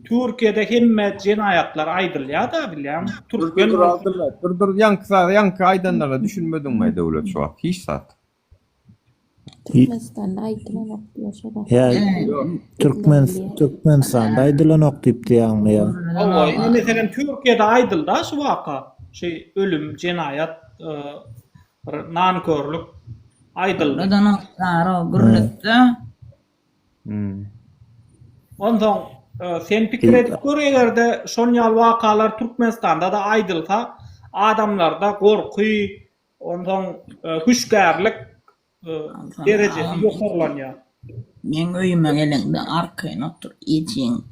Türkiýede hemme jenaýatlar aýdylýar-da, bilýäňmi? Türkmen
Dur dur Abdylla, dur dur ýaňky zat, ýaňky aýdanlara düşünmediňmi Döwlet şu wagt hiç zat.
Türkmenistanda aýdylanok diýýär şo zat.
Ýa Türkmen Türkmenistanda aýdylanok diýip diýýäňmi ýa?
Hawa, indi meselem Türkiýede aýdylda şu waka, şu ölüm, jenaýat, bir nankörlük aýdyldy.
Gürledenok, gürletse.
Onsoň sen pikir edip gör egerde şon ýaly wakalar Türkmenistanda-da aýdylsa adamlarda gorky onsoň hüşgärlik derejesi ýokarlanýar.
Meň öýüme geleňde arkaýyn otur ejeň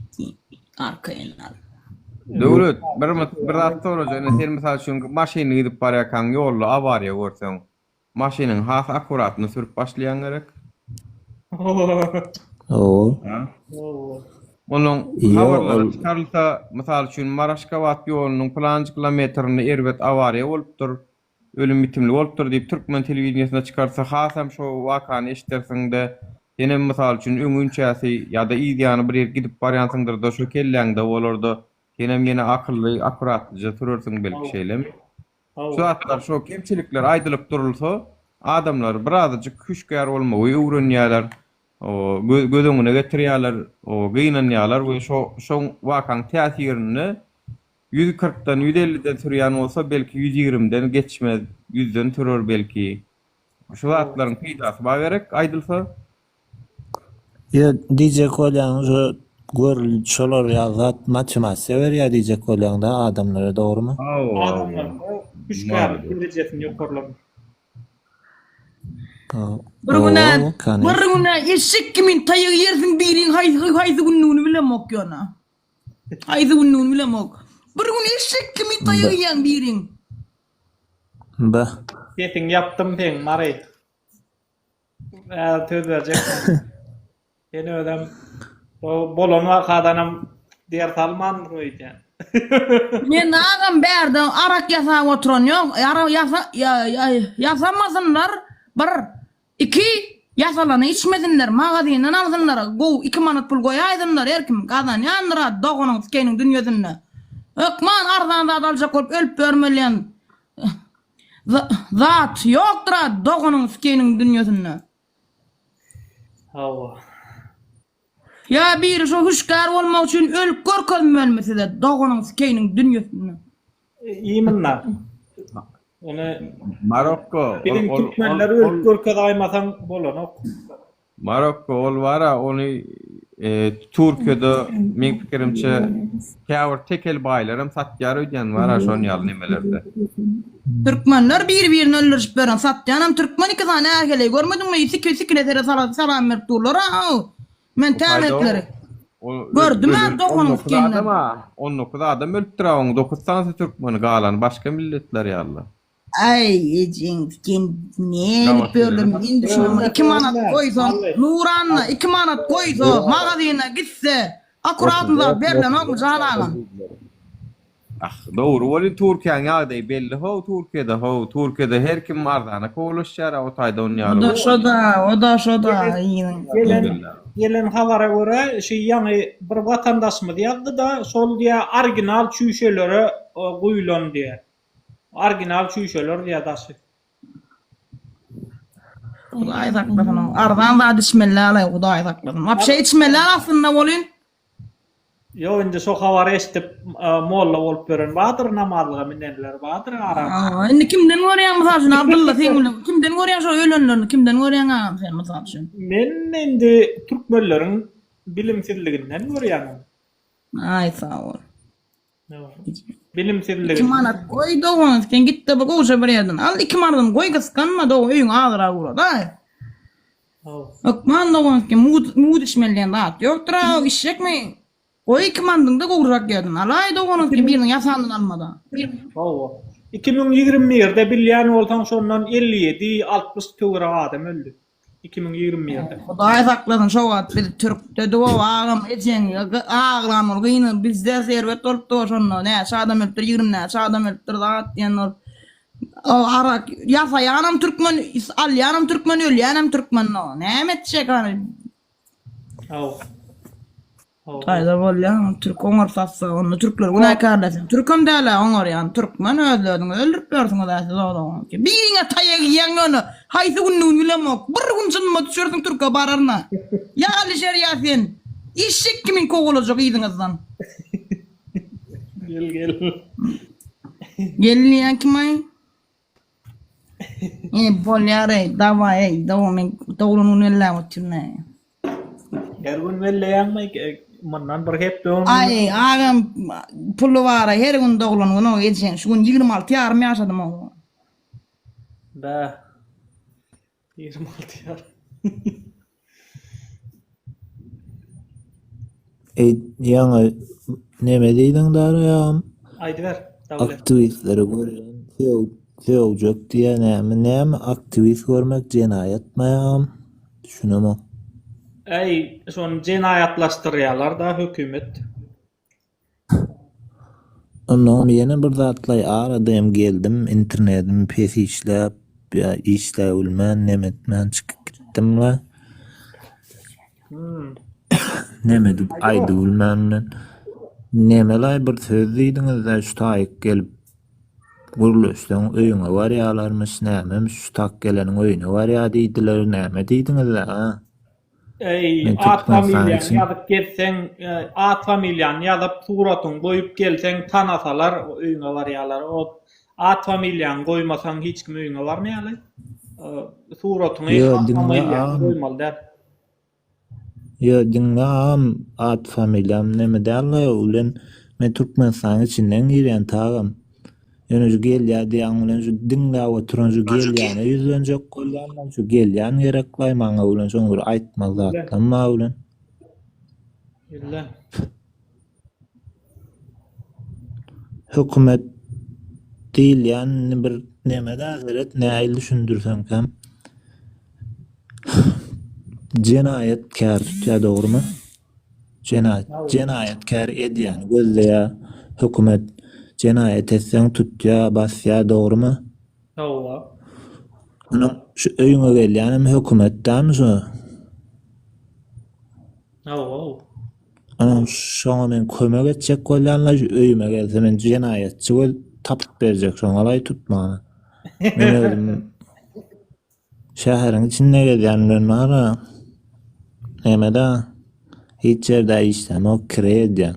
arkaýyn al.
Döwlet, bir bir zat sorajak, ine sen mysal üçin maşynda gidip barýarkaň ýolda awariýa görseň, Maşynyňy has akkuratny sürüp başlaýaň gerek.
Hawa.
Onuň
Ýok,
habarlary
ol
çykarylsa, mysal üçin, Mary-Aşgabat ýolunyň pylanjy kilometrinde erbet awariýa bolupdyr, ölüm-ýitimli bolupdyr diýip, türkmen telewideniýesinde çykarsa, hasam şo wakany eşidersiň-de, senem, mysal üçin, öňinçäsi ýa-da yz ýany bir ýerik gidip barýansyňdyr-da, şo kelläňde bolar-da, senem ýene akylly, akkuratlyja sürersiň belki, şeýlemi? Şu zatlar, şu kemçilikler aýdylyp durulsa, adamlar birazajyk hüşgär bolmagy öwrenýärler, göz öňüne getirýärler, gynanýarlar we şo şoň wakaň täsirinde 140-dan, 150-den sürýän bolsa, belki 120-den geçmez, 100-den sürer belki. Şu zatlaryň peýdasy bar gerek aýdylsa.
Ýa diýjek bolýaň şu. Gör şolar ýaly zat motiwasiýa berýär diýjek bolýaňda adamlara dogrymy?
Adamlaryň hüşgärlik derejesini ýokarlandyrýar.
Bir güne bir güne eşek kimin taýak ýersiň biriň haýsy haýsy günlügini bilemok ýöne. Haýsy günlügini bilemok. Bir gün eşek kimin taýak ýeň biriň.
Bah.
Sesiňi ýapdym seň Mary. Häzir söz berjek. Sen özem o bolan wakadanam ders almandyň öýdýän.
Men agam bärde arak ýasap oturan ýok. Arak ýasa ýasamasynlar bir iki ýasalany içmesinler magazinden alsynlar gowy iki manat pul goýaýsynlar her kim gazanýandyr-a doganyň sikeýiniň dünýesinde. Hökman arzan zat aljak bolup ölüp ýörmeliýän Zat ýokdur-a doganyň sikeýiniň dünýesinde.
Hawa.
Ýa biri şo hüşgär bolmak üçin ölüp görkezmelimi size doganyň sikeýiniň dünýesinde.
Imенно. Ony
Marokko.
Biziň türkmenler ölüp görkezaýmasaň bolanok.
Marokko ol bara ony Türkiýede meň pikirimçe käbir tekel baýlaram satýar öýdýän bara şon ýaly nemelerde.
Türkmenler bir birini öldürişip ýören satýanam türkmen iki sany är-heleý görmediňmi siki sikine sere salam berip durlar a men tämetleri gördüm-ä doganyň sikinden.
19 adam ölüpdir a oň 9 sanysy türkmen galany başga milletler ýaly.
Aý ejeň sen nädip ýörler men düşünemok iki manat goýsaň Nuranna iki manat goýsa magazyna gitse akuratny zat berlenokmy jan agam.
Ah dogry welin Türkiýäň ýagdaýy belli how Türkiýede how Türkiýede her kim arzana kowlaşýar o taýda on ýaly.
Oda şoda oda şoda
Gelen gelen habara görä şu ýaňy bir watandaşymyz ýazdyda şol diýä original çüýşelere guýulan diýä. Original çüýşeler diýýär daşy.
Hudaý saklasyn. Arzan zat içmeli däl-aý, Hudaý saklasyn. Wapşe içmeli däl aslynda welin.
Ýok indi şo habary eşidip molla bolup ýören bardyr, namazlyga minenler bardyr aram.
Hawa, indi kimden görýäň mysal üçin Abdylla seň bilen kimden görýäň şo ölenlerini kimden görýäň agam sen mysal üçin?
Men indi türkmenleriň bilimsizliginden görýän ony.
Aý sag bol.
Bilimsizligi.
2 manat goý dogan sen gitde bir gowja bir ýerden al 2 manadyny goý gysganma dogan öýüňe azyrak ugradaý. Hökman dogan sen mugt mugt içmeli diýen zat ýokdur a içjekmi goý 2 manadyňda gowurak ýerden alaý dogan sen biriniň ýasandan almada.
Hawa. 2021-de bilýän bolsaň şondan 57, 60 töweregi adam öldi. 2021-de.
Hudaý saklasyn şo wagt biz türkde duo agam ejeň aglan bol gyna bizde erbet bolupdy o şonda näçe adam ölüpdir 20 näçe adam ölüpdir zat diýen bolup o arak ýasaýanam türkmen alýanam türkmen ölýänem türkmen o näme etjek hany
Hawa.
Gaýda bolýa, türk oňaryp satsa, onda türkleri günäkärlesin. Türkem däl-ä oňarýan, türkmen özleriňizi öldürip ýörsüňiz-ä siz ozal. Biriňe taýak iýýäň ýöne, haýsy günlügini bilemok, bir gün jynyma düşersiň türke bararyn-a. Ýa Alyşer ýa sen. Eşek kimin kowalajak yzyňyzdan.
Gel gel.
Gel diýýän kim-aý? E bolýar-eý, dawaý-eý, dogum men doglan gün belläp otyryn-eý.
Her gün belleýäňmi? Mundan bir hepde öň.
Aý, agam, puly bar-a, her gün doglan gün-ow, ejeň, şu gün 26 ýarym ýaşadym-ow.
Bäh. 26 ýarym.
Eý, ýaňy neme diýdiň Dara ýagam?
Aýdyber, Dawlet.
Aktiwistleri görýän sög sögjek diýýä näme näme aktiwist görmek jenaýatmy ýagam? Düşünemok.
Äý, şony jenaýatlaşdyrýalar-da hökümet.
Onnoňam ýene bir zatlaý arada hem geldim internetim pes işläp ýa işläbilmän neme etmän çykyp gitdim-le. Neme edip aýdybilmän bilen. Nemelaý bir söz diýdiňiz-dä şu taýyk gelip gürleşseň öýüňe barýalarmyş nämemiş şu tak geleniň öýüne barýa diýdiler näme diýdiňiz-dä a?
Eý,
Men
at
Türkmenistan
familiýaňy
üçin
ýazyp gezseň, at familiýany ýazyp, suratyňy goýup gelseň, tanasalar öýüňe barýarlar. O at familiýaňy goýmasaň hiç kim öýüňe barmaýarlar. Suratyňy,
Ýo,
at
diňle
familiýaňy
agam.
goýmaly däl.
Ýo diňle agam at familiýam neme däl-le bilen men Türkmenistanyň içinden girýän tagam. Ýöne şu gelýä diýýäň bilen şu diňläp oturan şu gelýäne ýüzlenjek bolýan men şu gelýän gereklaý maňa bilen şoň bir aýtmaly zatlam bar bilen.
Ýüzlen.
Hökümet diýilýän indi bir neme-dä seret nähili düşündirsemkäm. Jenaýatkär tutýar dogrymy? Jenaýat jenaýatkär edýäni gözleýär hökümet. Jenaýat etseň tutýar, basýar dogrymy?
Hawa.
Onuň şu öýüňe gelýänem hökümet dämi şu?
Hawa.
Onuň şoňa men kömek etjek bolýanlaý şu öýüme gelse men jenaýatçy göz tapyp berjek şoňalaý tutmana. Men özüm Şäheriň içinde gezýän bilen bar-a, neme-dä, hiç ýerde işlämok, kireý edýän.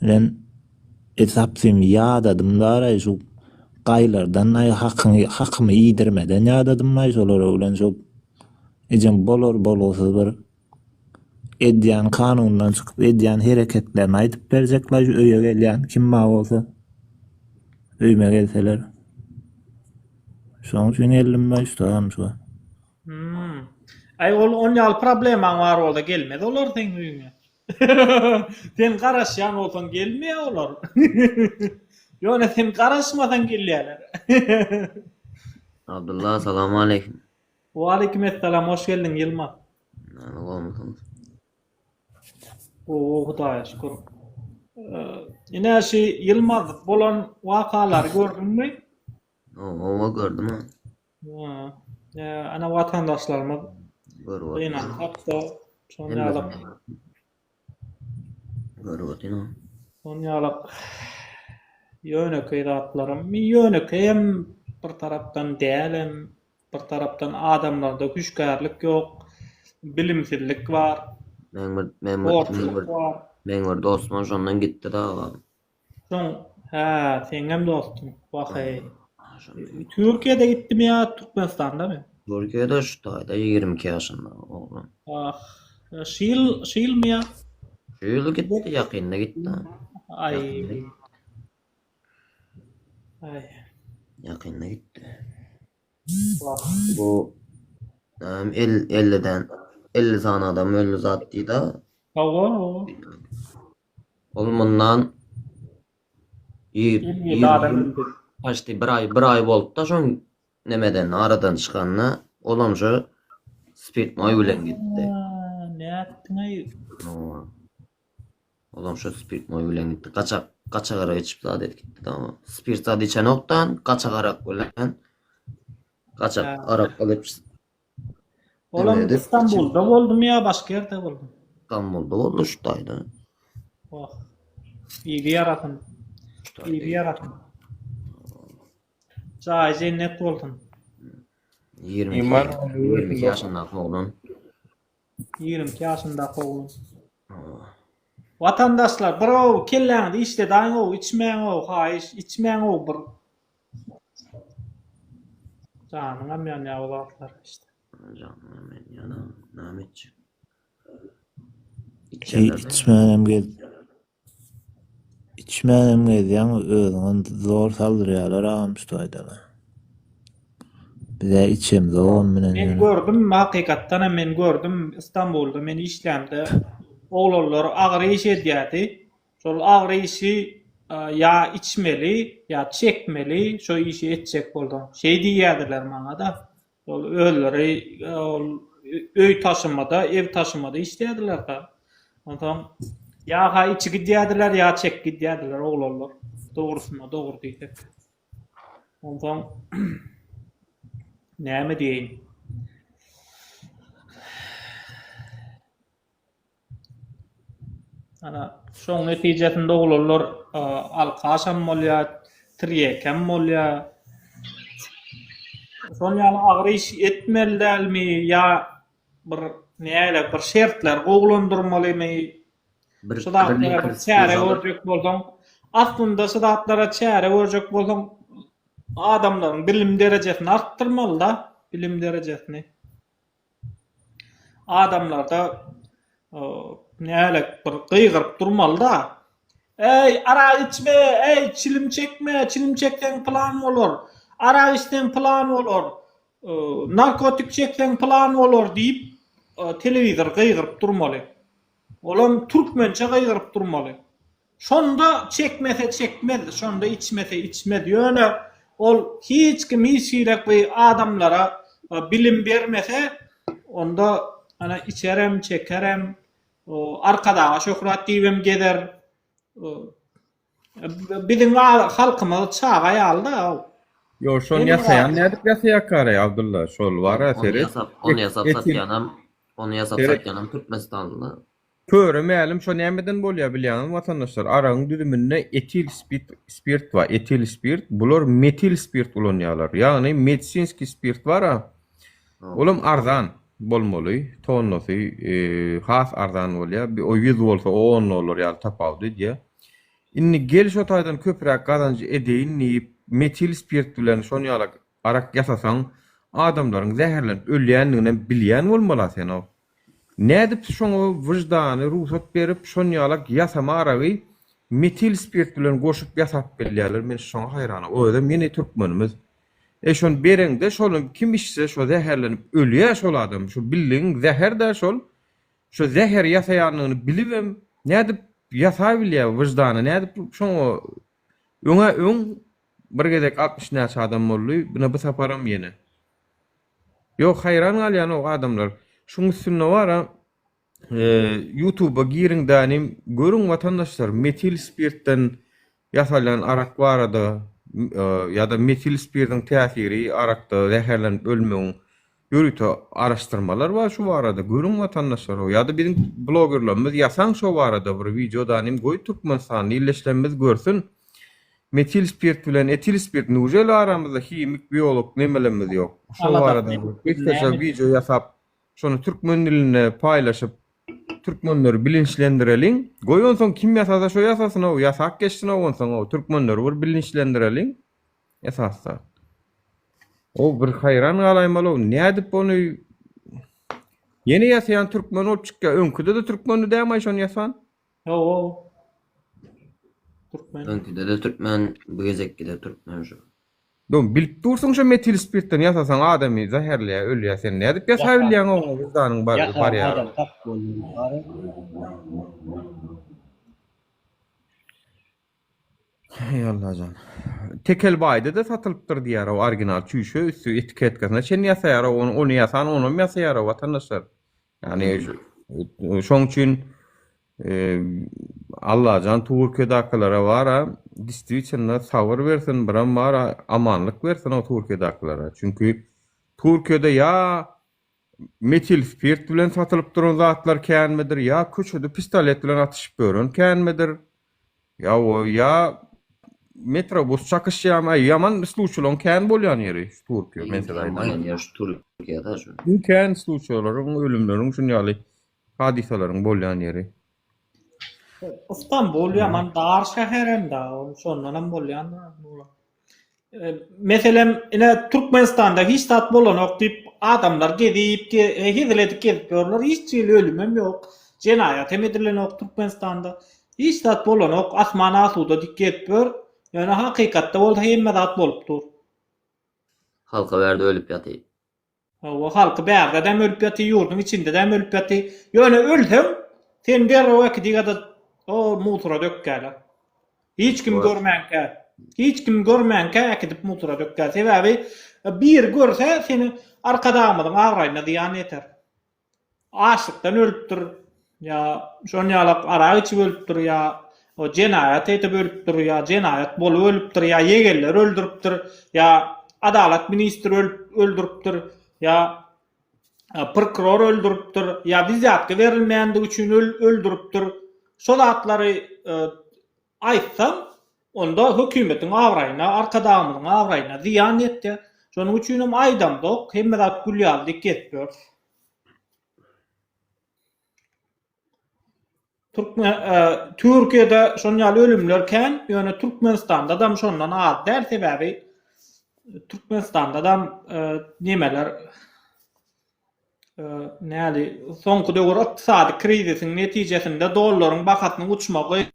Bilen esapsym ýadadym-da-raý şu gaýlardan-aý hakyňy, hakymy iýdirmeden ýadadym-aý şolara bilen şo ejem bolar-bolgusyz bir edýän kanundan çykyp edýän hereketlerini aýdyp berjek-laý şu öýe gelýän kim bar bolsa öýüme gelseler. Şoň üçin geldim ben şu tagam şu.
Hmm. Aý ol on ýaly problemaň bar bolsa gelmez olar seň öýüňe. Sen garaşýan bolsaň gelmeýär olar. Ýöne sen garaşmasaň gelýärler.
Abdylla salam aleýkum.
Waleýkim essalam hoş geldiň Ýylmaz.
Näme gowmysyňyz?
Gowy Hudaýa şükür. Ine şu Ýylmaz bolan wakalary gördüňmi?
Owa gördüm.
Ha. Ana watandaşlarymyz
Görüp otyryn.
gynansak-da şon ýaly
Görüp otyryn.
Şon ýaly ýönekeý zatlaram, ýönekeýem bir tarapdan dälem, bir tarapdan adamlarda hüşgärlik ýok, bilimsizlik bar,
Meň bir meň bir meň
horçulyk
bir
bar.
meň bir dostum şondan gitdi-de agam.
Soň, hä, seňem dostuň, wah-eý. Türkiýede gitdimi ýa Türkmenistandamy?
Türkiýede şu taýda 22 ýaşynda oglan.
Ah, şu ýyl, şu ýylmy ýa?
Şu ýyl gitdi, ýakynda gitdi.
Aý. Aý.
Ýakynda gitdi. Bu el 50-den 50 sany adam öldi zat diýdi.
Hawa, hawa.
Ol mundan
57 adam öldi.
Paçti bir aý bir aý bolupda şoň nemeden aradan çykanyna olam şo spirtnoý bilen gitdi.
Nätdiňaý?
Olam şo spirtnoý bilen gitdi. Gaçak gaçak arak içip zat edip gitdi da. Spirt zat içenokdan gaçak arak bilen gaçak arak alyp
Olam Istanbulda boldumy ýa başga ýerde boldumy?
Istanbulda boldy şu taýda.
Wah. Yzy ýarasyn. Yzy ýarasyn. Jaýy jennet bolsun.
22 22 ýaşyndaky oglan.
22 ýaşyndaky oglan. Watandaşlar bir ow kelläňizi işledäýiň ow içmäň ow haýyş içmäň ow bir Janyňam ýanýar o zatlar işte.
Janyňam ýanýar da näme etjek.
Içmänem gez. Içmänem gezýäň özüňem zor saldyrýarlar agam şu taýdana. Bizä içemzogam bilen
Men
ýöne.
gördüm hakykatdanam men gördüm Istanbulda men işlämde oglanlar agyr iş edýärdi. Şol agyr işi ýa içmeli ýa çekmeli şo işi etjek bolsaň. Şeý diýýärdiler maňada. Ol özleri ol öý taşymada, ev taşymada işleýärdiler-de. Onsoň ýa-ha içi gidýärdiler, ýa çek gidýärdiler oglanlar. Dogrusyna dogry diýsek. Onsoň näme diýeýin. Ana, şoň netijesinde oglanlar alkaşam bolýar, tirýekem bolýar. Şol ýaly agyr iş etmeli dälmi ýa bir näle bir şertleri gowulandyrmalymy? Şu zatlara bir çäre görjek bolsaň, aslynda şu zatlara çäre görjek bolsaň, adamlaryň bilim derejesini artdyrmaly-da, bilim derejesini. Adamlarda. Nälik bir gygyryp durmaly-da. Eý, arak içme, eý, çilim çekme, çilim çekseň pylan bolar, arak içseň pylan bolar, narkotik çekseň pylan bolar diýip, telewizor gygyryp durmaly. Olam türkmençe gygyryp durmaly. Şonda çekmese çekmez, şonda içmese içmez. Ýöne ol hiç kim hiç hili bir adamlara bilim bermese, onda ana içerem, çekerem, Arkadaga şöhrat diýibem gezer. Biziň halkymyz çaga ýaly-da.
Ýok, şony ýasaýan nädip ýasaýarkaraý Abdylla? Şol bar-a seret.
Ony ýasap satýanam, ony ýasap satýanam türkmenistanly.
Köre mälim şo nämeden bolýar bilýäňizmi watandaşlar aragyň düzüminde etil spit spirt bar etil spirt bular metil spirt ulanýarlar ýagny medisinskiý spirt bara olam arzan bolmaly tonnasy has arzan bolýar o 100 bolsa o 10 dollar ýaly tapawut edýär indi gel şo taýdan köpräk gazanç edeýin diýip metil spirt bilen şon ýalak arak ýasasaň adamlaryň zäherlenip ölýändiginem bilýän bolmaly sen-ow Nädip şoňa wyždany rugsat berip şonýalak ýasama aragy metil spirt bilen goşup ýasap bilýärler men şoňa haýrana özem ýene türkmenimiz e şony bereňde şony kim içse şo zäherlenip ölýä şol adam şo bildigiň zäherdä şol şo zäheri ýasaýandygyny bilibem nädip ýasabilýä wyždany nädip şoňa öňä öň bir gezek 60 näçe adam boldy bine bu saparam ýene Ýok haýran galýan o adamlar. Şuň üstünde bara ýutuba giriň dänim görüň watandaşlar metil spirtden ýasalýan arak barada ýa-da metil spirdiň täsiri arakda zäherlenip ölmegiň ýörite araşdyrmalar bar şu barada görüň watandaşlar ýa-da biziň blogerlerimiz ýasaň şo barada bir wideo danim goý türkmenistanly illeşlerimiz görsün Metil spirt bilen etil spirt nujeli aramyzda himik biolog nemelerimiz ýok. Şo barada bir gysgaça wideo ýasap şony türkmen dilinde paýlaşyp türkmenleri bilinçlendireliň. Goý onsoň kim ýasasa şo ýasasyn-ow ýasap geçsin-ow onsoň-ow türkmenleri bir bilinçlendireliň esasda. O bir haýran galaýmaly-ow nädip ony ýene ýasaýan türkmen bolup çykýar öňküde-de türkmendi dämaý şony ýasan?
Hawa. Türkmen.
Öňküde-de türkmen, bu gezekki-de türkmen şu.
Dom bilip dursuň şo metil spirtden ýasasaň adamy zäherleýär ölýär sen nädip ýasabilýäň oňa wyždanyň bar
Ýasan
barýar.
adam tap bolýar.
Eý Allajan. Tekelbaýda-da satylypdyr diýýär o original çüýşe üsti etiketkasyna çenli ýasaýar ony ony ýasan onam ýasaýar watandaşlar. Ýagny şoň üçin Allajan Türkiýedäkilere bara distwitelno sabyr bersin biram bara amanlyk bersin o Türkiýedäkilere. Çünki Türkiýede ýa metil spirt bilen satylyp duran zatlar känmidir, ýa köçede pistolet bilen atyşyp ýören känmidir. Ýa o ýa metrobus çakyşýarmy? Aý ýaman sluçalaryň kän bolýan ýeri şu Türkiýe men size aýdaýyn.
Bolýan ýeri şu Türkiýede şu.
Iň kän sluçalaryň, ölümleriň şun ýaly hadysalaryň bolýan ýeri.
Istanbul ýaman dar şäherem da, şondanam bolýandyr. Meselem, ine Türkmenistanda hiç zat bolanok diýip adamlar gezip, hezil edip gezip ýörler. Hiç hili ölümem ýok. Jenaýat hem edilenok Türkmenistanda. Hiç zat bolanok, asman asuda diýip gezip ýör. Ýöne hakykatda bolsa hemme zat bolup dur.
Halka bärde ölüp ýaty.
Hawa, halky bärde-däm ölüp ýaty, ýurduň içinde-däm ölüp ýaty. Ýöne ölseň, seni derrew äkidiga-da o musura dökýärler. Hiç kim görmänkä, hiç kim görmänkä äkidip musura dökýär. Sebäbi biri görse, seni Arkadagymyzyň abraýyna zyýan ýeter. Açlykdan ölüpdir, ýa şon ýalak arak içip ölüpdir, ýa jenaýat edip ölüpdir, ýa jenaýat bolup ölüpdir, ýa ýegenler öldüripdir, ýa adalat ministri ölüp öldüripdir, ýa prokuror öldüripdir, ýa wzýatka berilmändigi üçin öldüripdir. Şo zatlary Aýtsaň, onda hökümetiň abraýyna, Arkadagymyzyň abraýyna zyýan ýetýär. Şonuň üçinem aýdamzok, hemme zat gül ýaly diýip gezip ýörüs. Türkmen Türkiýede şon ýaly ölümler kän, ýöne Türkmenistandadam şondan az däl, sebäbi Türkmenistandadam nemeler. Näli, soňky döwür ykdysady krizisiň netijesinde dollaryň bahasynyň uçmagy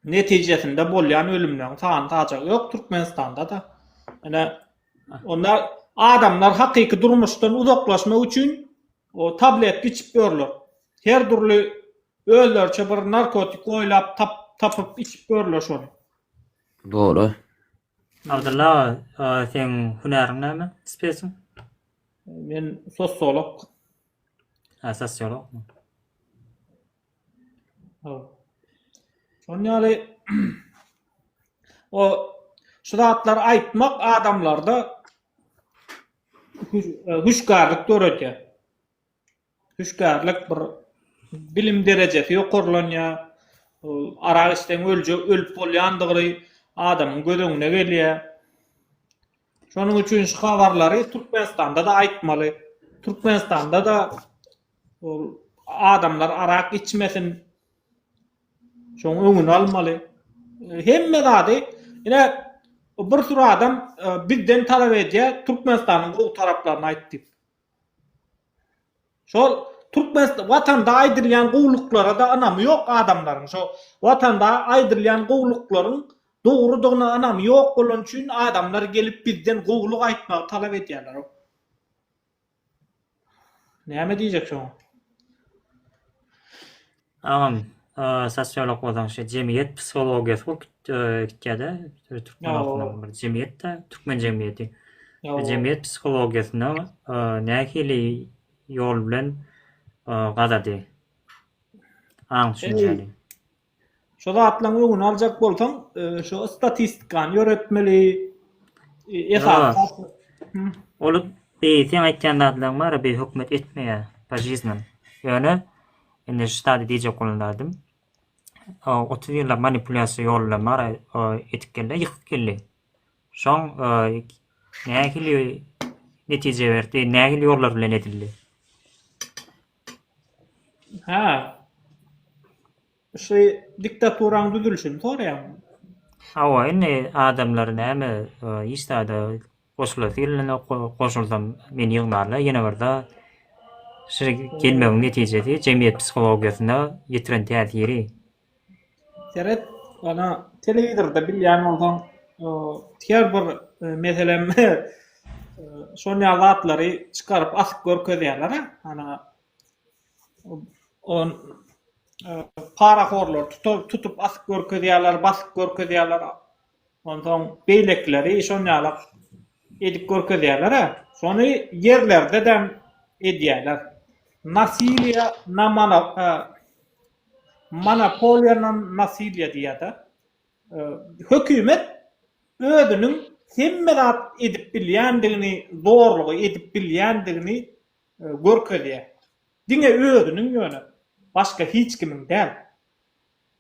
netijesinde bolýan ölümleriň sany sajagy ýok Türkmenistanda-da. Ine, onda adamlar hakyky durmuşdan uzaklaşmak üçin o tabletka içip ýörler. Her dürli özleriçe bir narkotik oýlap tap, tapyp içip ýörler şony.
Dogry.
Abdylla aga, seň hünäriň näme? Spesiň?
Men sosiolog.
Ha, sosiologmy?
Şonuň ýaly o şu zatlary aýtmak adamlarda hüşgärlik döredýär. Hüşgärlik bir bilim derejesi ýokarlanýar. Arak içseň öljek, ölüp bolýandygy adamyň göz öňüne gelýär. Şonuň üçin şu habarlary Türkmenistanda-da aýtmaly. Türkmenistanda-da ol adamlar arak içmesin. Şoň öňüni almaly. Hemme zady ine bir sürü adam e, bizden talap edýär Türkmenistanyň gowy taraplaryny aýt diýip. Şol Türkmenistan watanda aýdylýan gowulyklara-da ynamy ýok adamlaryň. Şo watanda aýdylýan gowulyklaryň dogrudygyna ynamy ýok bolany üçin adamlar gelip bizden gowulyk aýtmagy talap edýärler. Näme diýjek şoňa?
Agam, sosiolog bolsaň şu jemgyýet psihologiýasy bolup gitýär-de, türkmen halkynyň bir jemgyýet-de, türkmen jemgyýeti. Jemgyýet psihologiýasyna nähili ýol bilen gazady? Aň düşünjäni.
Şo zatlaryň öňüni aljak bolsaň, şo statistikany ýöretmeli. Esasy
Ol bi seň aýtýan zatlaryň bar, bi hökümet etmeýär po жизни. Ýöne indi şu zady diýjek bolan zadym, 30 ýyllap manipulýasiýa ýoly bilen bar etip geldi, ýykyp geldi. Şoň nähili netije berdi, nähili ýollar bilen edildi?
Hä. Şu diktaturaň düzülişini soraýaňmy?
Hawa, indi adamlar näme hiç zada goşulasy gelenok, goşulsam meni ýygnarlar ýene bir zat. Şu gelmegiň netijesi jemgyýet psihologiýasyna ýetiren täsiri.
Seret, ana telewizorda bilýän bolsaň, her bir meselem şon ýaly zatlary çykaryp asyp görkezýärler-ä. Ana on parahorlary tutup asyp görkezýärler, basyp görkezýärler. Onsoň beýlekileri şon ýaly edip görkezýärler-ä. Şony ýerlerde-de edýärler. Nasiliýa na Monopoliýa na nasilýe diýýär-de. Hökümet özüniň hemme zat edip bilýändigini, zorlugy edip bilýändigini görkezýär. Diňe özüniň ýöne, başga hiç kimiň däl.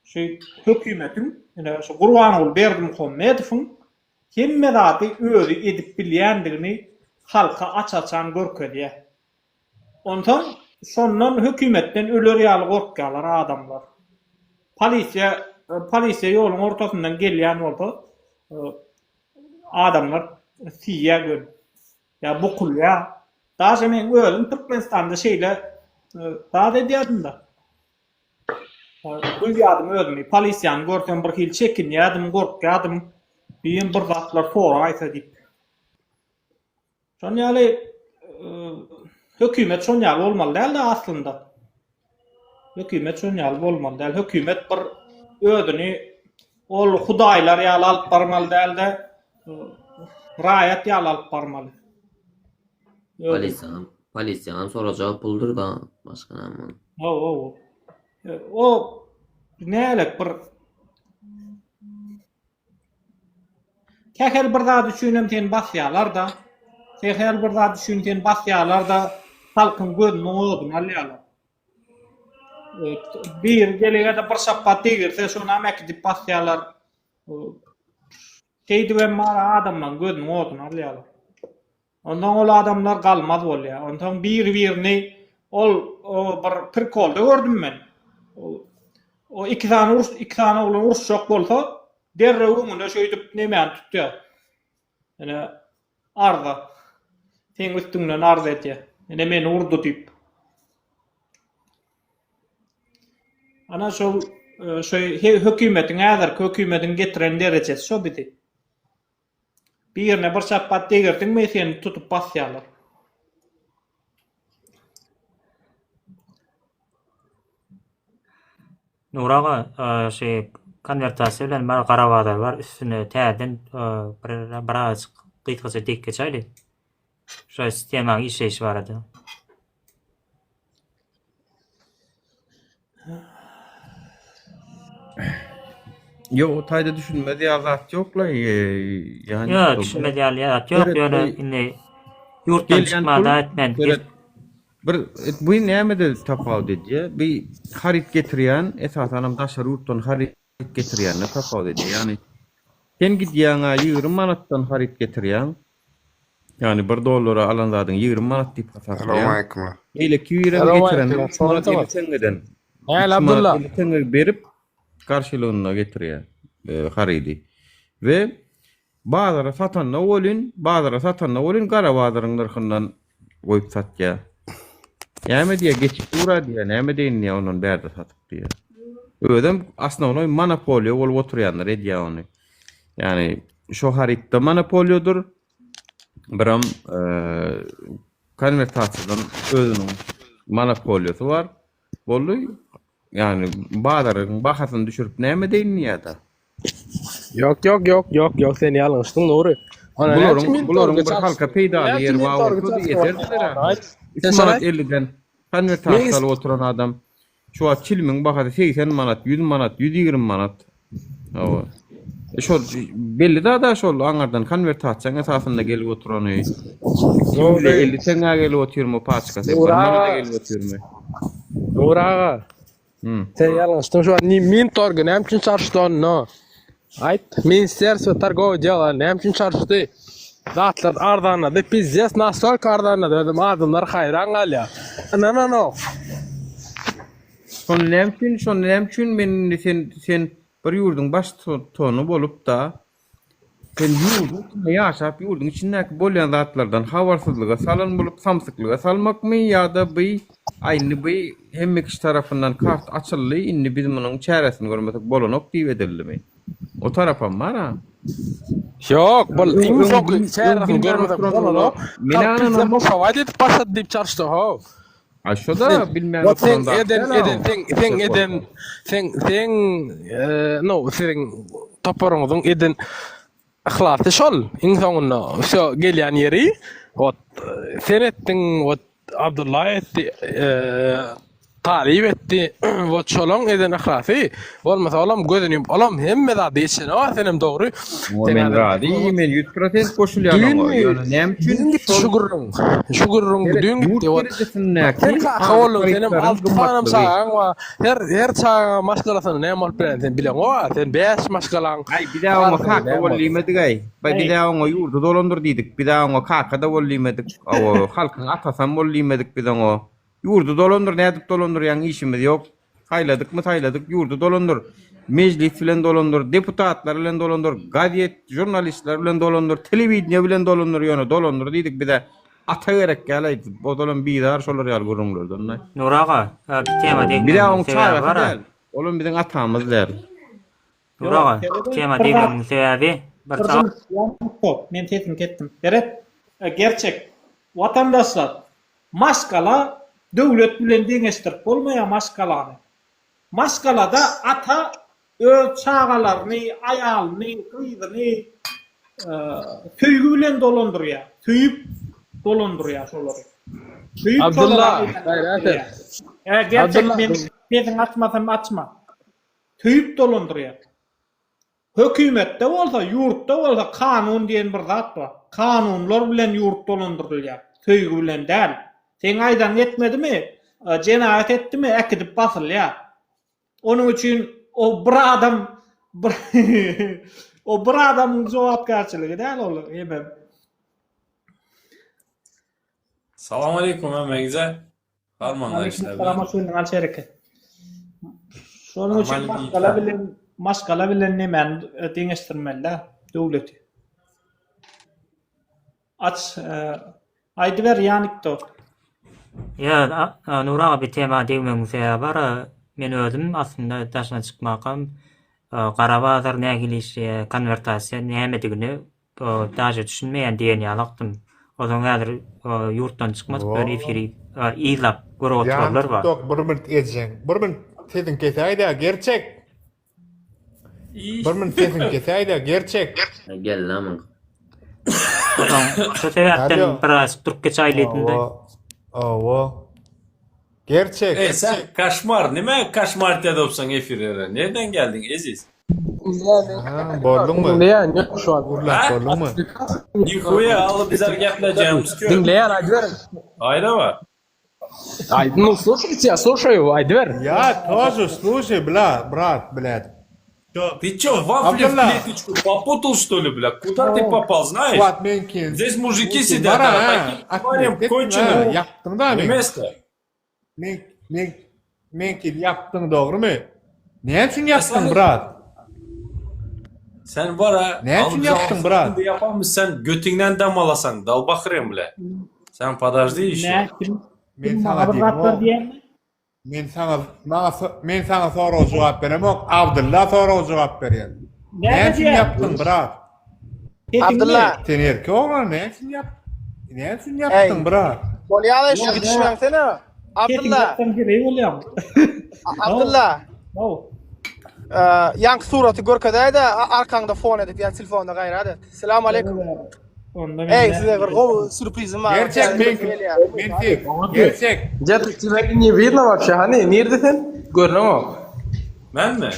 Şu hökümetiň, ine şu Gurbanguly Berdimuhamedowyň hemme zady özi edip bilýändigini halka aç-açan görkezýär. Onsoň şondan hökümetden öler ýaly gorkýarlar adamlar. Polisiýa polisiýa ýoluň ortasyndan gelýän bolsa adamlar siýýär göni. Ýa bukulýar. Daže meň özüm Türkmenistanda şeýle zat edýärdim-de. Duýýardym özümi. Polisiýany görsem bir hili çekinýärdim, gorkýardym. Diýen bir zatlar soraýsa diýip. Şon ýaly hökümet şon ýaly bolmaly däl-de aslynda. Hökümet şon ýaly bolmaly däl. Hökümet bir özüni ol hudaýlar ýaly alyp barmaly däl-de, raýat ýaly alyp barmaly.
Polisiýanyň, polisiýanyň sorajagy puldur da, başga näme.
Hawa, hawa. O nälik bir Sähel bir zat üçinem seni basýarlar-da. Sähel bir zat üçin seni basýarlar-da, halkyň gözüniň oduny alýarlar. Biri gelegede bir şapbat degirse, şonam äkidip basýarlar. Şeýdibem bar adamlaryň gözüniň oduny alýarlar. Onsoň ol adamlar galmaz bolýar. Onsoň bir-birini ol o bir prikolda gördüm men. O iki sany uruş, iki sany oglan uruşjak bolsa, derrew öňüne şeýdip nemäni tutýar. Ine arza. Seň üstüňden arz edýär. Ine meni urdy diýip. Ana şol e, şu hökümetiň häzirki hökümetiň getiren derejesi şo bizi. Birine bir şapbat degirdiňmi seni tutup basýarlar.
Nury aga, şu konwertasiýa bilen bar gara bazar bar, üstüne täzeden bir birazajyk gysgaça dek geçäýli. Şu sistemanyň işleýşi barada.
Ýok, o taýda düşünmez ýaly zat ýok-la, ýani.
Ýok, düşünmez ýaly zat ýok, ýöne indi ýurtdan çykman-da etmän.
Bir bu nämede tapawut edýär? Bu haryt getirýän, esasanam daşary ýurtdan haryt getirýände tapawut edýär. Ýagny sen gidýäň-ä 20 manatdan haryt getirýäň. Ýagny bir dollara alan zadyňy 20 manat diýip hasaplaýaň. Beýleki birem getirende 3 manat 50 teňňeden. 3 manat 50 teňňe berip garşylygynda getirýär harydy. We Bazara satanda welin, bazara satanda welin gara bazaryň nyrhyndan goýup satýar. Näme diýýär, geçip dur-a diýýär, näme deýin diýýär, ondan bärde satyp diýýär. Özem osnownoý monopoliýa bolup oturýanlar edýär ony. Ýagny şo harytda monopoliýadyr, biram konwertasiýadan özüniň monopoliýasy bar. Boldy. Ýagny bazaryň bahasyny düşürip näme deýin diýýär-de.
Ýok ýok ýok ýok ýok sen ýalňyşdyň Nury. Ona näme
Bularyň
üçin
bularyň
Mintorga
bir
çalyşdyň?
halka peýdaly
Näme
ýeri
üçin
bar
Mintorga
bolsady
çalyşdyň?
ederdiler-ä.
Aýt.
3
Sen şony
manat
aýt.
50-den konwertasiýa alyp oturan adam şu wagt çilimiň bahasy 80 manat, 100 manat, 120 manat. Hawa. E şol belli zada şol aňardan konwertasiýaň esasynda gelip oturany. Kim bile 50 teňňä gelip otyrmy paçkasy, bir
Nury
manada
aga.
gelip otyrmy?
Nury aga. Sen ýalňyşdyň şu wagt Mintorgy näme üçin çalyşdy onda? Aýt, Ministerstwo torgowy dela näme üçin çalyşdy? Zatlar arzanlady, pizdes nastolka arzanlady, özem adamlar haýran galýar. Ynananok.
Şony näme üçin, şony näme üçin men indi sen sen bir ýurduň baştutany bolup-da, sen ýurduň içinde ýaşap, ýurduň içindäki bolýan zatlardan habarsyzlyga salan bolup samsyklyga salmakmy ýa-da by aý indi by hemme kişi tarapyndan kart açyldy, indi biz munuň çäresini görmesek bolanok diýip edildimi? O tarapam bar-a.
Ýok, bul
Öň
iň
öň
soňky
bil öň
çäresini
bilmän
görmesek
oturan
bolanok.
men
Halk bizden
ynanamok.
boşawaýt edip başlady diýip çalyşdy how.
A şo-da bilmän
Wot
oturan
seň
zat
eden
däl-a
eden
o.
seň seň
Şeýle
eden
bolsa.
seň seň no siziň toparyňyzyň eden yhlasy şol iň soňunda şo gelýän ýeri wot sen etdiň wot Abdulla etdi Talyp etdi wot şolaň eden yhlasy bolmasa olam gözüni ýumup olam hemme zady ýetişenok senem dogry
Oňa
sen
men
häzir
razy, men 100% goşulýan oňa.
Düýnmi?
Ýöne näme üçin
Düýn gitdi
şol
şu gürrüň. Şu gürrüň
Seret,
düýn
ýurt
gitdi. Ot.
derejesindäki
Sen kaka
azyk
bolduň, senem
harytlaryň
alty sanam
gymmatlygy.
çagaň bar. Her her çagaň maşgalasyna näme bolup bilen sen bileňok-a. Sen bäş maşgalaň
Aý, biz-ä oňa
barsyna
kaka
näme
bol
boldy?
diýmedik-aý. Baý, biz-ä oňa ýurdy dolandyr diýdik. Biz-ä oňa kaka-da bol diýmedik. Hawa, halkyň atasam bol diýmedik biz oňa. Ýurdy dolandyr, nädip dolandyrýaň işimiz ýok. Saýladykmy saýladyk, ýurdy dolandyr. Mejlis bilen dolandyr, deputatlar bilen dolandyr, gazet, žurnalistler bilen dolandyr, telewideniýe bilen dolandyr, ýöne dolandyr diýdik bize ata gerek däl-aý, ozalam bizar şolar ýaly gürrüňlerden-de.
Nury aga, bir tema
Biz-ä
degmegimiň
oň
sebäbi
çagasy
bar-a.
däl, olam biziň atamyz däl.
Nury aga, tema degmegimiň sebäbi bir
Men sesimi kesdim. Seret, gerçek, watandaşlar, Maşgala döwlet bilen deňeşdirip bolmaýar maşgalany. Maşgalada ata öz çagalaryny, aýalyny, gyzyny söýgi bilen dolandyrýar. Söýüp dolandyrýar şolary. Söýüp
Abdylla, gaýrat et.
Ä gerçek men sesiňi açmasam açma. Söýüp dolandyrýar. Hökümetde bolsa, ýurtda bolsa kanun diýen bir zat bar. Kanunlar bilen ýurt dolandyrylýar, söýgi bilen däl. Seň aýdanyň etmedimi, jenaýat etdimi, äkidip basylýar. Onuň üçin o bir adam bir o bir adamyň jogapkärçiligi däl ol hemem.
Salam aleýkum hemmäňize. Harmanlar işler bilen.
Salam hoş geldiň Alşer eke. Şonuň üçin maşgala bilen maşgala bilen nemäni e, deňeşdirmeli döwleti. Aç e, Aýdyber Ýanikdo.
Ýa, Nury aga bir tema degmegiň sebäbi bar. Men özüm aslynda daşyna çykmakam gara bazar nähili işleýär, konwertasiýa nämedigini daže düşünmeýän diýen ýalakdym. Ozan häzir ýurtdan çykmadyk ýöne efiri yzlap görüp
Ýan
oturanlar bar.
TikTok bir minut ejeň. Bir minut sesiň kesäýdä gerçek. Bir minut sesiň kesäýdä gerçek.
Gel lan.
Ozan şu sebäpden
Alo.
biraz durup geçäýlidimde.
Hawa. Hawa. Gerçek.
Ey sen kaşmar nime kaşmar edipsiň efirlere? Nereden geldin Eziz?
Ha, bolduňmy?
Diňleýän ýok şu wagt.
Gürläp bolduňmy?
Nikuya alyp bizler geplejegimiz köp.
Diňleýän aýdyber.
Aýdama.
Aý, ну слушайте, я слушаю, aýdyber.
Я тоже слушай, бля, брат, блядь.
Ты чё, вафли в
Абдулла.
клеточку попутал, что ли, бля? Куда ты попал, знаешь?
Kuwat meňki.
Здесь мужики сидят,
Bara,
а
ha,
такие тварям
Etme,
конченым.
Ýapdyň da
Ne
men.
место.
Men men meňki ýapdyň dogrymy? Näme üçin ýapdyň, brat?
Sen var ha.
Ne üçin ýapdyň, brat?
Yapamış sen götünden dem alasan. Dal bakırım bile. Sen подожди еще.
Ne kim?
Men
Kim
saňa
maňa bir zatlar
diýdim.
diýenmi?
Men saňa maňa men saňa sorag jogap beremok. Abdylla sorag jogap berýär.
Näme
Näme üçin
diýýär?
ýapdyň, brat?
Abdylla.
Sen erkek oglan, näme üçin ýap? Näme üçin ýapdyň, brat?
Bolýar şu gidişmäňsene. Abdylla.
Sesiň gereý bolýar.
Abdylla.
Haw.
Ýaňky suraty görkezäýdä arkaňda fon edip ýa telefonda gaýrat et. Salam aleýkum.
Onda men
Ey size bir gowy sürprizim bar.
Gerçek men men gerçek.
Где-то тебя не видно вообще, hany nirde sen? Görneňok.
Menmi?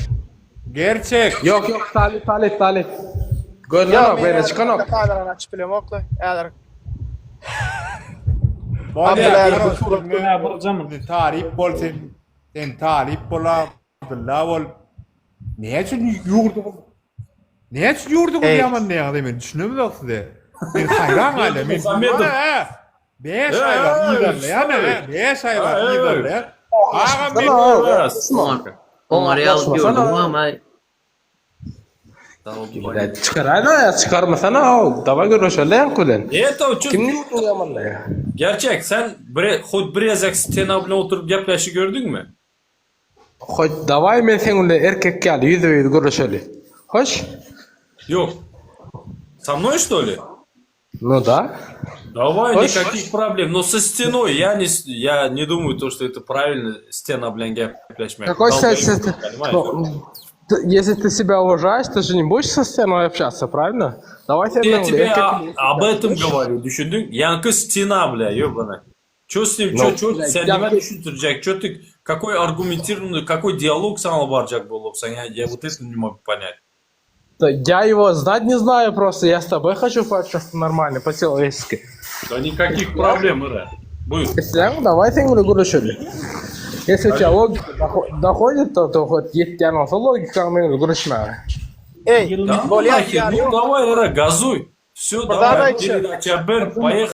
Gerçek.
Ýok, ýok, Talyp, Talyp, Talyp. Görnenok, beýle çykanok.
Kamerany açyp bilemok-la. Häzir.
Bolýar. Talyp bol sen. Sen talyp bol, Abdylla bol. Näme üçin ýurduňyz Näme üçin ýurduňyz ýaman diýýäňiz men düşünemzok size. Men haýran galýan. Men 5 aý bar yzarlaýan, 5 aý bar yzarlaýan. Agam men
Oňar ýazyp ýördüm ama
Çykaraýda ýa çykarmasana o daway gürleşeli ýaňky bilen.
Это что?
Kim ýurduny ýamanlaýar?
Gerçek sen bre, hut bir gezek stena bilen oturyp gepleşi gördüňmi?
Hoş daway men seň bilen erkek ýaly ýüzbe ýüz gürleşeli. Hoş.
Ýok. Со мной что ли?
Ну да.
Давай,
Hoş.
никаких проблем. Но со стеной я не, с- я не думаю, то, что это правильно стена bilen gepleşmek.
Какой
Долбоеб,
сен- сен-
понимаешь?
Ну, ты- Если ты себя уважаешь, ты же не будешь со стеной общаться, правильно? Давай sen
Я
bilen
тебе
erkek
о- об этом говорю, düşündüň? Ýaňky стена, бля, ебаная. Чё с ним, чё,
Ну,
чё,
блядь,
sen
я-
nime düşündirjek, чё ты, какой аргументированный, какой диалог sen alyp barjak bolupsaň, я, я вот это не могу понять.
Да Я его знать не знаю просто, я с тобой хочу пообщаться нормально, по-человечески.
Да никаких проблем, Ира. Будет.
Sen давай sen bilen gürleşeli. Если у тебя логика дохо- доходит, то, то хоть ýetýän bolsa logikaň men bilen gürleşmäge.
Ey,
Да, ну
bolýar
нахер, ну давай, Ира, газуй. Все,
Давай,
давай,
чё?
передача bir, поехали.